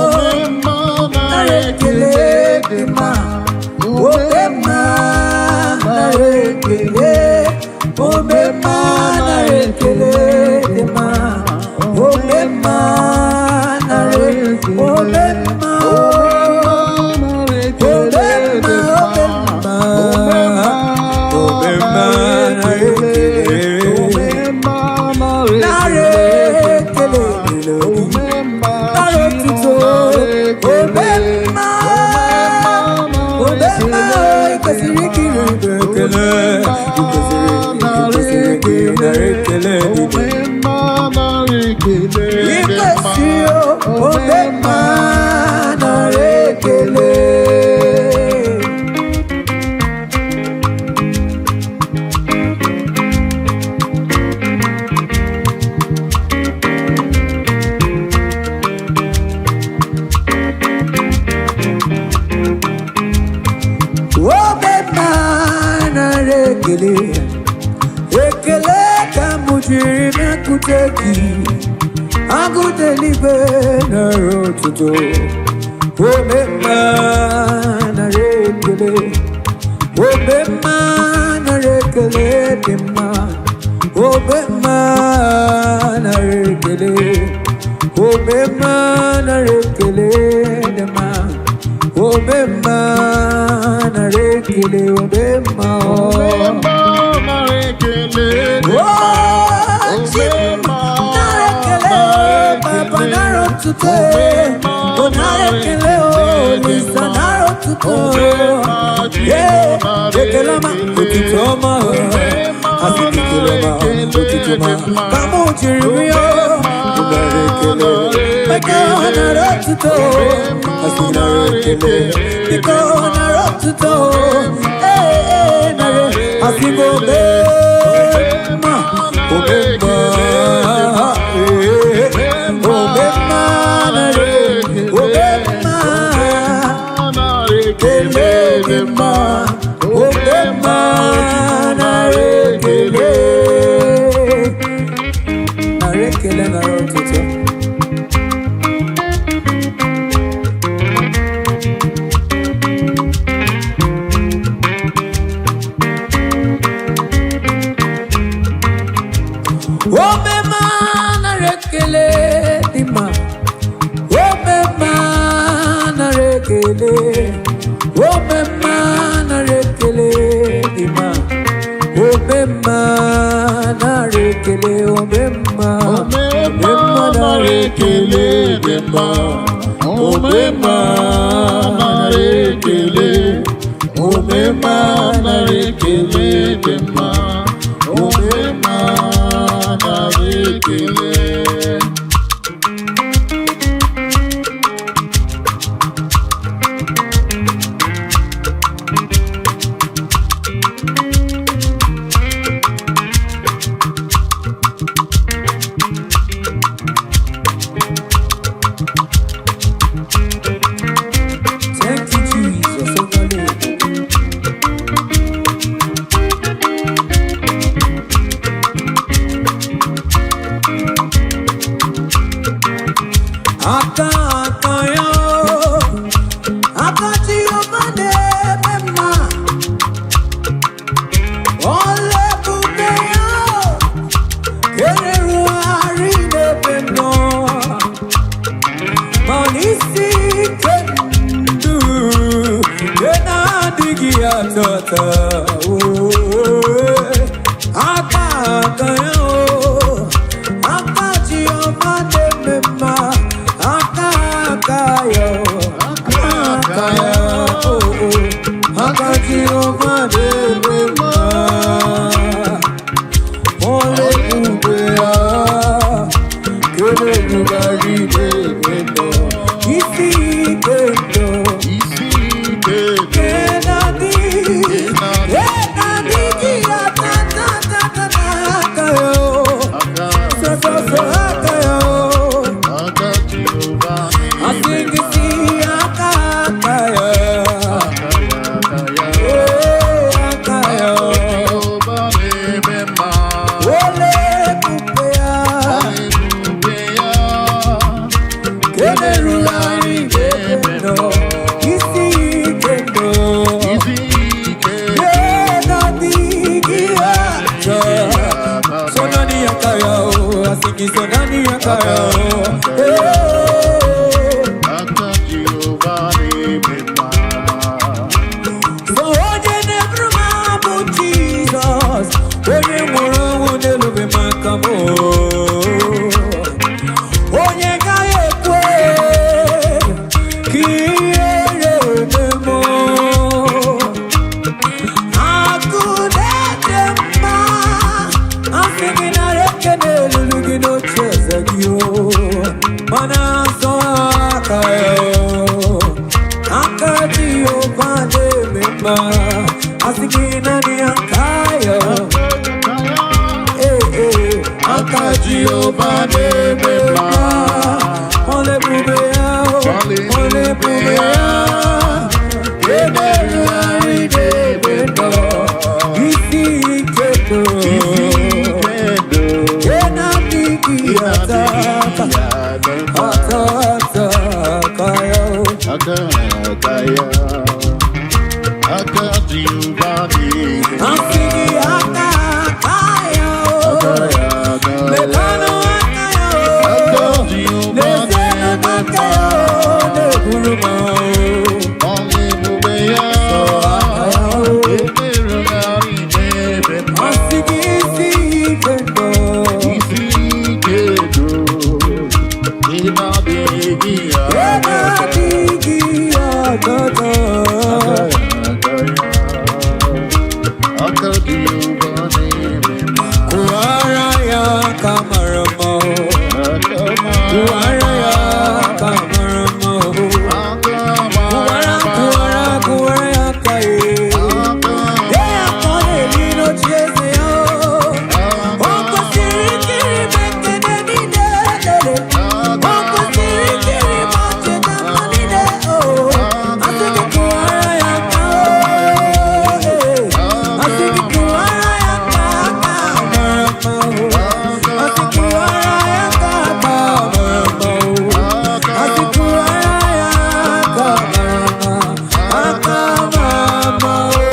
nara ekele dị mma. Omemma, nara ekele. Omemma, nara ekele dị mma. Omemma, nara omemma o. Omemma, omemma, omemma, nara ekele. Nara ekele nara otuto. Omemma, omemma, ị kwesịrị ikiri ekele. Ị kwesịrị ị nara ekele dị. Ị kwesịrị o, omemma, nara ekele. Omemma, nara ekele. Ekele ka m jiri bịakwute gị. Agụta eluigwe, nara otuto. Omemma, nara ekele. Omemma, nara ekele dị mma. Omemma, nara ekele. Omemma, nara ekele dị mma. Omemma, nara ekele. Omemma o. Oh, Chi m, nara ekele. Papa, nara otuto. O nara ekele o, Olisa, nara otuto. Yeah, ekele ọma, otuto ọma o. Asị m ekele ọma, otuto ọma. Ka mụ jiri rịọ, nara ekele. Maka nara otuto. Asị nara ekele. Biko nara otuto. Ee, ee, nara. Asị m omemma, omemma, ee, omemma, nara, omemma, ekele dị mma. Omemma, nara ekele. Nara ekele, nara otuto. Omemma, nara ekele dị mma. Omemma, nara ekele. Omemma, nara ekele dị mma. Omemma, nara ekele. Omemma, Omemma, nara ekele dị mma. Omemma, nara ekele. Omemma, nara ekele dị mma. Omemma, nara ekele. Thank you, Jesus. Overload. Aka aka ya o, aka Jehova na-eme mma. Ọla ebube ya o, kererugharị n'ebe m nọ. Ma n'isi atata oh. Aka aka ya o, aka Chioma na-eme mma, aka aka ya o, aka ya o, aka Chioma na-eme mma. Ole ebube ya, kele ebugharị n'ebe nọ, isi ike ndụ. Isi ike ndụ. Aka aka Jehova na-eme mma. Aka ya aka ya. Aka Jehova na-eme mma. Ebube ya. Isi ike Sonani akaya o, asiki sonani akaya o. Hey. Aka Jehova na-eme mma. So onye na-eburu m abụ Jizọs, onye nwụrụ ọnwụ n'elube maka m. Onye gaghị ekwe ka ihere eme m. Akụ na-ede mma, asị gị nara ekele elulu gị n'oche eze gị o, mana azọ aka ya o. Aka Jehova na-eme mma, asị gị naanị aka ya. Ee, ee, aka Jehova na-eme mma. Ọla ebube ya o, ọla ebube ya. Emerụgharị n'ebe nọ, isi ike ndụ. Isi ike ndụ. Nke na-adịghị ata ata, ata ata aka ya o. Aka aka ya. Aka Jehova na-eme mma. Asị gị aka aka ya o. Aka ya aka ya. Mekanụ aka ya o. Aka Jehova N'ezienụ na-eme aka ya mma. o, na-eburu m o. Ọla ebube ya. Aka ya o. Emerụgharị n'ebe mma. Asị gị isi ike ndụ. Isi ike ndụ. Ị na-adịghị Ebe aka. adịghị ọtọtọ. Aka Jehova na-eme mma. Kụwara ya aka mara mma o. Aka mara Kụwara ya aka mara mma o. Aka mara Kụwara, kụwara, kụwara ya aka ye. Aka Dee ya ka ọ na-eri n'oche eze ya o. O kwesịrị ikiri m ekele niile lele. O kwesịrị ikiri m ọchịcha mma niile o. Asị gị kụwara ya aka o. Asị gị kụwara ya aka aka mara mma o. Asị kụwara ya aka aka mara mma o. Asị kụwara ya aka mara mma, aka mara mma o.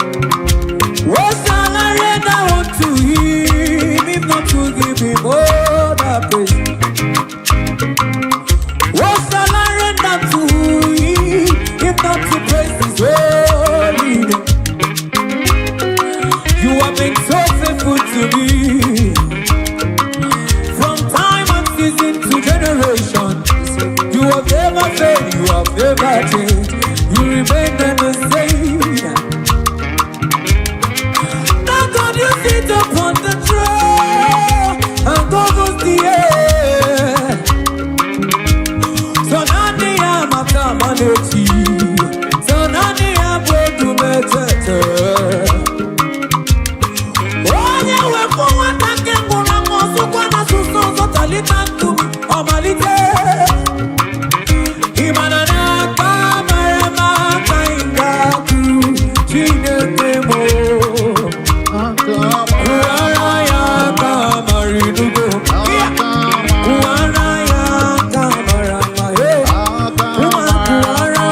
What shall I render unto him if not to give him all the praise? What shall I render to him if not to praise his holy name? You have been so faithful to me from time and season to generation. You have never failed, you have never changed. You remain the same. Now God, you sit upon the throne and governs the air. So nani ya makamaneti, so nani ya bwedumetete. Onye wepụ nwata nke nwụrụ anwụ ọsụkwa na asụsụ ọzọ talita nkume ọmalite. Ị mara n'aka mara mma ka ị ga-atụ Chineke mụ. Kụwara ya aka mara inugo. Kụwara ya aka mara mma. Hey. Kụwara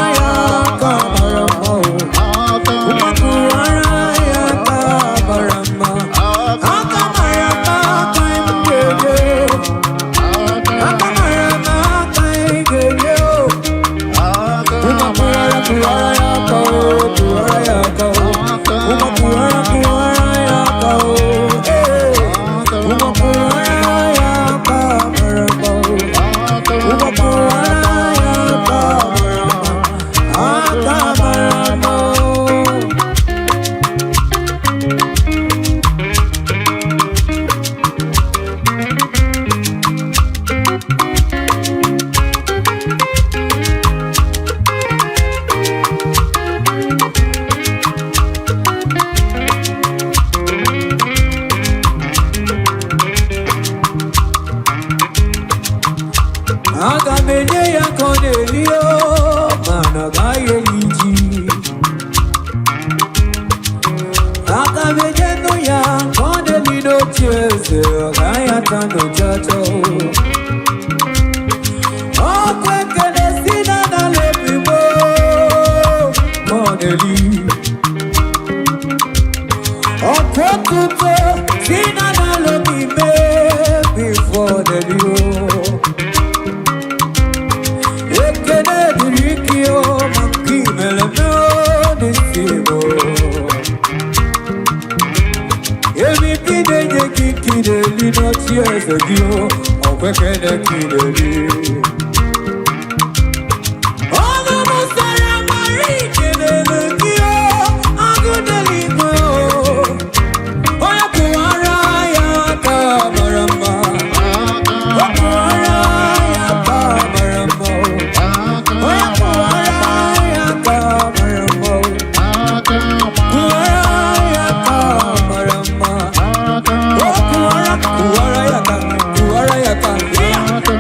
Aga m enye ya ka ọ na-eli o, mana ọ gaghị eli ji. Aga m enye nụ ya ka ọ na-eli n'oche eze, ọ gaghị ata n'ụchacha o. Ọkwa ekele si na n'ala ebigbo ka ọ na-eli. Ọkwa otuto si na n'ala obi mee before ọ na-eli o. Ekele dịrị gị o, maka imere m o n'isi m o. Ebibi na-enye gị ka ị na-eli n'oche eze gị o, ọkwa ekele ka ị na-eli. Ọnụ m sara mara ikelele gị o, agụ n'eluigwe o. Onye kụwara ya aka mara mma, ọ kụwara ya aka mara mma o. Onye kụwara ya aka mara mma o. Kụwara ya aka mara mma. O kụwara, kụwara ya aka, kụwara ya aka.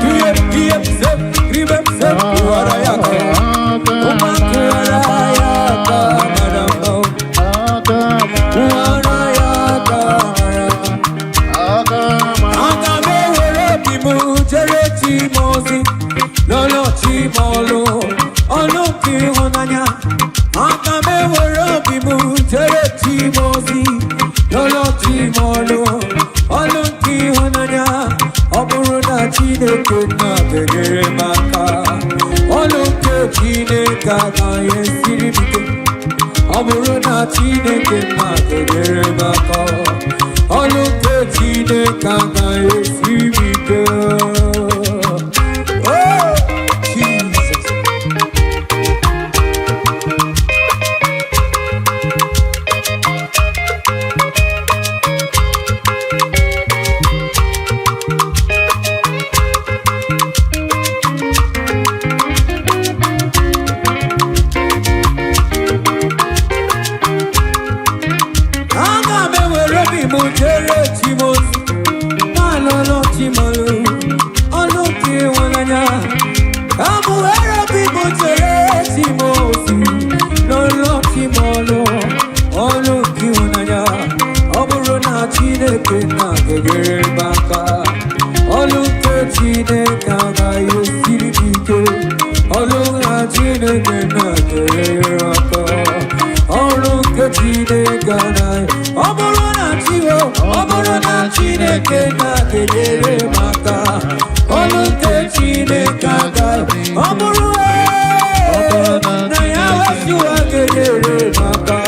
Ihe, ihe, se, ribe, se, kụwara ya aka. Ụma kụwara ya aka mara mma o. Kụwara ya aka mara mma. Aga m ewere obi m jere chi m ozi, lọlọ chi m ọlụ, ọlụ nke ịhụnanya. Aga m ewere obi m jere chi m ozi, lọlọ chi m ọlụ, ọlụ nke ịhụnanya. Ọ bụrụ na Chineke nna ga-enyere m aka, ọlụ nke Chineke agaghị esiri m ike. Ọ bụrụ na Chineke nna ga-enyere m aka, ọlụ nke Chineke agaghị esiri m ike. Oh, Jesus. Aga m ewere obi m jere chi m ozi, na-alụlụ chi m ọlụ, ọlụ nke ịhụnanya. Ka m were obi m jere chi m ozi, lụlụ chi m ọlụ, ọlụ nke ịhụnanya. Ọ bụrụ na Chineke na ga-enyere m aka, ọlụ nke Chineke agaghị esiri m ike. Ọlụ na Chineke na ga-enyere m aka. Ọrụ nke Chineke anaghị, ọ bụrụ na Chiwo, ọ bụrụ na Chineke na-enyere m aka, ọrụ nke Chineke agaghị, ọ bụrụ na ya wesịwa ga-enyere m aka,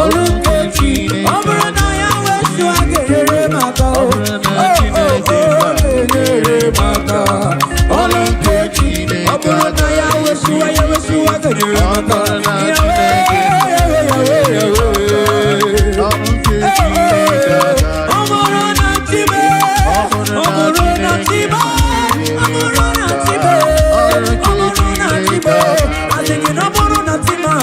ọrụ nke Chi, ọ bụrụ na ya wesịwa ga-enyere m aka, o o o ga-enyere m aka, ọrụ nke Chi, ọ bụrụ na ya wesịwa ya wesịwa ga-enyere m aka, Yahweh, Yahweh, Yahweh, Yahweh. Ọ bụrụ na Chibe, ọ bụrụ na Chibe, ọ bụrụ na Chibe, ọ bụrụ na Chibe, asị gị na ọ bụrụ na Chima,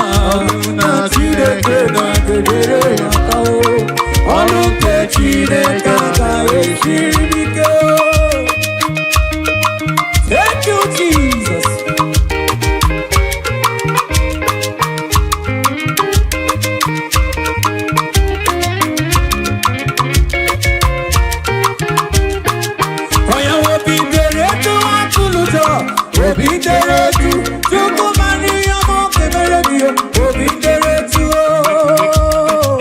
na Chineke na-enyere m aka o. Ọrụ nke Chineke agaghị esiri m ike o. Thank you, Jesus. Onye obi dere etu atụlụjọ, obi dere etu, Chukwu mara ihe ọma ọ ga-emere gị, obi dere etu o.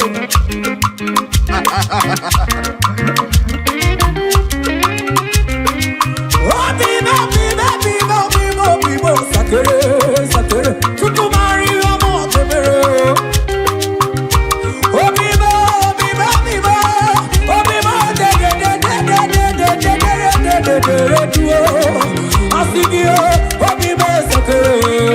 Obi m, obi m, obi m, obi m, obi m, sakere, sakere, Chukwu mara ihe ọma ọ ga-emere o. Obi m, obi m, obi m, obi m, de de de de de de de de de de de de de de o. Asị gị o, obi m sakere.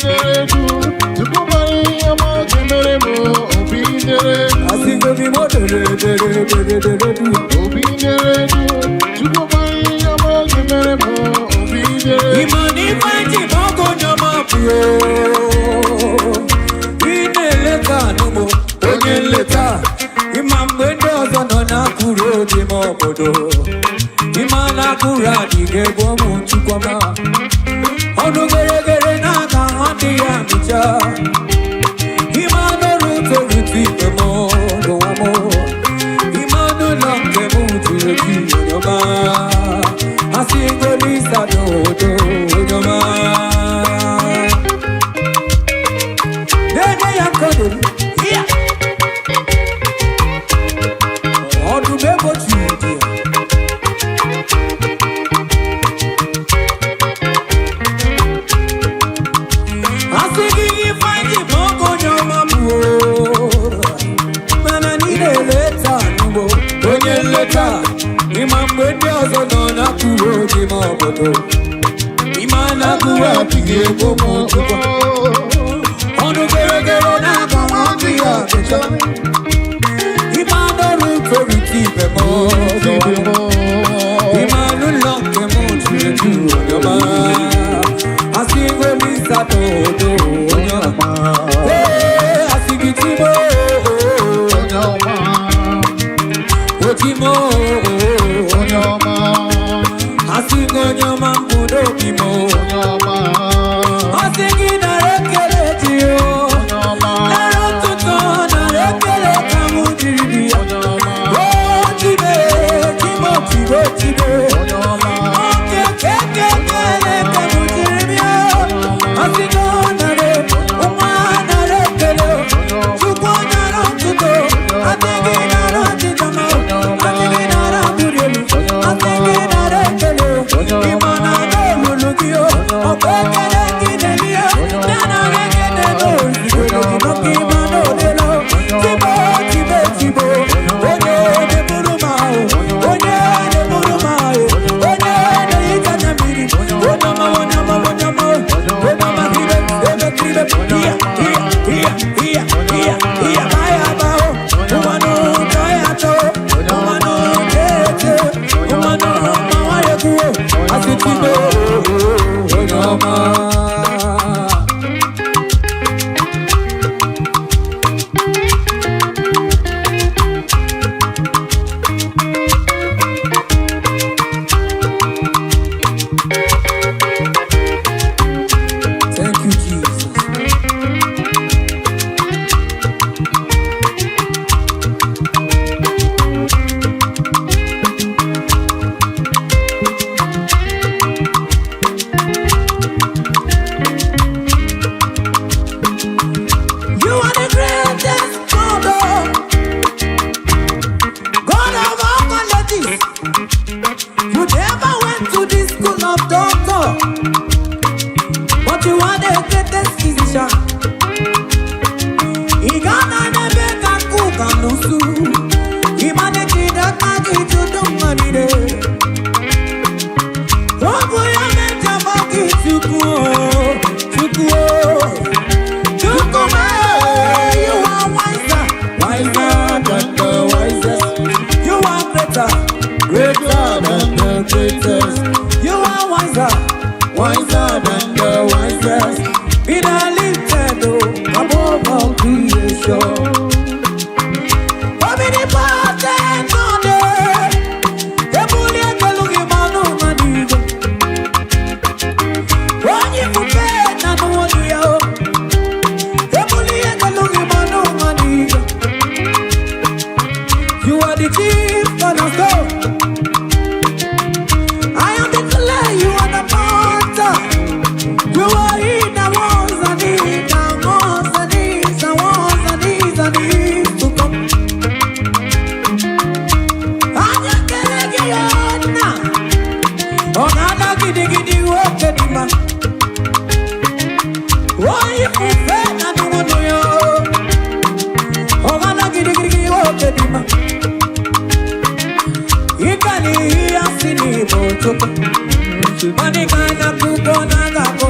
dere du, Chukwu mara ihe ọma ọ ga-emere m. Obi dere du, Asịgo m imo dere dere dere dere du. obi dere du, Chukwu mara ihe ọma ọ ga-emere m. Obi dere du. Ịma na ife ji ma ọgụ onye ọma bụ ị na-eleta anụmụ onye nleta. Ịma mgbe ndị ọzọ nọ na-akụrụ obi m obodo, ịma na akụrụ adịghị egwu ụmụ Chukwuma. Ọnụ geregere na-aga adịghị amịcha. Ịma n'ọrụ torutu ibe m n'ụwa m. Ịma n'ụlọ nke m juru eju onye ọma. Asị ngolisa n'odo onye ọma. Na-enye ya nkọdoro ya. Ọdụm egbochi dị ya. Asị gị ifeanyị ma ọgụ onye ọma bụ o. Mana niile eleta n'ugbo onye nleta. Ịma mgbe ndị ọzọ nọ na-akụrụ obi ma obodo. Ịma na-akụrụ adịghị egbo m Chukwu. Ọnụ geregere na-aga adịghị achịcha. Ịma n'ọrụ torite ibe m ọzọ. Ịma n'ụlọ nke m juru eju onye ọma. Asị ngolisa n'odo onye ọma. Ee, asị gị timo. Onye ọma, Otimo. onye ọma, Asị gị onye ọma mbụ n'obi m. onye ọma, Asị gị nara ekele dị o. onye ọma, Nara ụtụtụ, nara ekele ka mụ jiri dị ya. onye ọma, O tibe, timo, tibo, tibe. onye ọma, Oke, keke, kele ka mụ jiri bịa. Asị gị ọ nara, nwa nara ekele. Chukwu nara ụtụtụ, asị gị nara ọchịcha ma, asị gị nara mbuli elu, asị gị nara ekele. Ịma na n'olulu gị o, ọkwa ekele gị na-eri ya, na nara ekele n'ozugbo gị maka ịma na odelo. Tibo, tibe, tibo, onye na-eburu m ahụ, onye na-eburu m ahụ, onye na-ehicha anya mmiri, onye ọma, onye ọma, onye ọma, onye ọma, ibe, ebe, ibe, iya, iya, iya, iya, iya, iya, baya, bao, ụwanụ, tọya, tọ, ụwanụ, tete, ụwanụ, mawa, ekwuo, asị tibo, onye ọma. Thank you, Jesus. You are the greatest God, oh. God of all qualities. You never went to the school of doctor, but you are the greatest physician. Ị ga-ana n'ebe ka kuka n'usu. Ị ma na ejide aka gị jụdụ mma niile. Ọ bụ ya mejọba gị Chukwu o, Chukwu o. Chukwu m, you are wiser, wiser than the wisest. You are greater, greater than the greatest. You are wiser, wiser than the wisest. Be thou lifted oh, above all creation. Omnipotent God, ebuli ekelu gị ma n'ụwa n'igwe. Onye ifufe na n'ụwa ya o. Ebuli ekelu gị ma n'ụwa n'igwe. You are the chief cornerstone. I am the clay, you are the potter. You are he that was and is and was and is and was and is and is to come. Anya kele gị ya nna. Ọ na-ada gidigidi nwoke dị mma. Onye ifufe na nnụnụ ya o. Ọ na-ada gidigidi nwoke dị mma. Ịga n'ihi ya si n'Igbo Chukwu. Money man a cook on a go.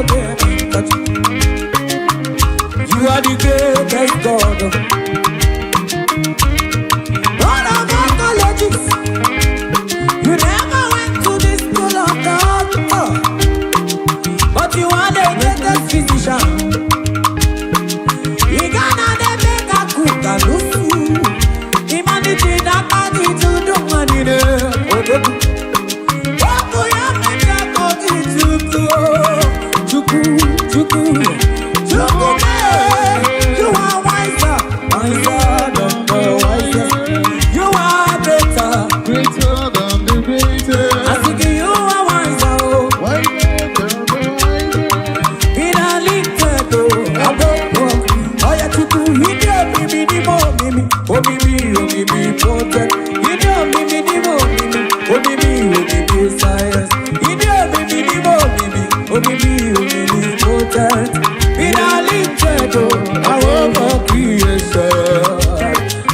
Omnipotent. Ịdị omimi n'ime omimi, omimi omimi science. Ịdị omimi n'ime omimi, omimi omnipotent. Finally, chedo, our creation.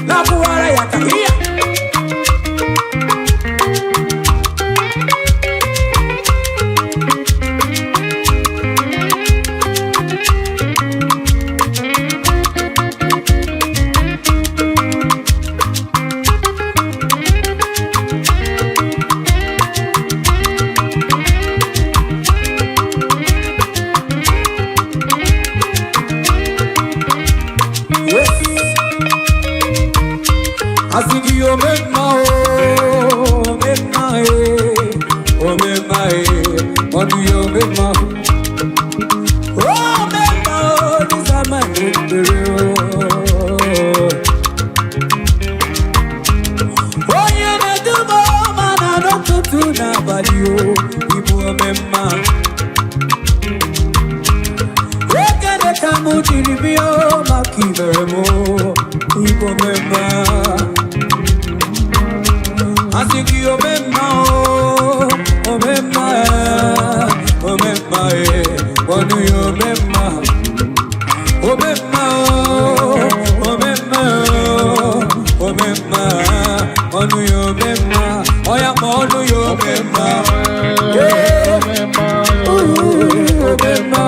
Nakuwara yaka iya. Yes. Asị gị omemma o, omemma e, omemma e, ọdụ ya omemma. Omemma o, dịsa ma ekpere o. Onye na-eduba ọma na n'ụtụtụ n'abalị o, ịbụ omemma. Ekele ka mụ jiri bịa o, maka ibere m o, ịbụ omemma. Asị gị omemma o, omemma e, omemma e, ọnụ ya omemma. Omemma o, omemma o, omemma, ọnụ ya omemma, ọya ma ọnụ ya omemma. Yeah. Ooh, omemma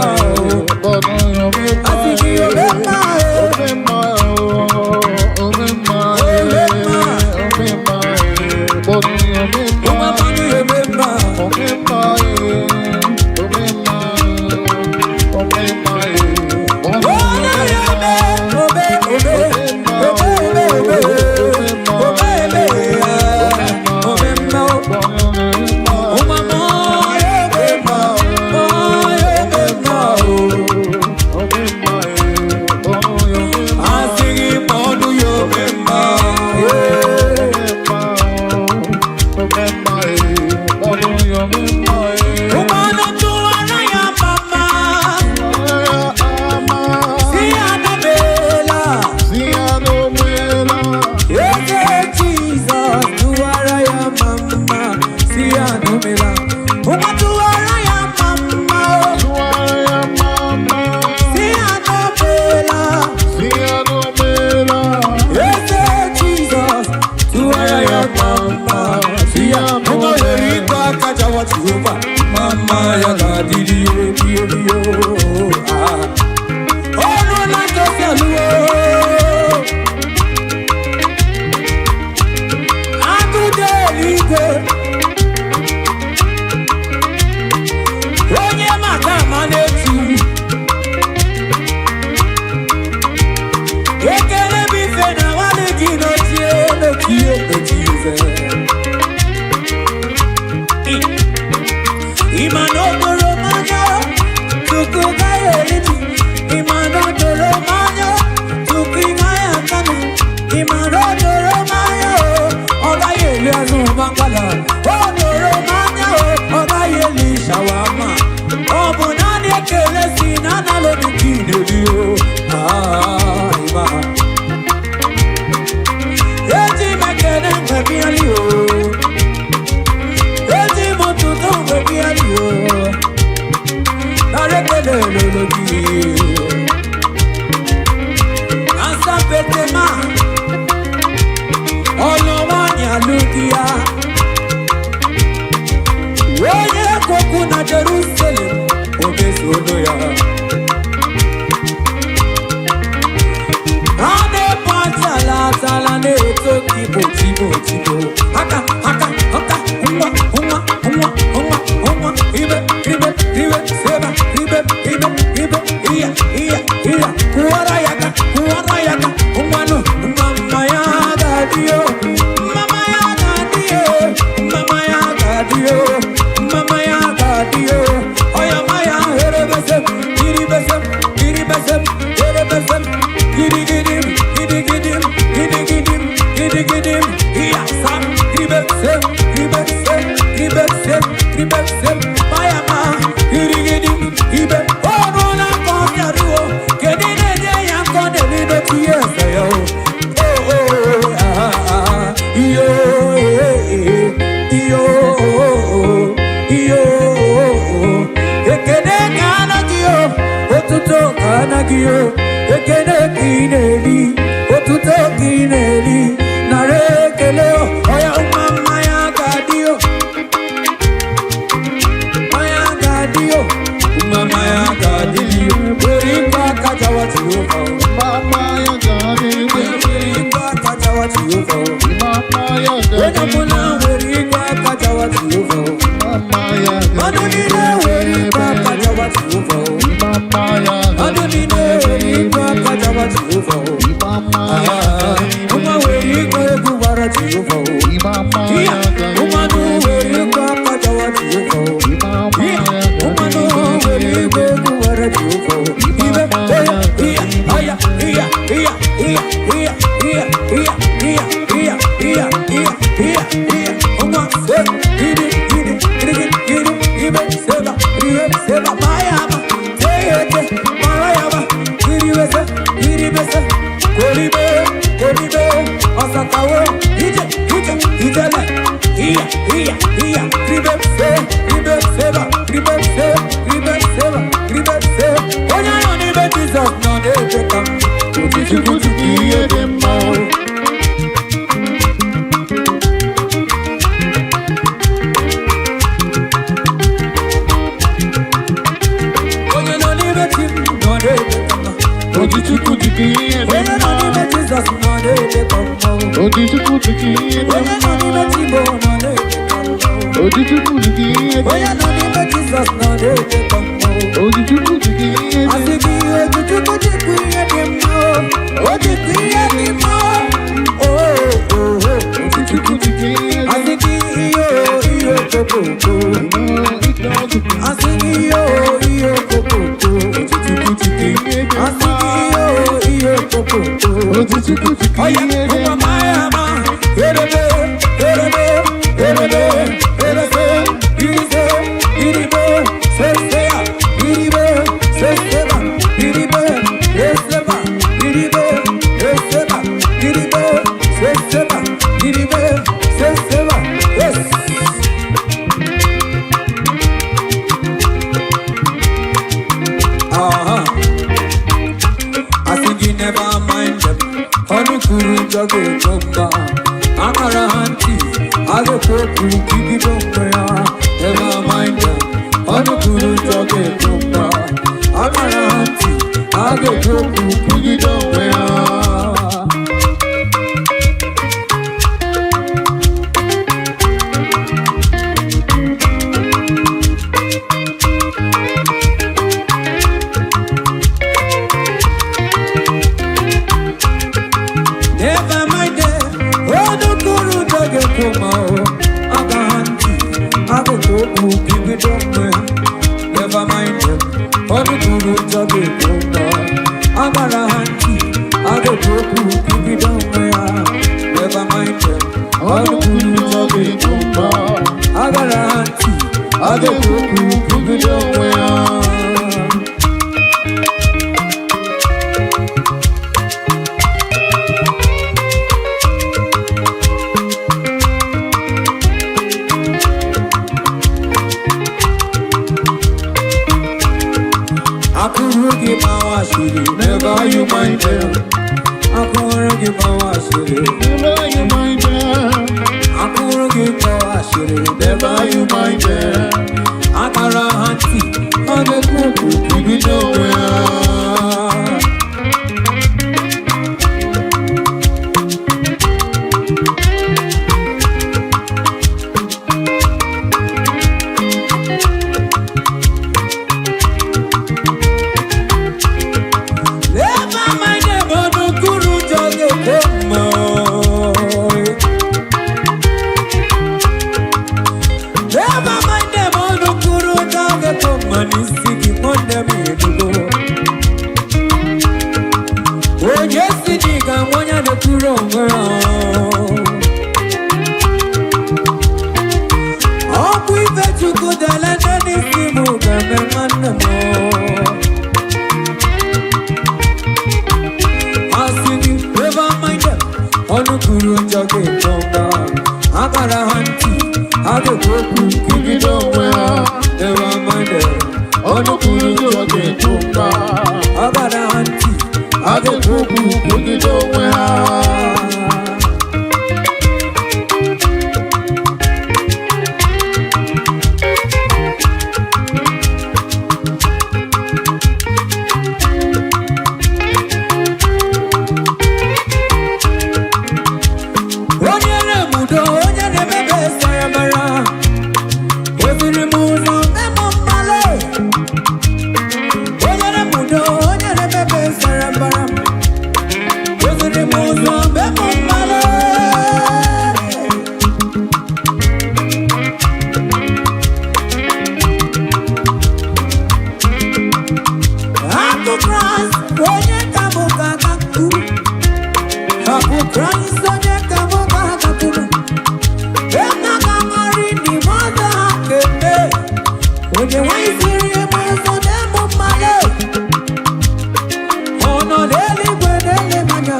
o, asị gị omemma e, ụmụ ọnụ ya omemma. o. Ekele ka ị na-eri, otuto ka ị na-eri, nara ekele o. Ọya nwa mmanya ga-adị o, mmanya ga-adị o, nwa mmanya ga-adị o. Were ikwe aka jawa Jehova o. Were ikwe aka jawa Jehova o. Onye ọbụla were ikwe aka jawa Jehova o. Mmadụ niile were ikwe aka jawa Jehova o. Mmadụ niile were ikwe aka jawa Jehova o. Ah, nwa were ikwe egwu gbara Jehova o. Iya, mmadụ were ikwe aka jawa Jehova o. Iya, mmadụ were ikwe egwu gbara Jehova o. Ibe, oya, iya, aya, iya, iya, iya, iya, iya, iya, iya, iya, iya, iya, iya, iya. Nwa, se, iri, iri, iri, iri, ibe, seba, ire, seba, mayama, teyete, marayama, iribese, iribese, koribe, koribe, ọsakawo, ije, ije, ijele, iya, iya, iya, ribe, se, ribe, seba, ribe, se, ribe, seba, ribe, se. Onye nọ n'ime Jizọs nọ na-eche ka m. Chukwu chukwu ihe dị mma o. Onye nọ n'ime chi m nọ na-eche ka m. Oji Chukwu chukwu ihe dị Onye nọ mma. n'ime Jizọs nọ na-eche ka m. Oji Chukwu chukwu ihe dị Onye nọ n'ime mma. chi m nọ na-eche ka m. Oji Chukwu chukwu ihe dị Onye nọ n'ime Jizọs nọ na-eche ka m. Oji Chukwu chukwu ihe dị Asị gị Ojichukwu jikwa ihe dị mma o, o jikwa ihe dị mma o, o, o, o. Chukwu chukwu ihe dị Asị gị ihe o, ihe okokoko. Asị gị ihe o, ihe okokoko. Chukwu chukwu ihe dị Asị gị ihe o, ihe okokoko. Oji Chukwu chukwu Oya, ihe dị ụwa maya ma, erebe, erebe, erebe, erese, irize, iribe, sesea, iribe, seseba, iribe, eseba, iribe, eseba, iribe, seseba, iribe, seseba, yes. Aha. I think you never mind them. Honey kuru jage chomba. Amara hanti. Age koku kiki chomba. Never mind them. Honey kuru jage chomba. Amara hanti. Age koku kiki chomba. Never mind them. Honey kuru jage chomba. Aga hanti. Age koku kiki chomba. Never mind them. Honey kuru jage chomba. Amara hanti. Age koku kiki chomba. Never mind them. Honey kuru jage chomba. Agara hanti. Age koku kiki chomba. Akụrụ gị gbawa asịrị, never you mind them. Akụrụ gị gbawa asịrị, Never you mind them. akụrụ gị gbawa asịrị, Never you mind them. Akara ha ntị, ọ na-ekwu okwu Ibido onwe ha. Never mind them, ọnụkwuru ụjọ ga-ekwe mma. Never mind them, ọnụkwuru ụjọ ga-ekwe mma n'isi gị, nwanne m edugo. Onye si na ị ga-anwụ onye na-ekwuru onwe ya. Ọkwa ife Chukwu dele nne n'isi m ga-eme nwanne m. Asị gị never mind them. Ọnụ kwuru njọ ga-eto mba. Akara ha ntị, ha ga-ekwu okwu Ibido onwe ha. Never mind them. Ọnụ kwuru njọ ga-ekwu mba. Akara ha ntị, na-ekwu okwu kwugide onwe ha. Onye na-emudo, onye na-emebe saramara, eziri m ụzọ memo mmale. Onye na-emudo, onye na-emebe saramara, eziri m ụzọ memo mmale. Akụ Kraịst, onye ka mụ ga-agakwuru? Akụ Kraịst, onye ka mụ ga-agakwuru? Ena ga-amarị n'ime ọzọ ha kemgbe. Onye nwanyị siri ebe ọzọ na-emu mmadụ. Ọ nọ n'eluigwe na-ele m anya.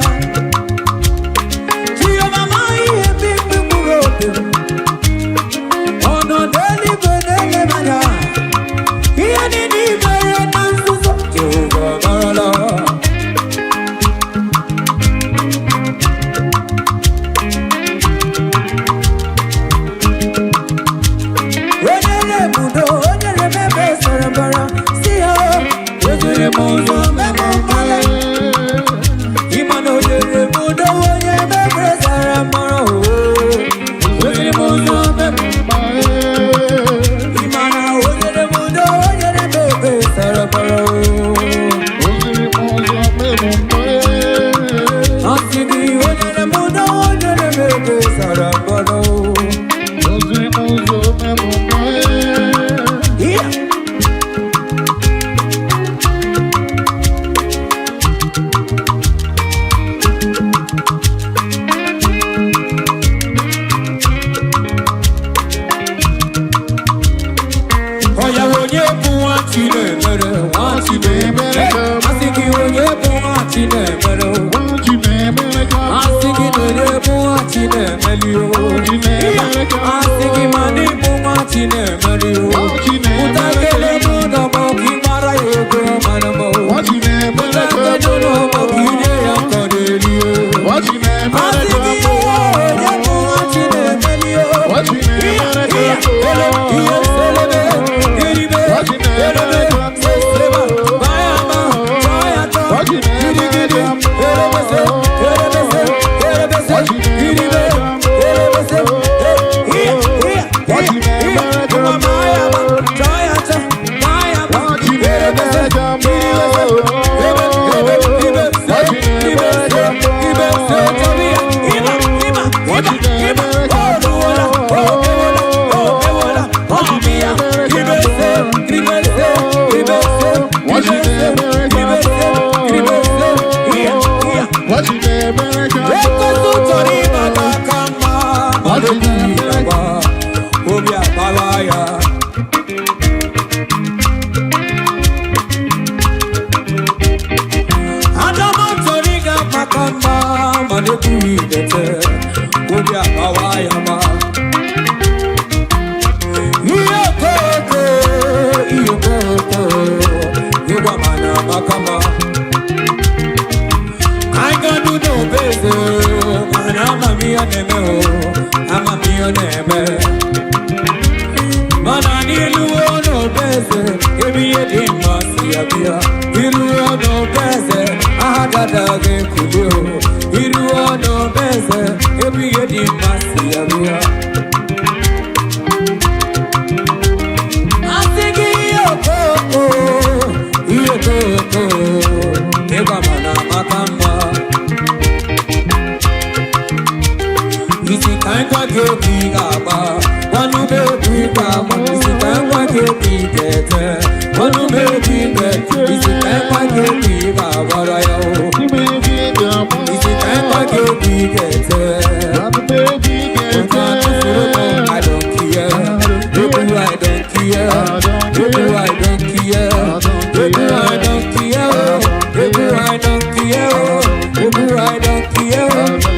Chioma amaghị ihe mkpimkpi mkpụrụ obi m. Ọ nọ n'eluigwe na-ele m anya. Ihe niile i mere na nzuzo, Jehova amarala. Onye na-ebudo, onye na-emebe sara mbara, si ya eziri m ụzọ mebe mkpali. Ịma na onye na-ebudo, onye emebe sara mbara, oo. Eziri m ụzọ mebe. Ịma na onye na-ebudo, onye na-emebe sara mbara, oo. Asị gị onye na-ebudo, onye na-emebe sara mbara, oo. Yeah. Ọya onye bụ nwa Chinemere, nwa Chinemere. Asị gị onye bụ nwa Chinemere, o. Asị gị na onye bụ nwa Chinemere, o. Asị gị ma na ịbụ nwa Chinemere, o. Pụta kele n'ụlọ ma ọ ka ị mara ya ego mara m, o. Pụta kele n'ụlọ ma ọ ka ị nye ya nkọ n'elu, o. Asị gị onye bụ nwa Chinemere, o. Ekwensu chọrọ ịbata aka mma, mana obi agba, obi agbawa ya. Adama chọrọ ịga maka mma, mana ekwughị idete, obi agbawa ya ma. Ihe okoko, ihe okoko, ịgwa mana maka mma. I got to know better. Mana amamihe na-eme o, amamihe na-eme. Mana n'iluo n'obeze, ebe ihe dị mma si abịa. Iruo n'obeze, aha dada ga-ekuli o. Iruo n'obeze, ebe ihe dị mma si abịa. Asị gị ihe okoko, ihe okoko, ịgwa mana maka mma. Isi ka ngwa gị obi ga-agba, gwanụ m egwu ị ga-agba. Isi ka ngwa gị obi ga-ete, gwanụ m egwu ị ga-ete. Isi ka ngwa gị obi ga-agbara ya o. Isi ka ngwa gị obi ga-ete. Ụta tụfuru m, I don't care. Egwu I don't care. Egwu I don't care. Egwu I don't care. Egwu I don't care. Egwu I don't care.